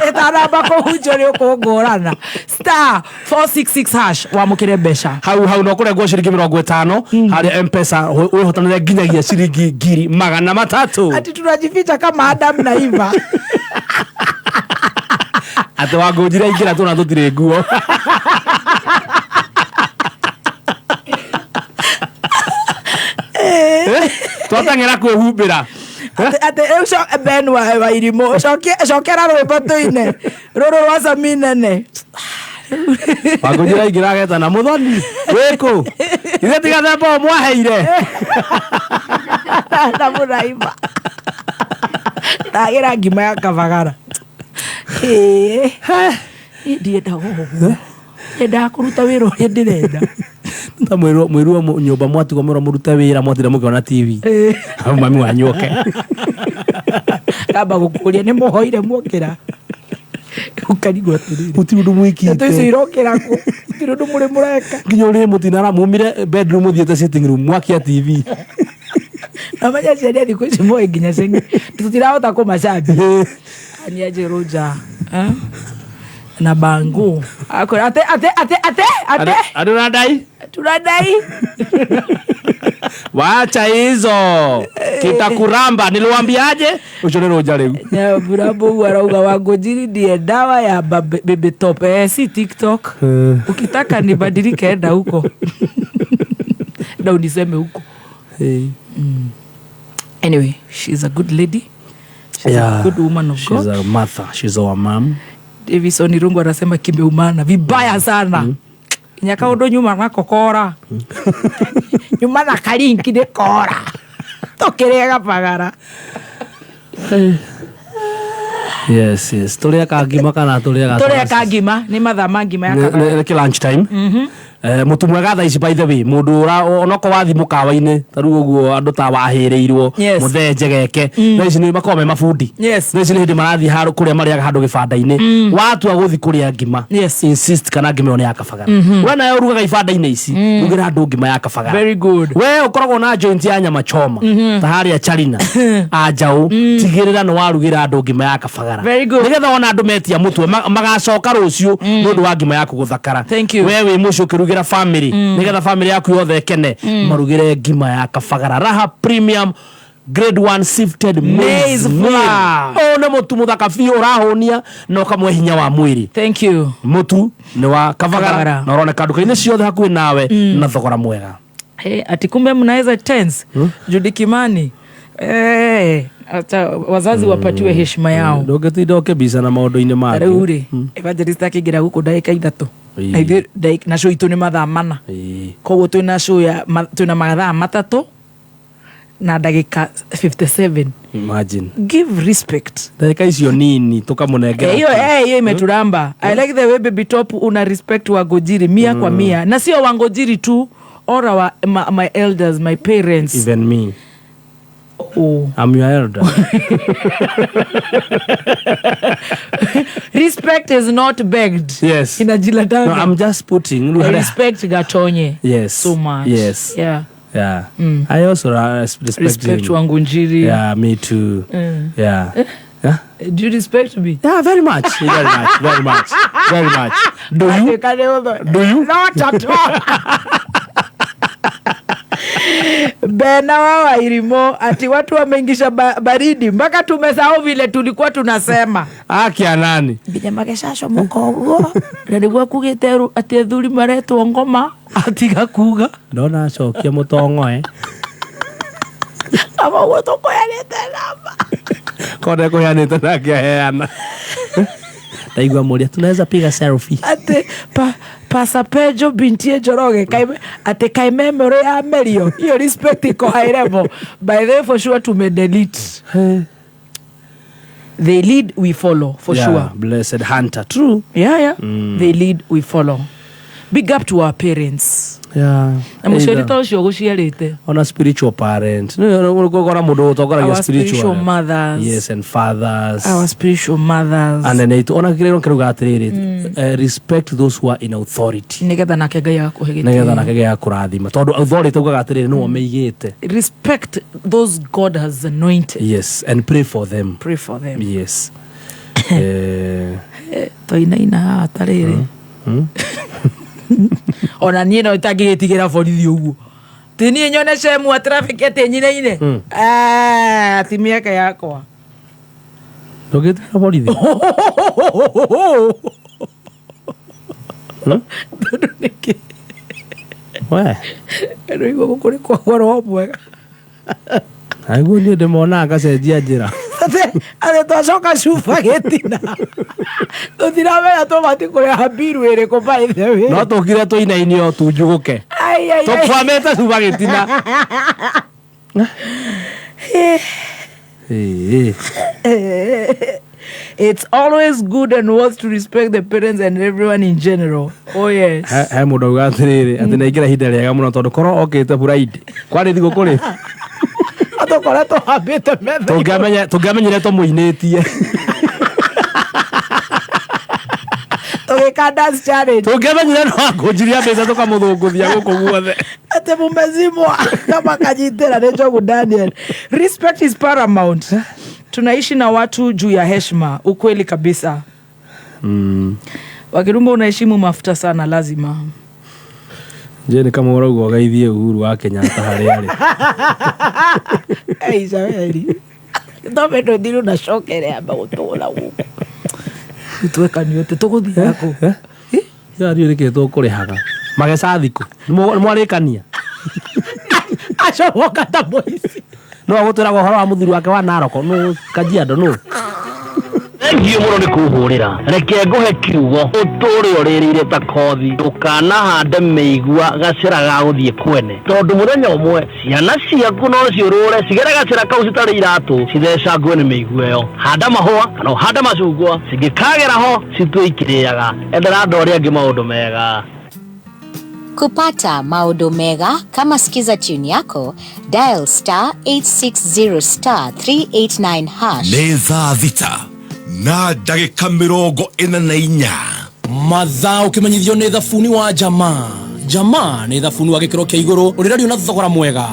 Ĩtanamba kũhunjio nĩ ũkũngũrana. Star 466 hash wamũkĩre mbeca. Hau hau no kũrengwo ciringi 50 harĩa Mpesa wĩhotanĩre nginyagia ciringi 300,000. Ati tunajificha kama Adam na Eva. Atĩ wangũnjira ingĩra tũna tũtirĩ nguo. Twateng'era kwĩhumbĩra. Atĩ rĩu Ben wa irimũ cokera rwĩmbo tũine rũrũ rwa cami nene. Wangũnjira ingĩra agetana mũthoni wĩkũ ithe tiga themba ũyũ mwaheire. Na mũraima ndagĩra ngima ya kabagara. Ĩĩ ndiendaga ũguo, nyendaga kũruta wĩra ũrĩa ndĩrenda. Ta mwĩrwo nyũmba mwatigwo mwĩrwo mũrute wĩra mwatinda mũkĩona TV. Hau mami wanyu oke. Kamba gũkũria nĩ mũhoire muokĩra. Ũkarigwo atĩrĩrĩ. Gũtirĩ ũndũ mwĩkĩte. Ndeto icio irokĩra kũ? Gũtirĩ ũndũ mũrĩ mũreka. Nginya ũrĩrĩ mũtinara mumire bedroom mũthiĩte sitting room mwakia TV. Na menya ciana thikũ ici moĩ nginya ceng'e. Tũtirahota kũmacambia. Nĩ anjĩrwo nja. Na bangu. Akwĩra ate ate ate ate ate. Andũ nadai. Tunadai. Wacha hizo. Kitakuramba niliwaambiaje? Ucio nĩ rũnja rĩu. Nyambura ũguo arauga Wangũnjiri ndiye dawa ya baby top. Si TikTok. Ukitaka nibadilike enda huko. Na uniseme huko. Anyway, she's a good lady. She's a good woman of God. She's a mother. She's our mom. Davison Irungu anasema kimeumana vibaya sana. Nyaka undu nyuma nako kora. Nyuma na karinki ni kora. Tukirega pagara. Yes, yes. Turia ka ngima kana turia ga. Turia ka ngima ni mathaa ma ngima ya kabagara. Ni lunch time. Mũtu mwega thaa ici by the way mũndũ ũra onoko wathi mũkawa-inĩ ta rĩu ũguo andũ ta wahĩrĩirwo mũthee njegeke thaa ici nĩ makoragwo me mabundi. Thaa ici nĩ hĩndĩ marathiĩ handũ kũrĩa marĩaga handũ gĩbanda-inĩ watua gũthiĩ kũrĩa ngima insist kana ngima ĩyo nĩ ya kabagara. We nawe ũrugaga ibanda-inĩ ici rugĩra andũ ngima ya kabagara. Very good. We ũkoragwo na joint ya nyama choma ta harĩa Charina anjaũ tigĩrĩra nĩ warugĩra andũ ngima ya kabagara. Very good. Nĩgetha ona andũ metia mũtwe magacoka rũciũ nĩ ũndũ wa ngima yaku gũthakara. Thank you. We wĩ mũciĩ ũkĩrugĩra family nĩgetha family yaku yothe ĩkene marugĩre ngima ya kabagara. Raha Premium Grade 1 sifted maize flour. Ũyũ nĩ mũtu mũthaka biũ ũrahũnia na ũkamwe hinya wa mwĩrĩ. Thank you. Mũtu nĩ wa kabagara na ũroneka nduka-inĩ ciothe hakuhĩ nawe na thogora mwega. Hey, ati kumbe mnaweza tense. Judy Kimani. Hata wazazi wapatiwe heshima yao. Ndũngĩtinda ũkĩmbica na maũndũ-inĩ mangĩ. Rĩu rĩ, evangelist akĩingĩra gũkũ ndagĩka 3. Na ithuĩ na show itũ nĩ mathaa 4. Koguo twĩna show ya twĩna mathaa 3 na ndagĩka 57. Imagine. Give respect. Ndagĩka icio nini tukamũnengera. Hiyo hiyo imeturamba. I like the way baby top una respect Wangũnjiri mia kwa mia. Na sio Wangũnjiri tu, or our, my elders, my parents. Even me. Oh. I'm your elder. Respect is not begged. Yes. Inajilatanga. No, I'm just putting. I respect Gatonye. Yes. So much. Yes. Yeah. Yeah. I also respect Wangũnjiri. Yeah, me too. Yeah. Yeah. Do you respect me? Yeah, very much. Very much. Very much. Very much. Do you? Do you? Not at all. Bena wa Wairimo ati watu wameingisha baridi mpaka tumesahau vile tulikuwa tunasema. Akia nani? Nginya magecacomoka ũguo na nĩguo kugĩte atĩ athuri maretwo ngoma atiga kuga. Ndona acokia mũtongoe. Kama ũguo tũkũheanĩte namba. Kone kũheanĩte nake aheana. Ndaigua mũria tunaweza piga selfie. Atĩ Pasa Pejo bintie Njoroge atĩ kaimemero ya merio hiyo respect iko high level. By the way, for sure tumedelete. They lead, we follow, for sure. Blessed Hunter, true. Yeah. They lead, we follow. Big up to our parents. Yeah. Na mũciari ta ũcio ũgũciarĩte. Ona spiritual parent. Nĩ ũgũkora mũndũ ũtongoragia Our spiritual mothers. Yes, and fathers. Our spiritual mothers. And then ona kĩrĩro kĩrauga atĩrĩrĩ, respect those who are in authority. Nĩgetha nake Ngai agakũhe gĩtĩo. Nĩgetha nake Ngai agakũrathima. Tondũ authority ugaga atĩrĩrĩ nĩwe ũmĩigĩte. Respect those God has anointed. Yes, and pray for them. Pray for them. Yes. Twainaina haha ta rĩrĩ. Ona niĩ no itangĩgĩtigĩra borithi ũguo. Ti niĩ nyone cemu wa traffic atĩ nyinaine. Ah, ti mĩaka yakwa. Ndũngĩtigĩra borithi? Tondũ nĩkĩ? We. Rĩu igua gũkũ nĩ kwagwo roho mwega. Aiguo niĩ ndĩmonaga ngacenjia njĩra. Atĩ twacoka cuba gĩtina. Tũtiramenya tũbatiĩ kũrĩha mbiru ĩrĩkũ by the way. No tũkire tũinainio tunjugũke. Ai, ai, ai. Tũkwamĩte cuba gĩtina. It's always good and worth to respect the parents and everyone in general. Oh yes. He mũndũ auga atĩrĩrĩ atĩ nĩaingĩra ihinda rĩega mũno tondũ korwo okĩte Friday kwarĩ thigũkũ rĩ tũkoretwo hambĩte metha tũngĩamenyire tũmũinĩtie tũgĩka dance challenge tũngĩamenyire no akũnjiria mbeca tũkamũthũngũthia gũkũ guothe atĩ mumezimwa kama kanyitĩra nĩ Njogu Daniel. Respect is paramount. Tunaishi na watu juu ya heshima, ukweli kabisa. Wakirumba unaheshimu mafuta sana lazima. Je, ni kama ũrauga ũgeithie Uhuru wa Kenyatta harĩa arĩ. Ei, Isabeli. Thome ndũthiĩ unacokere amba gũtũra gũkũ. Tũtwekanio atĩ tũgũthiĩ kũ? Ya riũ nĩkĩ tũkũrĩhaga mageca thikũ nĩ mwarĩkania acomoka ta mũici no agũtwĩraga ũhoro wa mũthuri wake wa Narok nũ Kajiado nũ Thengiũ mũno nĩ kũhũrĩra reke ngũhe kiugo ũtũre ũrĩrĩire ta kothi ndũkanahande mĩigua gacĩra ga gũthiĩ kwene tondũ mũthenya ũmwe ciana ciaku no ciũrũre cigere gacĩra kau citarĩ iratũ cithecangwe nĩ mĩigua ĩyo handa mahũa kana ũhande macungwa cingĩkagera ho citue ikĩrĩaga endera andũ arĩa angĩ maũndũ mega. Kupata maodo mega kama Skiza tune yako, dial star 860 star 389 hash. Nĩ thaa 6 na ndagĩka 44. Mathaa ũkĩmenyithio nĩ thabuni wa Jamaa. Jamaa nĩ thabuni wa gĩkĩro kĩa igũrũ ũrĩrario na thogora mwega.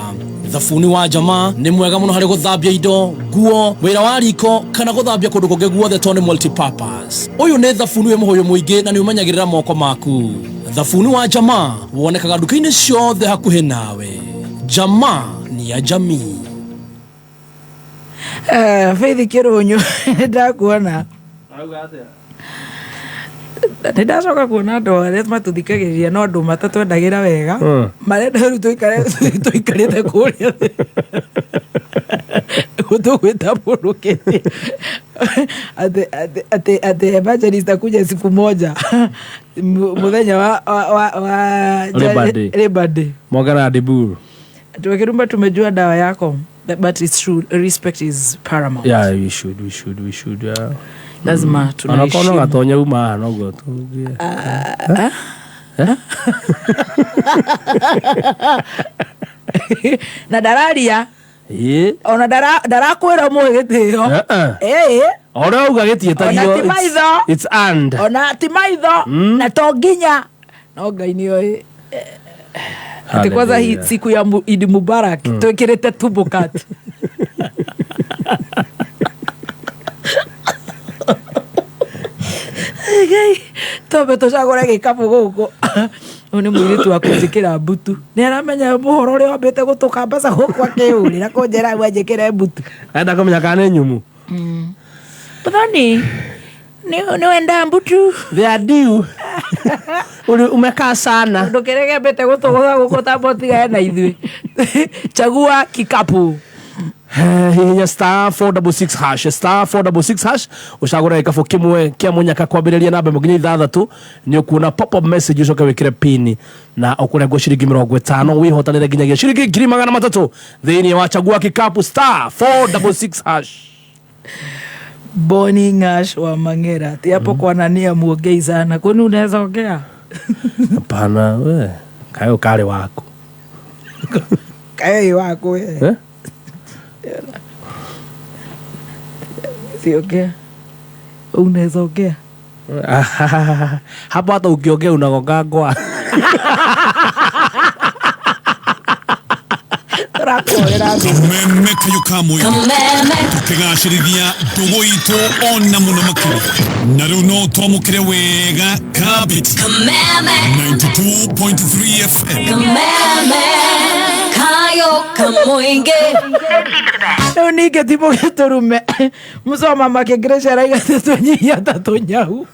Thabuni wa Jamaa nĩ mwega mũno harĩ gũthambia indo, nguo, wĩra wa riko kana gũthambia kũndũ kũngĩ guothe tondũ nĩ multipurpose. Ũyũ nĩ thabuni wĩ mũhũyũ mũingĩ na nĩ ũmenyagĩrĩra moko maku. Thabuni wa Jamaa wonekaga nduka-inĩ ciothe hakuhĩ nawe. Jamaa ni ya jamii. Faith Kĩrũnyũ ndakuona nĩ ndacoka kuona andũ arĩa matũthikagĩrĩria no andũ matatwendagĩra wega marenda rĩu tũikarĩte kũrĩa thĩ tũgwĩta mũndũ kĩndĩ atĩ evangelist akuja siku moja mũthenya wa Labor Day Mogana Diburu. Tukirumba tumejua dawa yako, but it's true, respect is paramount. Yeah, we should yeah. Lazima tunaheshimu. Onakorwo gatonya uma noguo tũngĩ. Na ndararia ona ndarakwĩra mũhe gĩtĩo. Ona uga gĩtiĩtagio. Ona ti maitho. It's earned. Ona ti maitho na to nginya no Ngai nĩoĩ. Ati kwanza hii siku ya Idi Mubarak twĩkĩrĩte tumbo kati. Ngai tombe tũcagũre gĩkabũ gũkũ. Ũyũ nĩ mũirĩtu wa kũnjĩkĩra mbutu. Nĩ aramenya mũhoro ũrĩa wambĩte gũtũka mbeca gũkũ akĩhũrĩra kũnjĩra hau anjĩkĩre mbutu. Enda kũmenya kana nĩ nyumu. Muthoni, nĩ wenda mbutu? They are due. Uli umekaa sana. Ndũkĩrege mbĩte gũtũgũtha gũkũ tamba ũtigane na ithuĩ. Chagua kikapu. Hihinya star 466 hash, star 466 hash, ũcagũre gĩkabũ kĩmwe kĩa mũnyaka kwambĩrĩria namba ĩmwe nginya ithathatũ. Nĩ ũkuona pop up message, ũcoke wĩkĩre pin na ũkũrengwo ciringi 50, wĩhotanĩre nginyagia ciringi 300,000 thĩinĩ wa chagua kikapu, star 466 hash. Boni Ngash wa Mangera. Ti hapo kwa nani amuongei sana. Kwani unaweza ongea? Hapana, we. Kayo kale wako. Kayo wako we. Eh? Si ongea. Unaweza ongea. Hapo hata ukiongea unagongangwa. Kameme kayo kamwe tukigacĩrithia ndũgũ itũ ona mũno makĩria na rĩu no twamũkĩre wega kabiti 92.3 FM. Kameme kayo kamoinge. Rĩu ningĩ ti mũgĩtũrume mũcoma makĩngĩrĩca araiga atĩ tũnyihia ta tũnyau.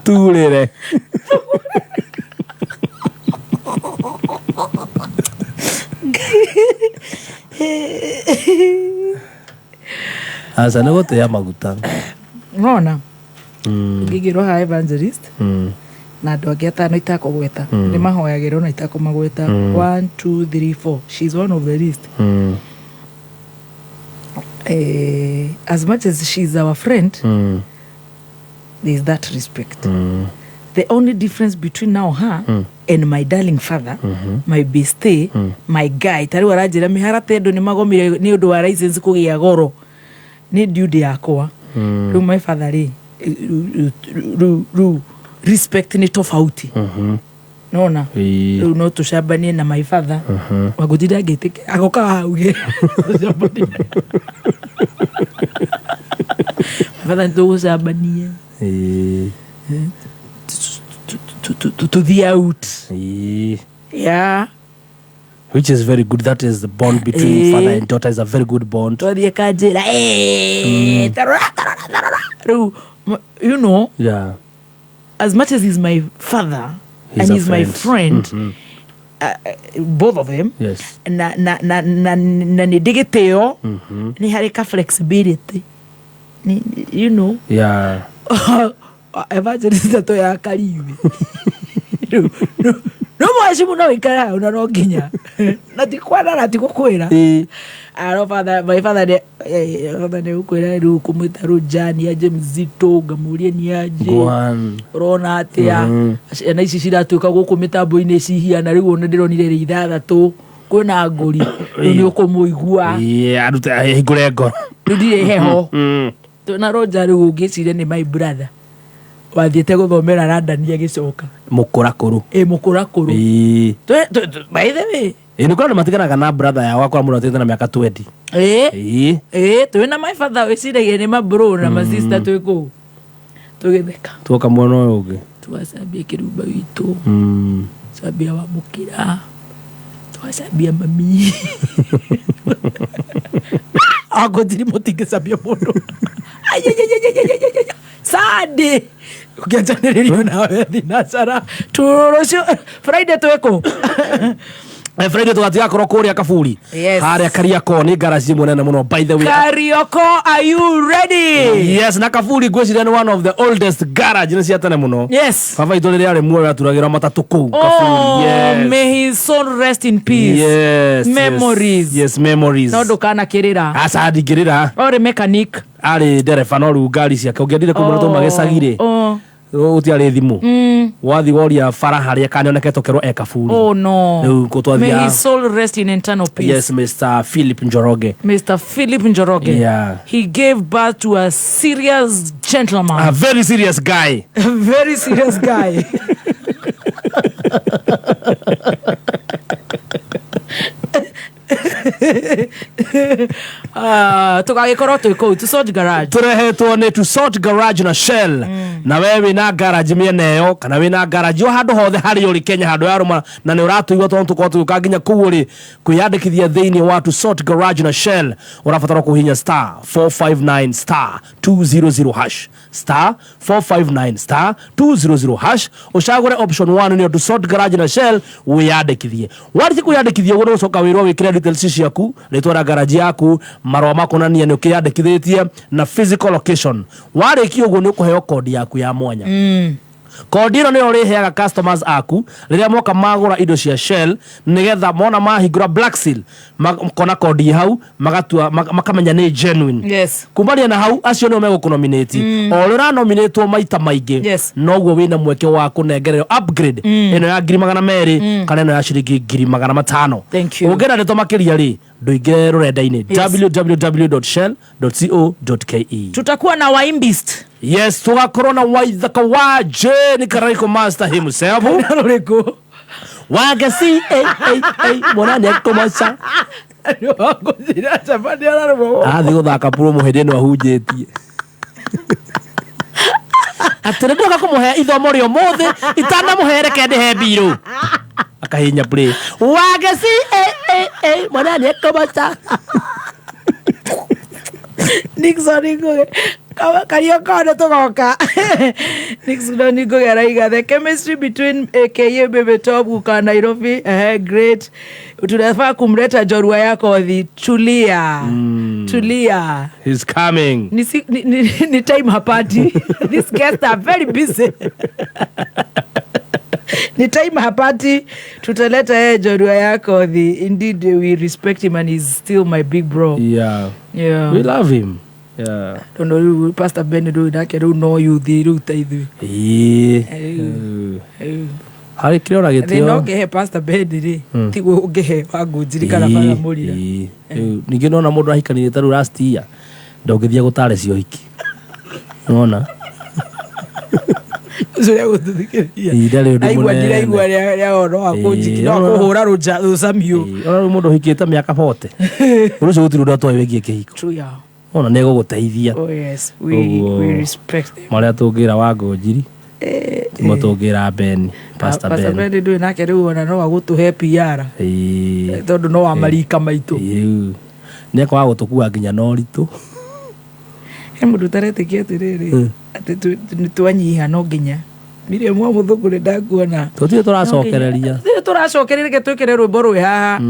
Turĩre. Aca nĩ gũtĩa maguta. Ng'ona ngĩgĩrwo haha evangelist na andũ angĩ atano itakũgweta nĩ mahoyagĩrwo na itakũmagweta. 1 2 3 4, she's one of the list. As much as she's our friend, there's that respect. The only difference between now her and my darling father, my bestie, my guy, tarĩu aranjĩra mĩharatĩ andũ nĩ magomire nĩ ũndũ wa license kũgĩa goro nĩ duty yakwa. Rĩu my father rĩ, rĩu respect nĩ tofauti. Nona rĩu no tũcambanie na my father wagũtinda ngĩtĩke agoka hauge tũcambanie. My father nĩ tũgũcambania to the out. Yeah. Which is very good. That is the bond between father and daughter is a very good bond. Twathiĩ kanjĩra, tarora, tarora, tarora. Rĩu, you know, Yeah. as much as he's my father He's and a he's my friend. friend, both of them, Yes. na na na na na nĩ ndĩgĩtĩo nĩ harĩ ka flexibility. You know. Yeah. Evangelist to ya karibi. No mwacimu no ikara hau na no nginya na ti kwana na ti gũkwĩra. Aro father, my father nĩ father nĩ gũkwĩra rĩu kũmwĩta rĩu Jani aje mzito ngamũrie nĩ aje Go on. ũrona atĩa ciana ici ciratuĩka gũkũ mĩtambo-inĩ cihiana rĩu ona ndĩronire rĩ ithathatũ kwĩna ngũri rĩu nĩ ũkũmũigua. Yeah, arute ahingũre ngoro. Rĩu ndirĩ heho na Roger rĩu ũngĩciria nĩ my brother wathiĩte gũthomera London agĩcoka Mũkũrakũrũ. Ĩ mũkũrakũrũ. By the way, Ĩ nĩ kũrĩ andũ matiganaga na brother yao akora mũndũ atigĩte na mĩaka 20. Ĩ ĩ twĩna my father wĩciragia nĩ mabro na masista twĩ kũu tũgĩtheka Tuoka mwena ũyũ ũngĩ. Tũgacambia kĩrumba witũ, cambia wa mũkĩra, tũgacambia mami. Agũthiri mũtingĩcambia mũndũ. Ayayayayayayaya. Sunday ũkĩanjanĩrĩrio nawe thinacara rũciũ Friday twĩkũ? Friday tũgatigakorwo kũrĩa Kaburi. Yes. Harĩa Kariakoo nĩ garage ĩmwe nene mũno by the way. Karioko, are you ready? Yes, na Kaburi ngwĩciria nĩ one of the oldest garage nĩ cia tene mũno. Yes. Baba itũ rĩrĩa arĩ muoyo aturagĩra matatũ kũu Kaburi. Oh, Yes. may his soul rest in peace. Yes. Memories. Yes, yes memories. No ndũkanakĩrĩra. Aca ndingĩrĩra. Orĩ mechanic. Arĩ ndereba no rĩu ngari ciake ũngĩendire kũmũra tũma gĩcagi-rĩ. Oh. Gũtiarĩ thimũ. Wathi woria bara harĩa kanionekete ũkerwo e Kaburi. Oh no. Rĩu kũ twathiaga- May his soul rest in eternal peace. Yes, Mr. Philip Njoroge. Mr. Philip Njoroge. Yeah. He gave birth to a serious gentleman. A very serious guy. A very serious guy. Ah, tũgagĩkorwo twĩ kũu to sort garage. Tũrehetwo nĩ to sort garage na Shell. Na we wĩna garage mĩena ĩyo kana wĩna garage o handũ hothe harĩa ũrĩ Kenya, handũ yarũma na nĩ ũratũigua, tondũ tũkorwo tũgĩũka nginya kũu ũrĩ kwĩyandĩkithia thĩinĩ wa to sort garage na Shell, ũrabatara kũhihinya star 459 star 200 hash, star 459 star 200 hash, ũcagũre option 1 nĩyo to sort garage na Shell, wĩyandĩkithie. Warĩkia kwĩyandĩkithia ũguo, nĩũgũcoka wĩrwo wĩkĩre details ciaku, rĩtwa rĩa garage yaku, marũa ma kuonania nĩ ũkĩyandĩkithĩtie na physical location. Warĩkia ũguo, nĩ ũkũheo kodi yaku ya mwanya. Kodi ĩno nĩyo ũrĩheaga customers aku rĩrĩa moka magũra indo cia Shell, nĩgetha mona mahingũra Black Seal makona kodi hau, magatua makamenya nĩ genuine. Kumania na hau, acio nĩo megũkũnominate. O ũrĩa ũranominatwo maita maingĩ, noguo wĩna mweke wa kũnengererwo upgrade ĩno ya 200,000 kana ĩno ya ciringi 500,000. Thank you. Ũngĩenda ndeto makĩria rĩ, ndũingĩre rũrenda-inĩ www.shell.co.ke. Tutakuwa na waimbist. Yes, tugakorwo na Waithaka wa Jane Karaiko Master himself. Rũrĩkũ? Wage c a a a mwana nĩekũmaca. Athiĩ gũthaka promo hĩndĩ ĩno ahunjĩtie atĩrĩ, ndoka kũmũhe ithomo rĩa ũmũthĩ, itanamũhe reke ndĩhe mbirũ, akahihinya play, wage c a a a mwana nĩekũmaca. Nixon Ngugi Karioko nĩ tũgoka. Nixon Ngugi araiga the chemistry between aka Baby Top kuka Nairobi, great. Tunafaa kumleta Jorua yako thi. Tulia. Tulia. He's coming. Ni, si, ni, ni, ni time hapati. These guests are very busy. Ni time hapati. Tutaleta yeye Jorua yako thi. Indeed we respect him and he's still my big bro. Yeah. We love him. Yeah. Tondũ rĩu Pastor Ben rĩu nake rĩu no yuthi rĩu ta ithuĩ. Ĩĩ. Harĩ kĩrĩa Thĩna ũragĩtio. ũngĩhe Pastor Ben rĩ, tiguo ũngĩhe Wangũnjiri kana Father Mũrira. Rĩu ningĩ nona mũndũ ahikanire ta rĩu last year, ndũngĩthiĩ gũtare cio hiki nona. Ũcio ũrĩa gũtũthikĩrĩria. Ihinda rĩu nĩ Aigua mũnene. ndiraigua rĩa ũhoro wa kũnjiki no kũhũra rũja rũcamiũ. Ona rĩu mũndũ ũhikĩte mĩaka 40, ũndũ ũcio gũtirĩ ũndũ atoĩ wĩgiĩ kĩhiko. True, yeah. Ona nĩ egũgũteithia. Oh yes, we respect them. Marĩa tũngĩra Wangũnjiri timo tũngĩra Ben, Pastor Pastor Ben. Ben ndũĩ nake rĩu ona no agũtũhe PR tondũ no wa marika maitũ. Rĩu nĩ ekwaga gũtũkua nginya na ũritũ. He mũndũ ũtaretĩkia atĩrĩrĩ, atĩ nĩ twanyiha no nginya Miriam wa Mũthũngũ nĩ ndakuona. Tũtirĩ tũracokereria. Tũtirĩ tũracokereria, reke twĩkĩre rwĩmbo rwĩ haha.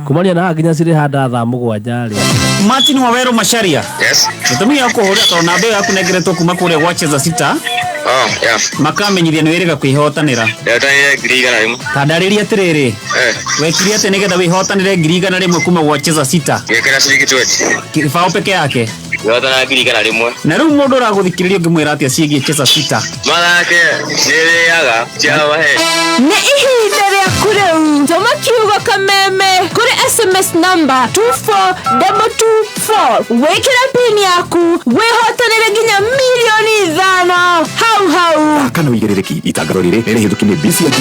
Kumania na haha nginya cirĩ handa thaa 7 rĩ. Martin Waweru Macharia. Yes. Gĩtũmi gĩa kũhũrĩra tondũ namba ĩyo yaku nengeretwo kuma kũrĩa gwa Cheza Sita. Oh, yeah. Makamenyithia nĩ wĩrĩga kwĩhotanĩra. Ndetanire 100,000. Tandarĩria atĩrĩrĩ. Wekire atĩ nĩgetha wĩhotanĩre 100,000 kuma gwa Cheza Sita? Ngĩkĩra ciringi 20. Kĩbaũ peke yake. Ngĩhotana 100,000. Na rĩu mũndũ ũragũthikĩrĩria ũngĩmwĩra atĩa ciĩgiĩ Cheza Sita? Mathake nĩrĩaga ciamahe. Nĩ ihinda rĩaku rĩu, tũma kiugo kameme kũrĩ SMS namba 24224, wĩkĩre pin yaku, wĩhotanĩre nginya 5 milioni hau hau. Kana wĩigĩrĩrĩki itangatho rĩrĩ nĩ rĩhĩtũki nĩ BCLB.